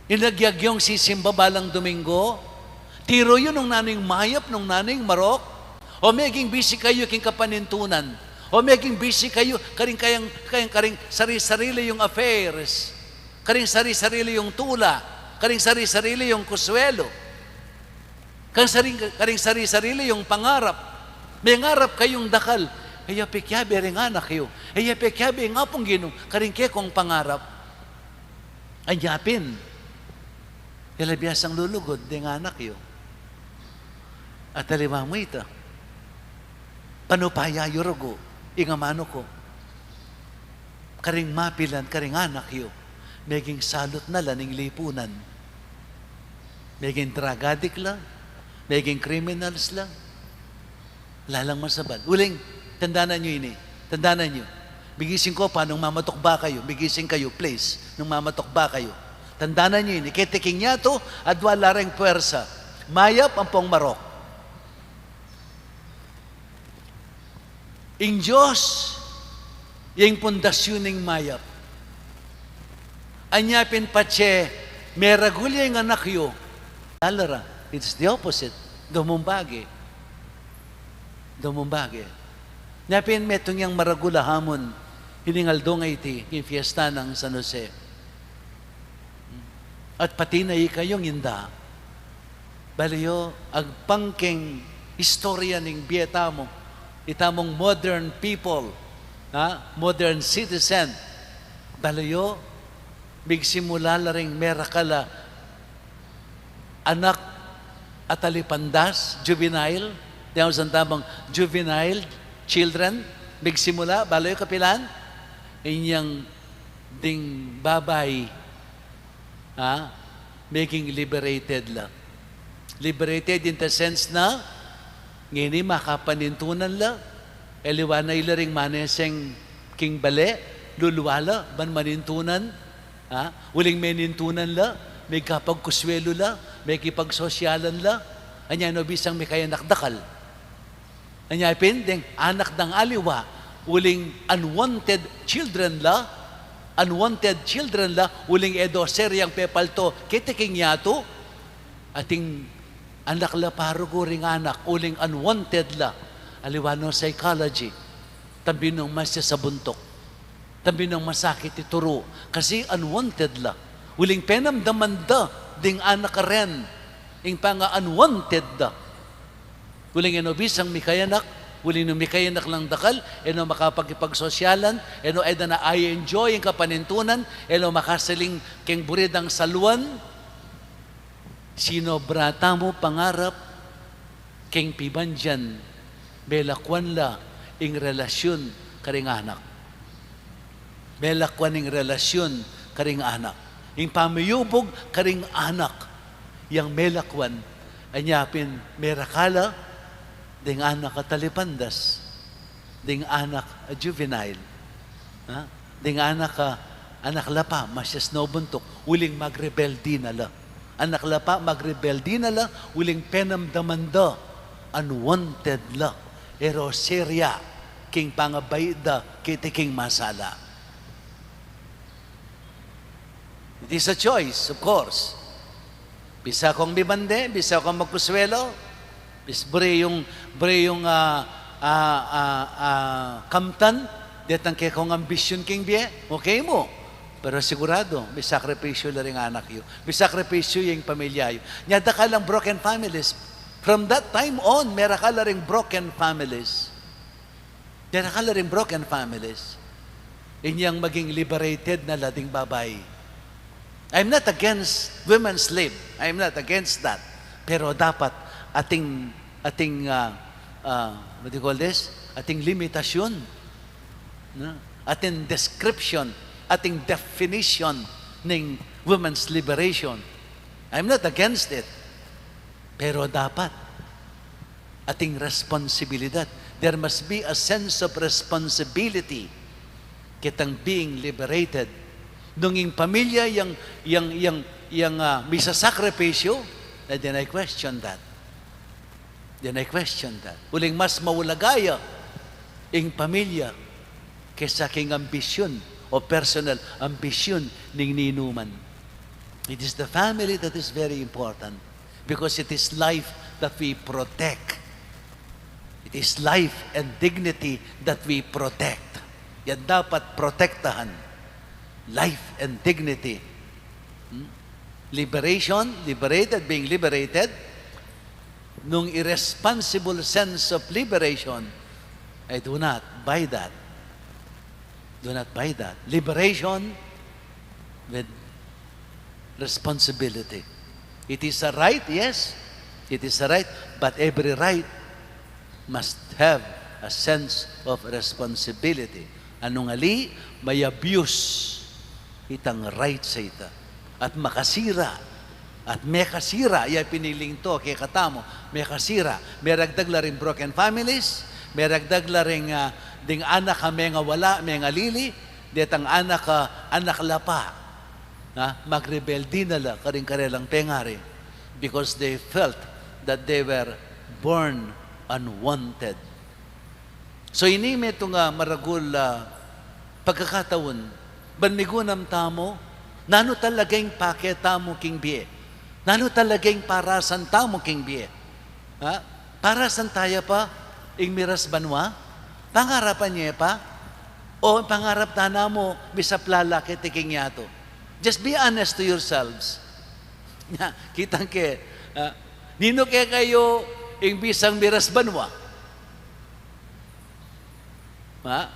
inagyag yung sisimba balang Domingo. Tiru yu nung nanu ing mayap, nung nanu ing marok. O meging busy kayu king kapanintunan. O meging busy kayu karing kayang, kayang karing sari-sarili yung affairs. Karing sari-sarili yung tula. Karing sari-sarili yung kuswelo. Karing sari, karing sari-sarili yung pangarap. Mengarap kayung dakal. E ya pe kiabe ring anak yu. E ya pe kiabe ing Apung Ginu karing kekong pangarap. Anya pin, e la biasang lulugud ding anak yu. At aliwa mu ita, panupaya yu rugu ing amanu ku karing mapilan karing anak yu, meging salut na la ning lipunan. Meging drug addict la, meging criminals la, ala lang masaban. Uling, tandanan yu ini. Tandanan yu. Migising ko pa nung mamatukba kayu. Migising kayu, please, nung mamatukba kayu. Tandanan yu ini. Keti king yatu, adwa la reng puersa. Mayap ampong marok. Ing Dios, ya ing pundasyun ning mayap. Anya pin patse meragul ya ing anak yu, ala la ra. It's the opposite. Dumumbagi. Dumumbagi. Nya pin metung yang maragul a hamon ining aldo ngeni, king fiesta nang San Jose. At pati na ikayung inda. Balu yu, agpang king istorya ning bie tamu, itamung modern people, ha? Modern citizen. Balu yu, migsimula la ring merakal a anak a talipandas, juvenile, deng santamung juvenile children, migsimula, balu yu kapilan, inyang ding babai, ha, meging liberated la. Liberated in the sense na, ngeni makapanintunan la, aliwa na ila ring maneseng king bale, lulwa la, ban manintunan, ha, uling menintunan la, mekapagkuswelu la, mekipagsosyalan la, anya e no bisang mikayanak dakal. Anya pin, deng anak dang aliwa, uling unwanted children la, unwanted children la, uling e do seryang pepalto keti king yatu, ating anak la pa rugu ring anak, uling unwanted la, aliwa nung psychology, tambinung masakit a buntuk. Tambinung masakit i turu, kasi unwanted la. Uling penamdaman da ding anak a ren, ing panga-unwanted da. Uling e no bisang mikayanak, uling nung mikayanak lang dakal, e no makapakipagsosyalan, e no e da na i-enjoy ing kapanintunan, e no makasiling king buri dang saluan, sinobra tamu pangarap, king pibandian, melakwan la ing relasyun karing anak. Melakwan ing relasyun karing anak. Ing pamiyubug karing anak, yang melakwan, anya pin merakal la ding anak a talipandas, ding anak a juvenile, ha? Ding anak a, anak la pa, masias no buntuk, uling magrebelde na la. Anak la pa, magrebelde na la, uling penamdaman da, unwanted la, e ro serya king pangabai da keti king masala. It is a choice, of course. Bisa kong mibande, bisa kong magkuswelo, bis-, buri yung, buri yung, ah, ah, ah, ah, kamtan detang kekong ambisyun king bie, okay mu. Pero sigurado, misakripisyu la ring anak yu. Misakripisyu ya ing pamilya yu. Nya dakal lang broken families. From that time on, merakal la ring broken families. Merakal la ring broken families. Inyang maging liberated na la ding babai. I'm not against women's lib. I'm not against that. Pero dapat ating, ating, ah, ah, what do you call this? Ating limitasyon. No? Ating description, ating definition ning women's liberation. I'm not against it. Pero dapat ating responsibilidad. There must be a sense of responsibility Kitang being liberated. Nung ing pamilya yang, yang, yang, yang, ah, misasakripisyo, eh, then I question that. Then I question that. Uling mas maulaga ya ing pamilya kesa king ambisyun o personal ambisyun ning ninuman. It is the family that is very important because it is life that we protect. It is life and dignity that we protect. Yan dapat protektahan. Life and dignity. Hmm? Liberation, liberated, being liberated, nung irresponsible sense of liberation, I do not buy that. Do not buy that. Liberation with responsibility. It is a right, yes. It is a right. But every right must have a sense of responsibility. Nung ali, may abuse itang rights a ita. At makasira. At mekasira, ya piniling to, kekatamu, mekasira. Meragdag la ring broken families, meragdag la ring, ah, ding anak a mengawala, mengalili, detang anak a, anak lapa. Ha? Magrebelde na la karing karelang pengari because they felt that they were born unwanted. So, ini metung a maragul a pagkakataun, ban migunam tamu, nanu talaga ing pake tamu king bie? Nanu talaga ing parasan tamu king bie? Ha? Parasan taya pa ing miras banua? Pangarapan ye pa? O pangarap ta namu, misaplala keti king yatu? Just be honest to yourselves. Na, kitang ke, ah, ninu kekayu ing bisang miras banua? Ha?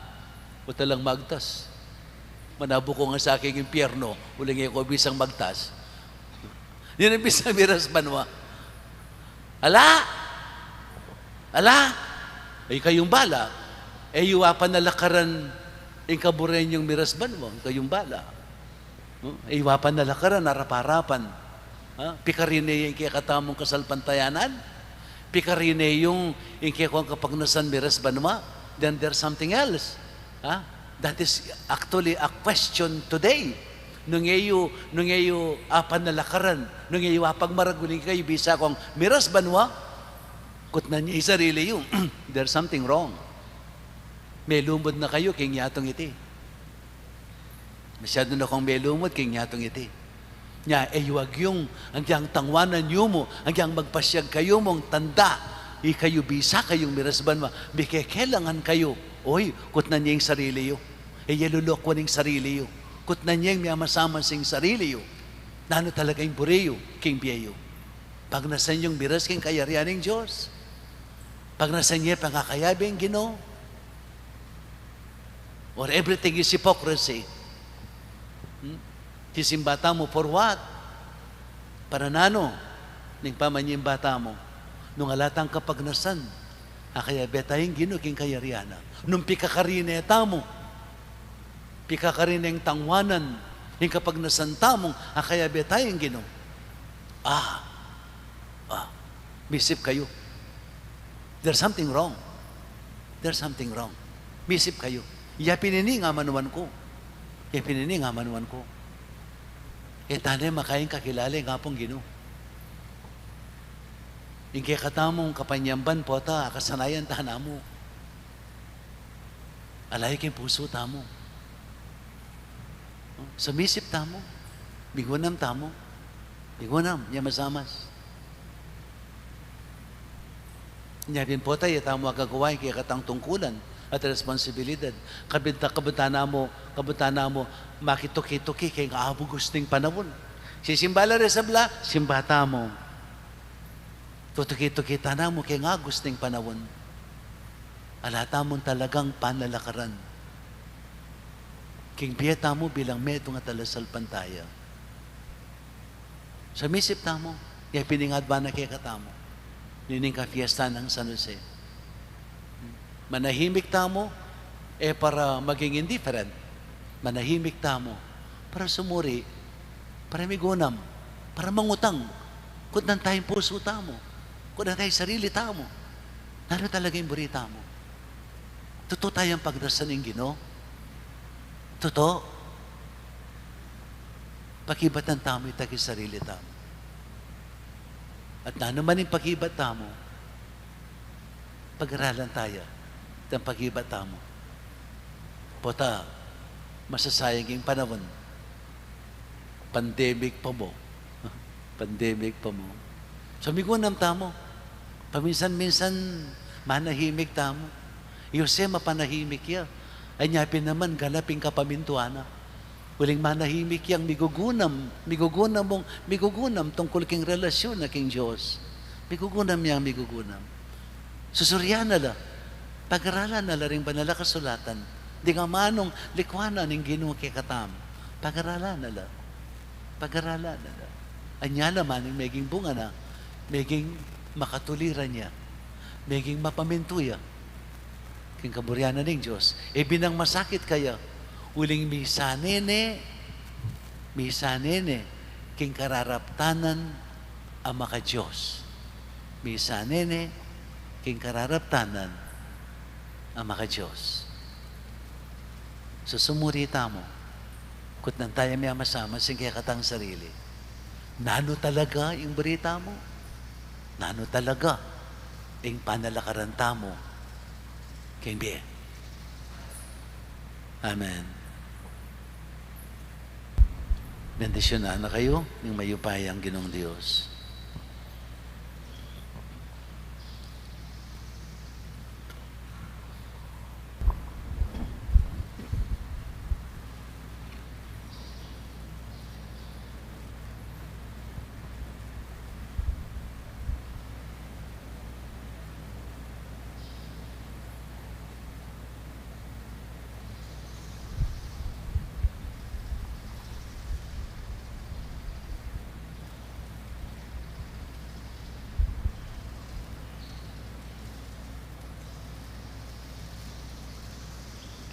O talang magtas. Manabu ko nga sa king impyerno, uling e ko bisang magtas. Ninu ing bisang miras banua? Ala! Ala! Ay kayung bala. E yu apanalakaran ing kabure yung miras banua, kayung bala. Hmm? E yu apanalakaran, arap-arapan. Ha? Pikarine ing kekatamung kasalpantayanan? Pikarine yung ing kekong kapagnasan miras banua? Then there's something else. Ha? That is actually a question today. Nung e yu, nung e yu apanalakaran, nung e yu apagmaragul ing kekayu bisa kong miras banua, kutnan ye ing sarili yu, there's something wrong. Melumud na kayu king yatung iti. Masyadu na kong melumud king yatung iti. Nya, e yu agyung, agyang tangwanan yu mu, agyang magpasyag kayu mung tanda, ikayu bisa kayung miras banua, mikekelangan kayu. Oy, kutnan ye ing sarili yu. E ye lulokwan ing sarili yu. Kutnan ye ing miamasamas ing sarili yu. Nanu talaga ing buri yu king bie yu? Pagnasan yung miras king kayarian ning Dios? Pagnasan ye pangakayabe ing Ginu? Or everything is hypocrisy? Hmm? Sisimba tamu for what? Para nanu? Ning pamanyimba tamu, nung ala tang kapagnasan, akayabe ta ing Ginu king kayarian na. Nung pikakarine tamu, pikakarine ing tangwanan ing kapagnasan tamung akayabe ta ing Ginu. Ah, ah, misip kayu. There's something wrong. There's something wrong. Misip kayu. Ya pin ini ing amanuan ku. Ya pin ini ing amanuan ku. E ta ne makaing kakilale ing Apung Ginu. Ing kekatamung kapanyamban pota, akasanayan ta namu. Ala ya king pusu tamu. Sumisip tamu. Migunam tamu. Migunam, miamasamas. Nya pin pota, e tamu agagawa ing kekatang tungkulan at responsibilidad. Kabud ta, kabud ta namu, kabud ta namu, makituki-tuki king augusting panaun. Sisimba la ring sabla, simba tamu. Tutuki-tuki ta namu king augusting panaun. Ala tamung talagang panalakaran king bie tamu bilang metung a talasalpantaya. Sumisip tamu, ya pin ing advana kekatamu, nining kapiestan nang San Jose. Manahimik tamu, e para maging indifferent. Manahimik tamu para sumuri, para migunam, para mangutang. Kutnan ta ing pusu tamu, kutnan ta ing sarili tamu. Nanu talaga ing buri tamu? Tutu tayang pagnasan ing Ginu? Totoo, pakibatan tamu ita king sarili tamu. At nanu man ing pakibat tamu, pag-aralan ta ya itang pakibat tamu. Pota, masasayang ing panaun. Pandemic pa mu. Pandemic pa mu. So, migunam tamu. Paminsan-minsan, manahimik tamu. I Jose mapanahimik ya. Anya pin naman, ganap ing kapamintuan na. Uling manahimik yang migugunam, migugunam mung, migugunam tungkul king relasyon na king Dios. Migugunam yang migugunam. Susurian na la. Pag-aralan na la ring banal a kasulatan. Ding amanung likuanan ning Ginu kekatamu. Pag-aralan na la. Pag-aralan na la. Anya la man ing meging bunga na, meging makatuliran ya, meging mapamintu ya king kaburian na ning Dios. E binang masakit kaya, uling misanene, misanene king kararaptanan a maka-Dios. Misanene king kararaptanan a maka-Dios. Susumuri tamu. Kutnan taya mi ama-ama ing kekatang sarili. Nanu talaga ing buri tamu? Nanu talaga ing panalakaran tamu king bie? Amen. Bendisyunan na kayu ning mayupayang Ginung Dios.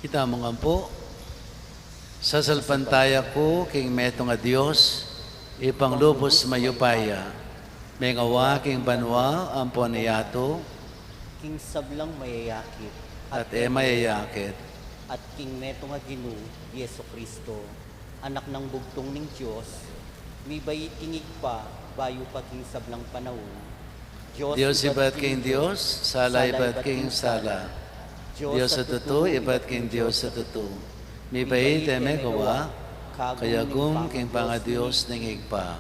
Kita mu ngan pu. Sasalpantaya ku king metung a Dios, Ibpang lubus mayupaya, mengawa king banua ampon yatu, king sablang mayayakit at e mayayakit, at king metung a Ginu, Jesu Kristo, Anak nang bugtung ning Dios, mibait king Ibpa, bayu pa king sablang panaun. Dios ibat king Dios, sala ibat king sala. Dios a tutu ibat king Dios a tutu. Mibait e megawa, kayagum king panga-Dios ning Ibpa.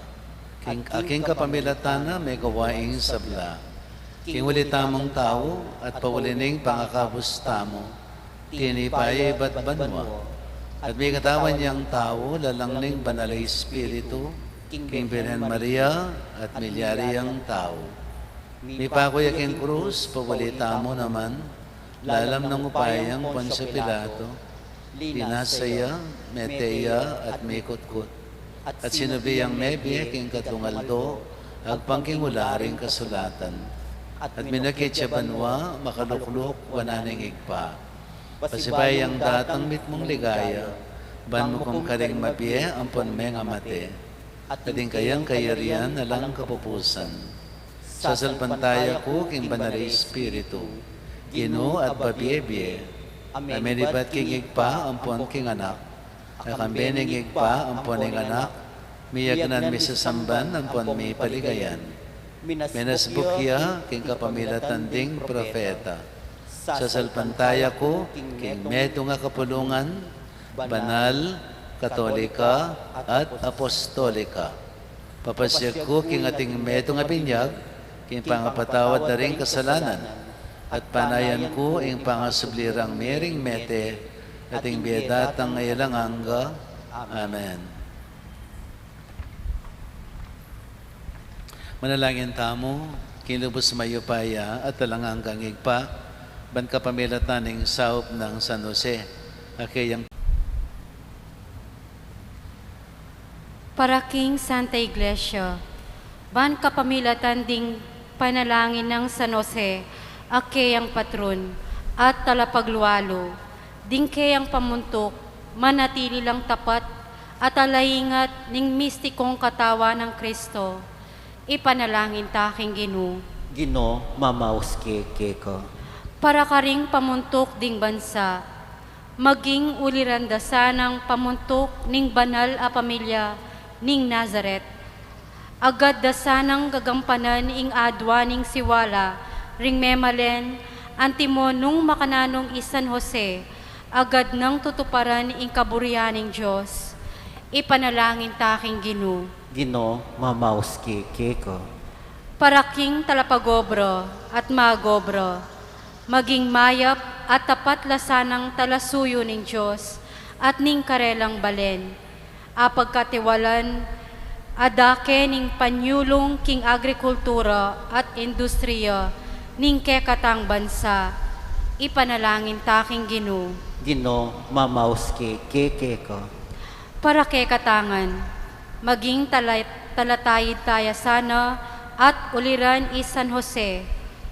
King, a king kapamilatan na megawa ing sabla. King uli tamung tau, at pauli ning pangakabus tamu, tinipa ya ibat banua, at mikatawan yang tau lalang ning Banal a Espiritu, king Birhen Maria, at milyari yang tau. Mipaku ya king krus, pauli tamu naman, lalam nang upaya nang Poncio Pilato, linasa ya, mete ya, at mikutkut. At sinubi yang mebie king katlung aldo, agpang king ula ring kasulatan. At minakit ya banua, makalukluk wanan ning Ibpa. Pasibayu yang datang mitmung ligaya, ban mukum karing mabie ampon mengamate. At ding kayang kayarian alang kapupusan. Sasalpantaya ku king Banal a Espiritu, Ginu at babie-bie, a menibat king Ibpa ampon king Anak, a kambe ning Ibpa ampon ning Anak, miyagnan misasamban ampon mipaligayan. Minasbuk ya king kapamilatan ding propeta. Sasalpantaya ku king metung a kapulungan, banal, katolika, at apostolika. Papasiag ku king ating metung a binyag, king pangapatawad da ring kasalanan, at panayan ku ing pangasubli rang miring mete, ating bie datang a alang angga. Amen. Manalangin tamu, king lubus mayupaya at alang anggang Ibpa, ban kapamilatan ning saup nang San Jose, a keyang Para king Santa Iglesia, ban kapamilatan ding panalangin nang San Jose, a keyang patron at talapaglualu, ding keyang pamuntuk, manatili lang tapat at alaingat ning mistikong katawan nang Kristo. Ipanalangin ta king Ginu. Ginu, mamaus ke keka. Para karing pamuntuk ding bansa, Maging uliran da sanang pamuntuk ning banal a pamilya ning Nazaret. Agad da sanang gagampanan ing adwa ning siwala ring memalen, antimo nung makananung i San Jose, agad nang tutuparan ing kaburian ning Dios. Ipanalangin ta king Ginu. Ginu, mamaus ke keka. Para king talapagobra at magobra, maging mayap at tapat la sanang talasuyu ning Dios at ning karelang balen. Apagkatiwalan, adake ning panyulung king agrikultura at industriya ning kekatang bansa. Ipanalangin ta king Ginu. Ginu, mamaus ke keka. Para kekatang ngan, maging tala-, talatayid taya sana at uliran i San Jose,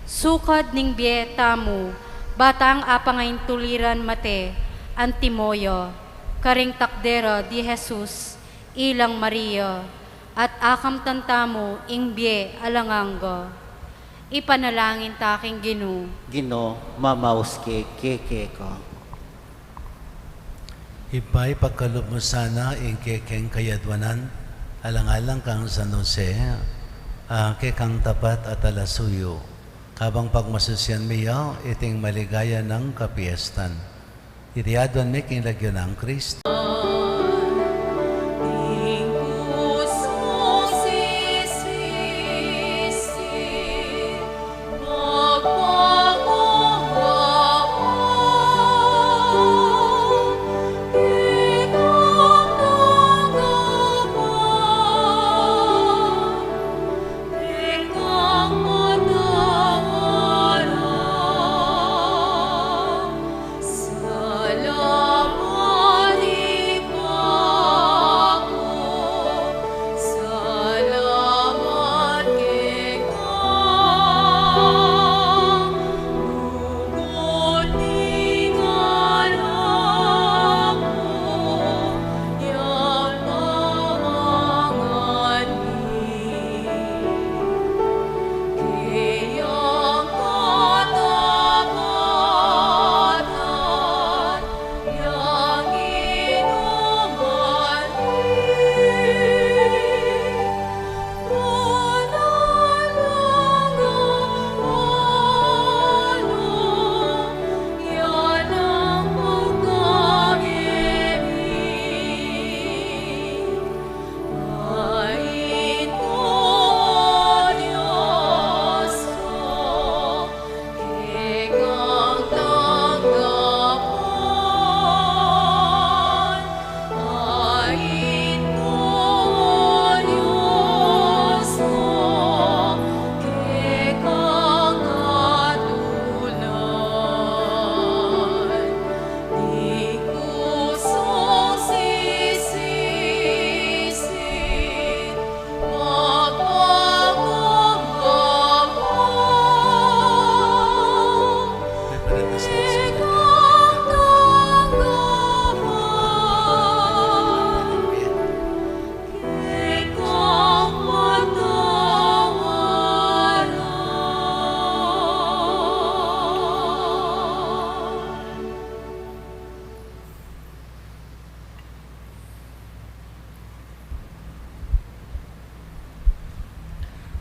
sukad ning bie tamu, batang apangaintuliran mate, antimo ya, karing takdera di Jesus, ilang Maria, at akamtan tamu ing bie alang angga. Ipanalangin ta king Ginu. Ginu, mamaus ke keka. Ibpa, ipagkalub mu sana ing kekeng kayadwanan, alang-alang kang San Jose, a kekang tapat at talasuyu. Kabang pagmasusian mi ya iting maligaya nang kapiestan. Iti adwan mi king lagyu nang Kristo.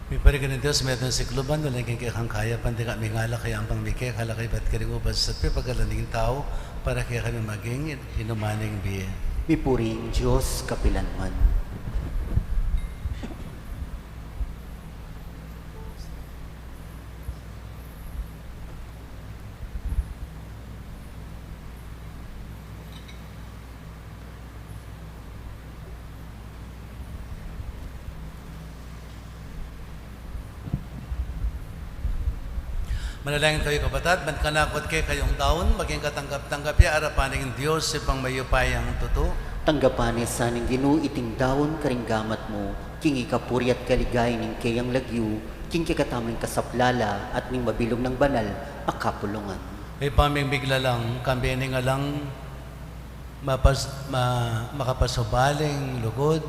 Miparigan ning Dios, metung sikluban, uling king kekang kayapan, dika mingala kaya ampang mike, kala kaibat karing ubas at pipagalan ning tau, para kekami maging inuman ning bie. Mipuri ing Dios kapilanman. Manalangin kayu, kapatad, ban kanaku at kekayung daun, maging katanggap-tanggap ya arapan ning Dios, Ibpang mayupayang tutu. Tanggapan na sa ning Ginu iting daun karing gamat mu, king ikapuri at kaligayan ning keyang lagyu, king kekatamung kasaplalan at ning mabilug nang banal a kapulungan. Ibpa ming miglalang, kambe ning alang mapas-, ma-, makapasubaling lugud,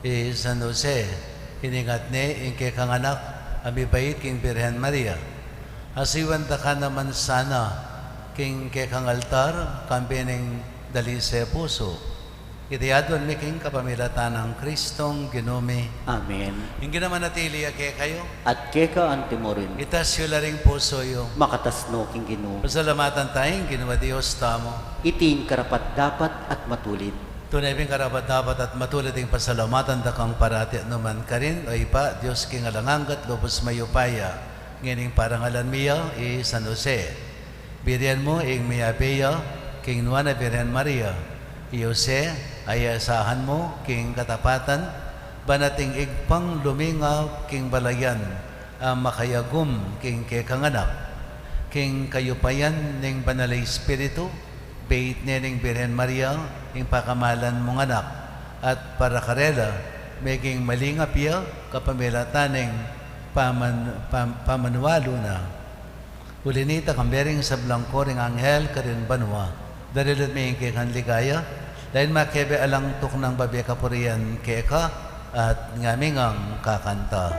i San Jose, iningat ne ing kekang anak a mibait king Birhen Maria. Asiwan da ka naman sana King kekang altar, kambe ning dalise pusu. Iti aduan mi king kapamilatan nang Kristong Ginu mi. Amen. Ing Ginu manatili ya kekayu. At keka antimurin. Itas yu la ring pusu yu. Makatas no king Ginu. Pasalamatan taya ing Ginu a Dios tamu. Iti ing karapat-dapat at matulid. Tune pin karapat-dapat at matulid ing pasalamatan da kang parati at nukarin man, O Ibpa, Dios king alang angga at lubus mayupaya. Ngening parangalan mi ya i San Jose. Birian mu ing miyabe ya king Nuan a Birhen Maria. I Jose, asahan mu king katapatan, ban ating Ibpang lumingap king balayan, a makayagum king kekang anak. King kayupayan ning Banal a Espiritu, beit ne ning Birhen Maria ing pakamalan mung anak, at para karela, meging malingap ya kapamilatan ning paman-, pam-, pamanualu na. Uli nita, kambe ring sablang koring anghel karin banua, daralit mi ing kekang ligaya, dahil makebe alang tuknang babie kapurian keka, at ngami ngang kakanta.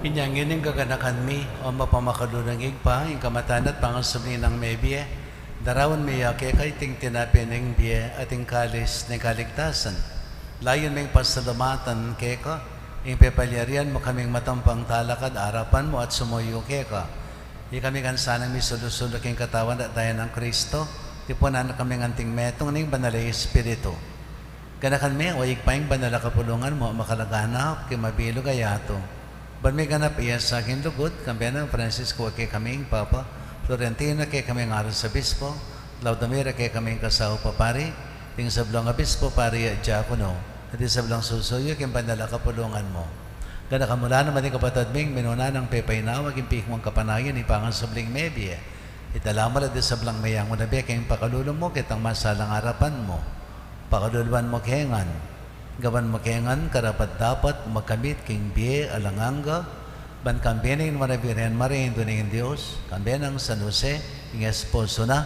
Inya ngeni ing gaganakan mi, O mapamakalulung Ibpa, ing kamatayan at pangasubli nang mebie, daraun mi ya keka iting tinape ning bie at ing kalis ning kaligtasan. Layun ming pasalamatan keka ing pepalyarian mu kaming matampang talakad arapan mu at sumuyu keka. Ikami ngan sanang misulu-sulu king katawan at daya nang Kristo, tipunan na kaming anting metung ning Banal a Espiritu. Ganakan me, O Ibpa, ing banal a kapulungan mu, makalaganap king mabilug a yatu. Ban miganap ya sa king lugud, kambe nang Francisco a kekaming Papa, Florentino a kekaming Arsobispo, Laudamir a kekaming kasaup a pari, ding sablang obispo, pari at diakono, at ding sablang susuyu king banal a kapulungan mu. Ganakan mu la naman ding kapatad ming minuna nang pepainawa king piman kapanayan ning pangasubling mebie. Idala mu la ding sablang meyangu na bie king pakalulu mu, ketang masalang arapan mu. Pakaluluan mu ke ngan. Gawan mu ke ngan karapat-dapat magkamit king bie alang angga, ban kambe ning Nuan a Birhen Maria, Indu ning Dios, kambe nang San Jose, ing esposo na,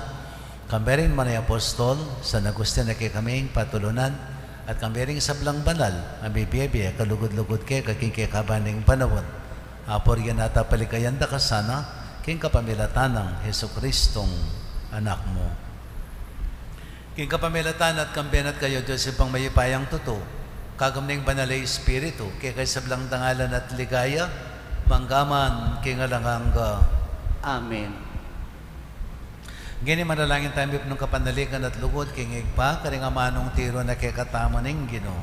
kambe ring nuan a apostol, San Agustin a kekaming patulunan, at kambe ring sablang banal a mibie-bie kalugud-lugud keka king kekaban ning panaun. Apurian at apalikayan da ka sana, king kapamilatan nang Jesucristong Anak mu. King kapamilatan na at kambe na at kaya, Dios Ibpang mayupayang tutu, kagum ning Banal a Espiritu, keka ing sablang dangalan at ligaya, mangga man king alang angga. Amen. Ngeni manalangin tamu, mipnung kapanaligan at lugud king Ibpa, karing amanung tiru na kekatamu ning Ginu.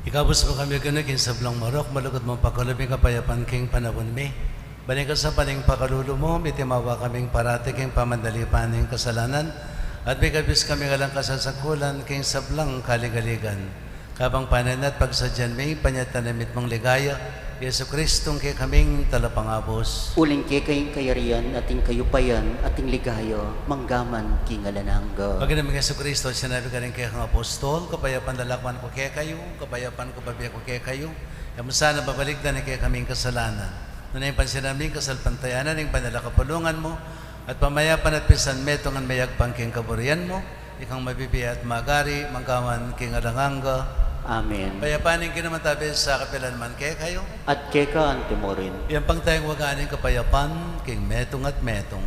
Ikabus mu kami, Ginu, king sablang marok, malugud mung pakalub ing kapayapan king panaun mi. Ban king kasapan ning pakalulu mu, mitimawa kaming parati king pamandalipan ning kasalanan, at mikabus kami alang kasasakulan king sablang kaligaligan. Kabang panenayan at pagsadyan mi ing panyatang ning mitmung ligaya, Jesucristong kekaming Talapangabus. Uling keka ing kayarian, at ing kayupayan, at ing ligaya, manggaman king alang angga. Pag'inum nang Jesucristo, sinabi karing kekang apostol, kapayapan lalakwan ku kekayu, kapayapan ku bibie ku kekayu, e mu sana babalikdan ing kekaming kasalanan. Nune pangasinan mu ing kasalpantayanan ning banal a kapulungan mu, at pamayapan at pisanmetungan meyagpang king kaburian mu, ikang mabibie at magari, manggaman king alang angga. Amen. Ing kapayapan ning Ginu manatili sa kapilan man kekayu. At keka anti mu rin. Iyampang taya ing waga ning kapayapan, king metung at metung.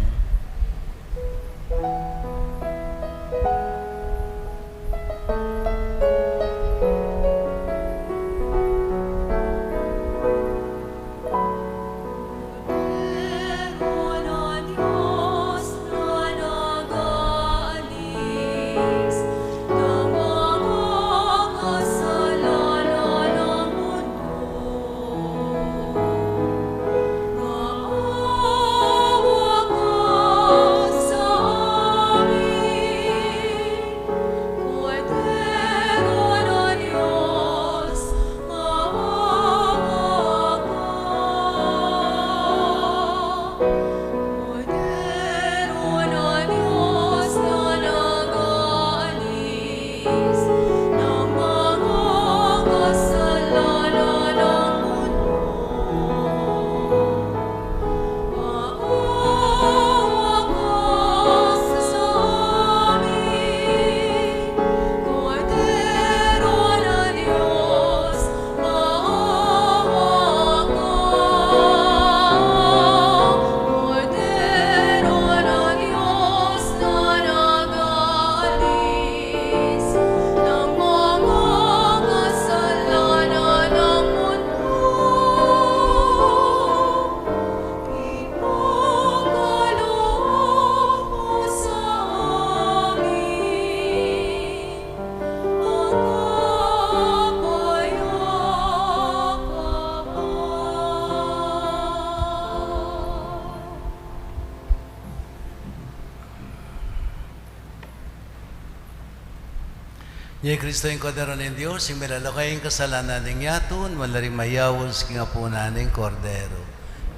Ini i Kristo, ing Kordero ning Dios, ing milalako king kasalanan ning yatu. Nuan la ring mayaus king apunan ning Kordero.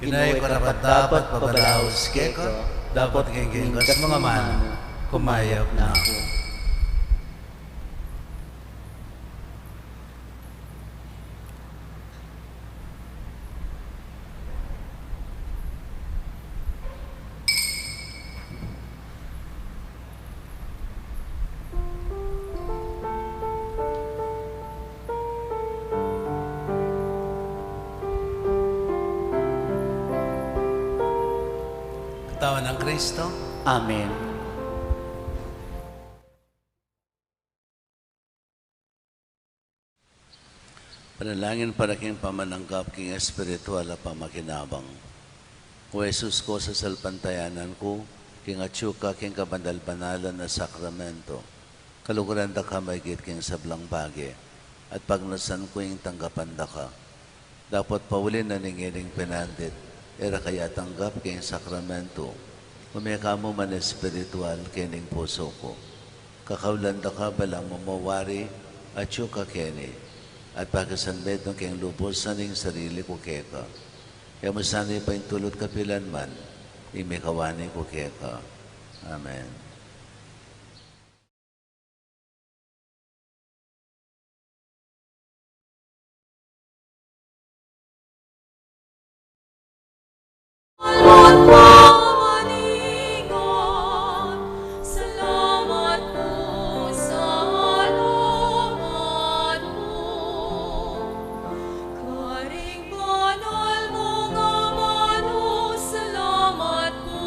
Ginu, e ku karapat-dapat pabalaus keka, dapot king kekang manga manu, kumayap na ku. Katawan nang Kristo. Amen. Panalangin para king pamananggap king espiritual a pamakinabang. O Jesus ku, sasalpantayanan ku king atyu ka king kabanal-banalan a sakramento. Kaluguran da ka maigit king sablang bage, at pagnasan ku ing tanggapan da ka. Dapot pauli na ning ining pinandit, e ra ka atanggap king sakramento, ume ka mu man espiritual king pusu ku. Kakaulan da ka balang mamawari atyu ka keni, at pakisanmetung keng lubus ing sarili ku keka. E mu sana ipaintulut kapilan man ing mikawani ku keka. Amen. Salamat pu, salamat pu. Karing banal mung amanu, salamat pu.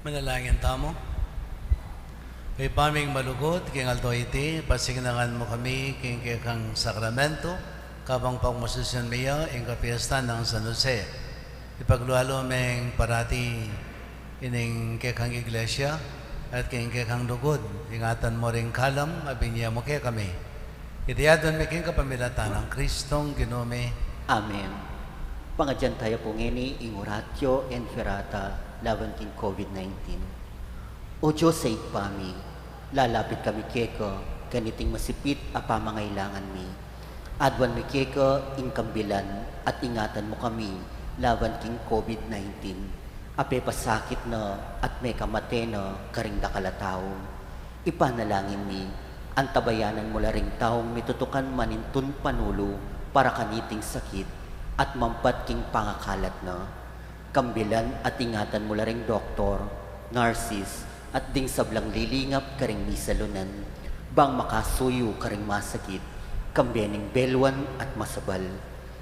Manalangin tamu. Ibpa ming malugud, king aldo iti, pasignangan mu kami king kekang sakramento, kabang pagmasusian mi ya ing kapiestan nang San Jose. Ipaglualu meng parati ining kekang iglesia, at king kekang lugud, ingatan mu ring kalam a binie mu kekami. Iti adwan mi king kapamilatan nang Kristong Ginu mi. Amen. Pangadyan taya pu ngeni ing Oratio Imperata laban king COVID nineteen. O Dios a Ibpa mi, lalapit kami keka kaniting masipit a pamangailangan mi. Adwan mi keka ing kambilan at ingatan mu kami laban king COVID nineteen a pepasakit na at mekamate na karing dakal a tau. Ipanalangin mi, antabayanan mu la ring taung mitutukan manintun panulu para kaniting sakit at mampat king pangakalat na. Kambilan at ingatan mu la ring doktor, nurses, at ding sablang lilingap karing misalunan, bang makasuyu karing masakit, kambe ning beluan at masabal.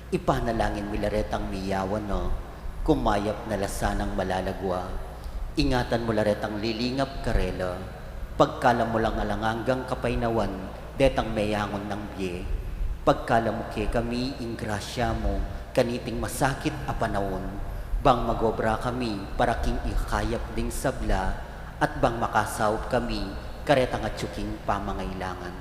Ipanalangin mi la retang miyawan na, kumayap na la sanang malalagwa. Ingatan mu la retang lilingap karela, pagkalam mu lang alang anggang kapaynawan detang meyangun nang bie. Pagkalam mu kekami ing grasya mu kaniting masakit a panaun, bang magobra kami para king ikakayap ding sabla, at bang makasaup kami karetang atyu king pamangailangan.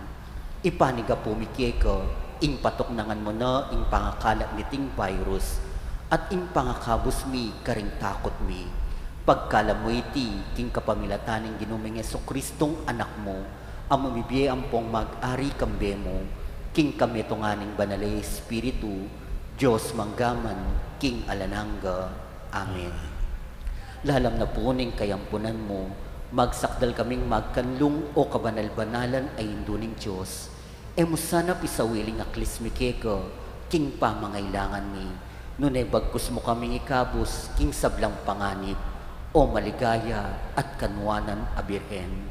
Ipanigapu mi keka ing patuknangan mu na ing pangakalat niting virus, at ing pangakabus mi karing takut mi. Pagkalam mu iti king kapamilatan ning Ginu ming Jesukristong Anak mu, a mibie ampong mag-ari kambe mu, king kamitungan ning Banal a Espiritu, Dios mangga man king alang angga. Amen. Lalam na pu ning kayampunan mu, magsakdal kaming magkanlung, o kabanal-banalan a Indu ning Dios. E mu sana pisawili ing aklis mi keka king pamangailangan mi, nune bagkus mu kaming ikabus king sablang panganib, o maligaya at kanwanan a Birhen.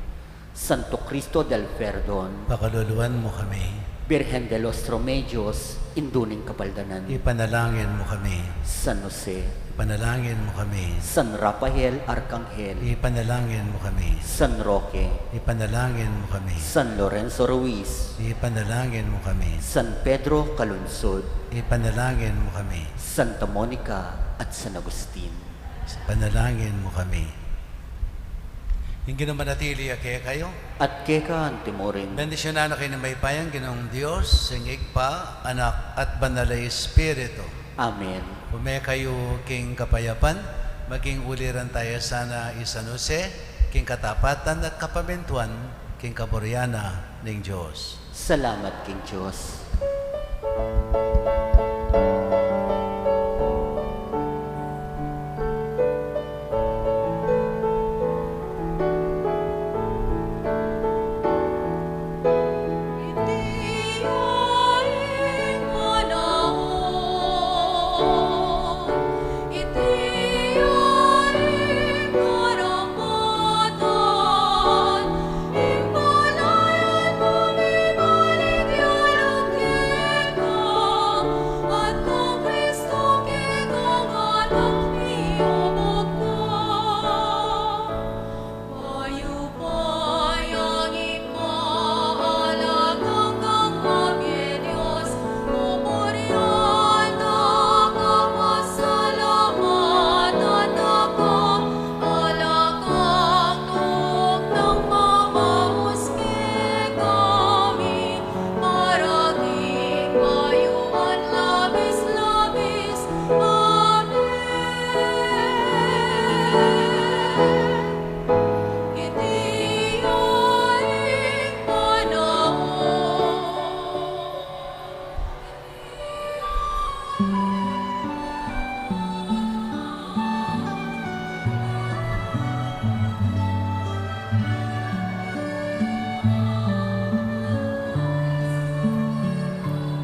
Santo Cristo del Perdon. Pakaluluan mu kami. Birhen de los Remedios, Indu ning Kapaldanan. Ipanalangin mu kami. San Jose. Ipanalangin mu kami. San Rafael Arcangel. Ipanalangin mu kami. San Roque. Ipanalangin mu kami. San Lorenzo Ruiz. Ipanalangin mu kami. San Pedro Calungsod. Ipanalangin mu kami. Santa Monica at San Agustin. Panalangin mu kami. Ing Ginu manatili ya kekayu. At keka anti mu rin. Bendisyunan na kayu ning mayupayang Ginung Dios, ing Ibpa, Anak, at Banal a Espiritu. Amen. Ume kayu king kapayapan, maging uliran taya sana i San Jose, king katapatan at kapamintuan, king kaburian na ning Dios. Salamat king Dios.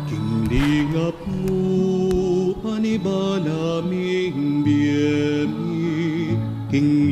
King lingap mu, anibana ming bie mi. King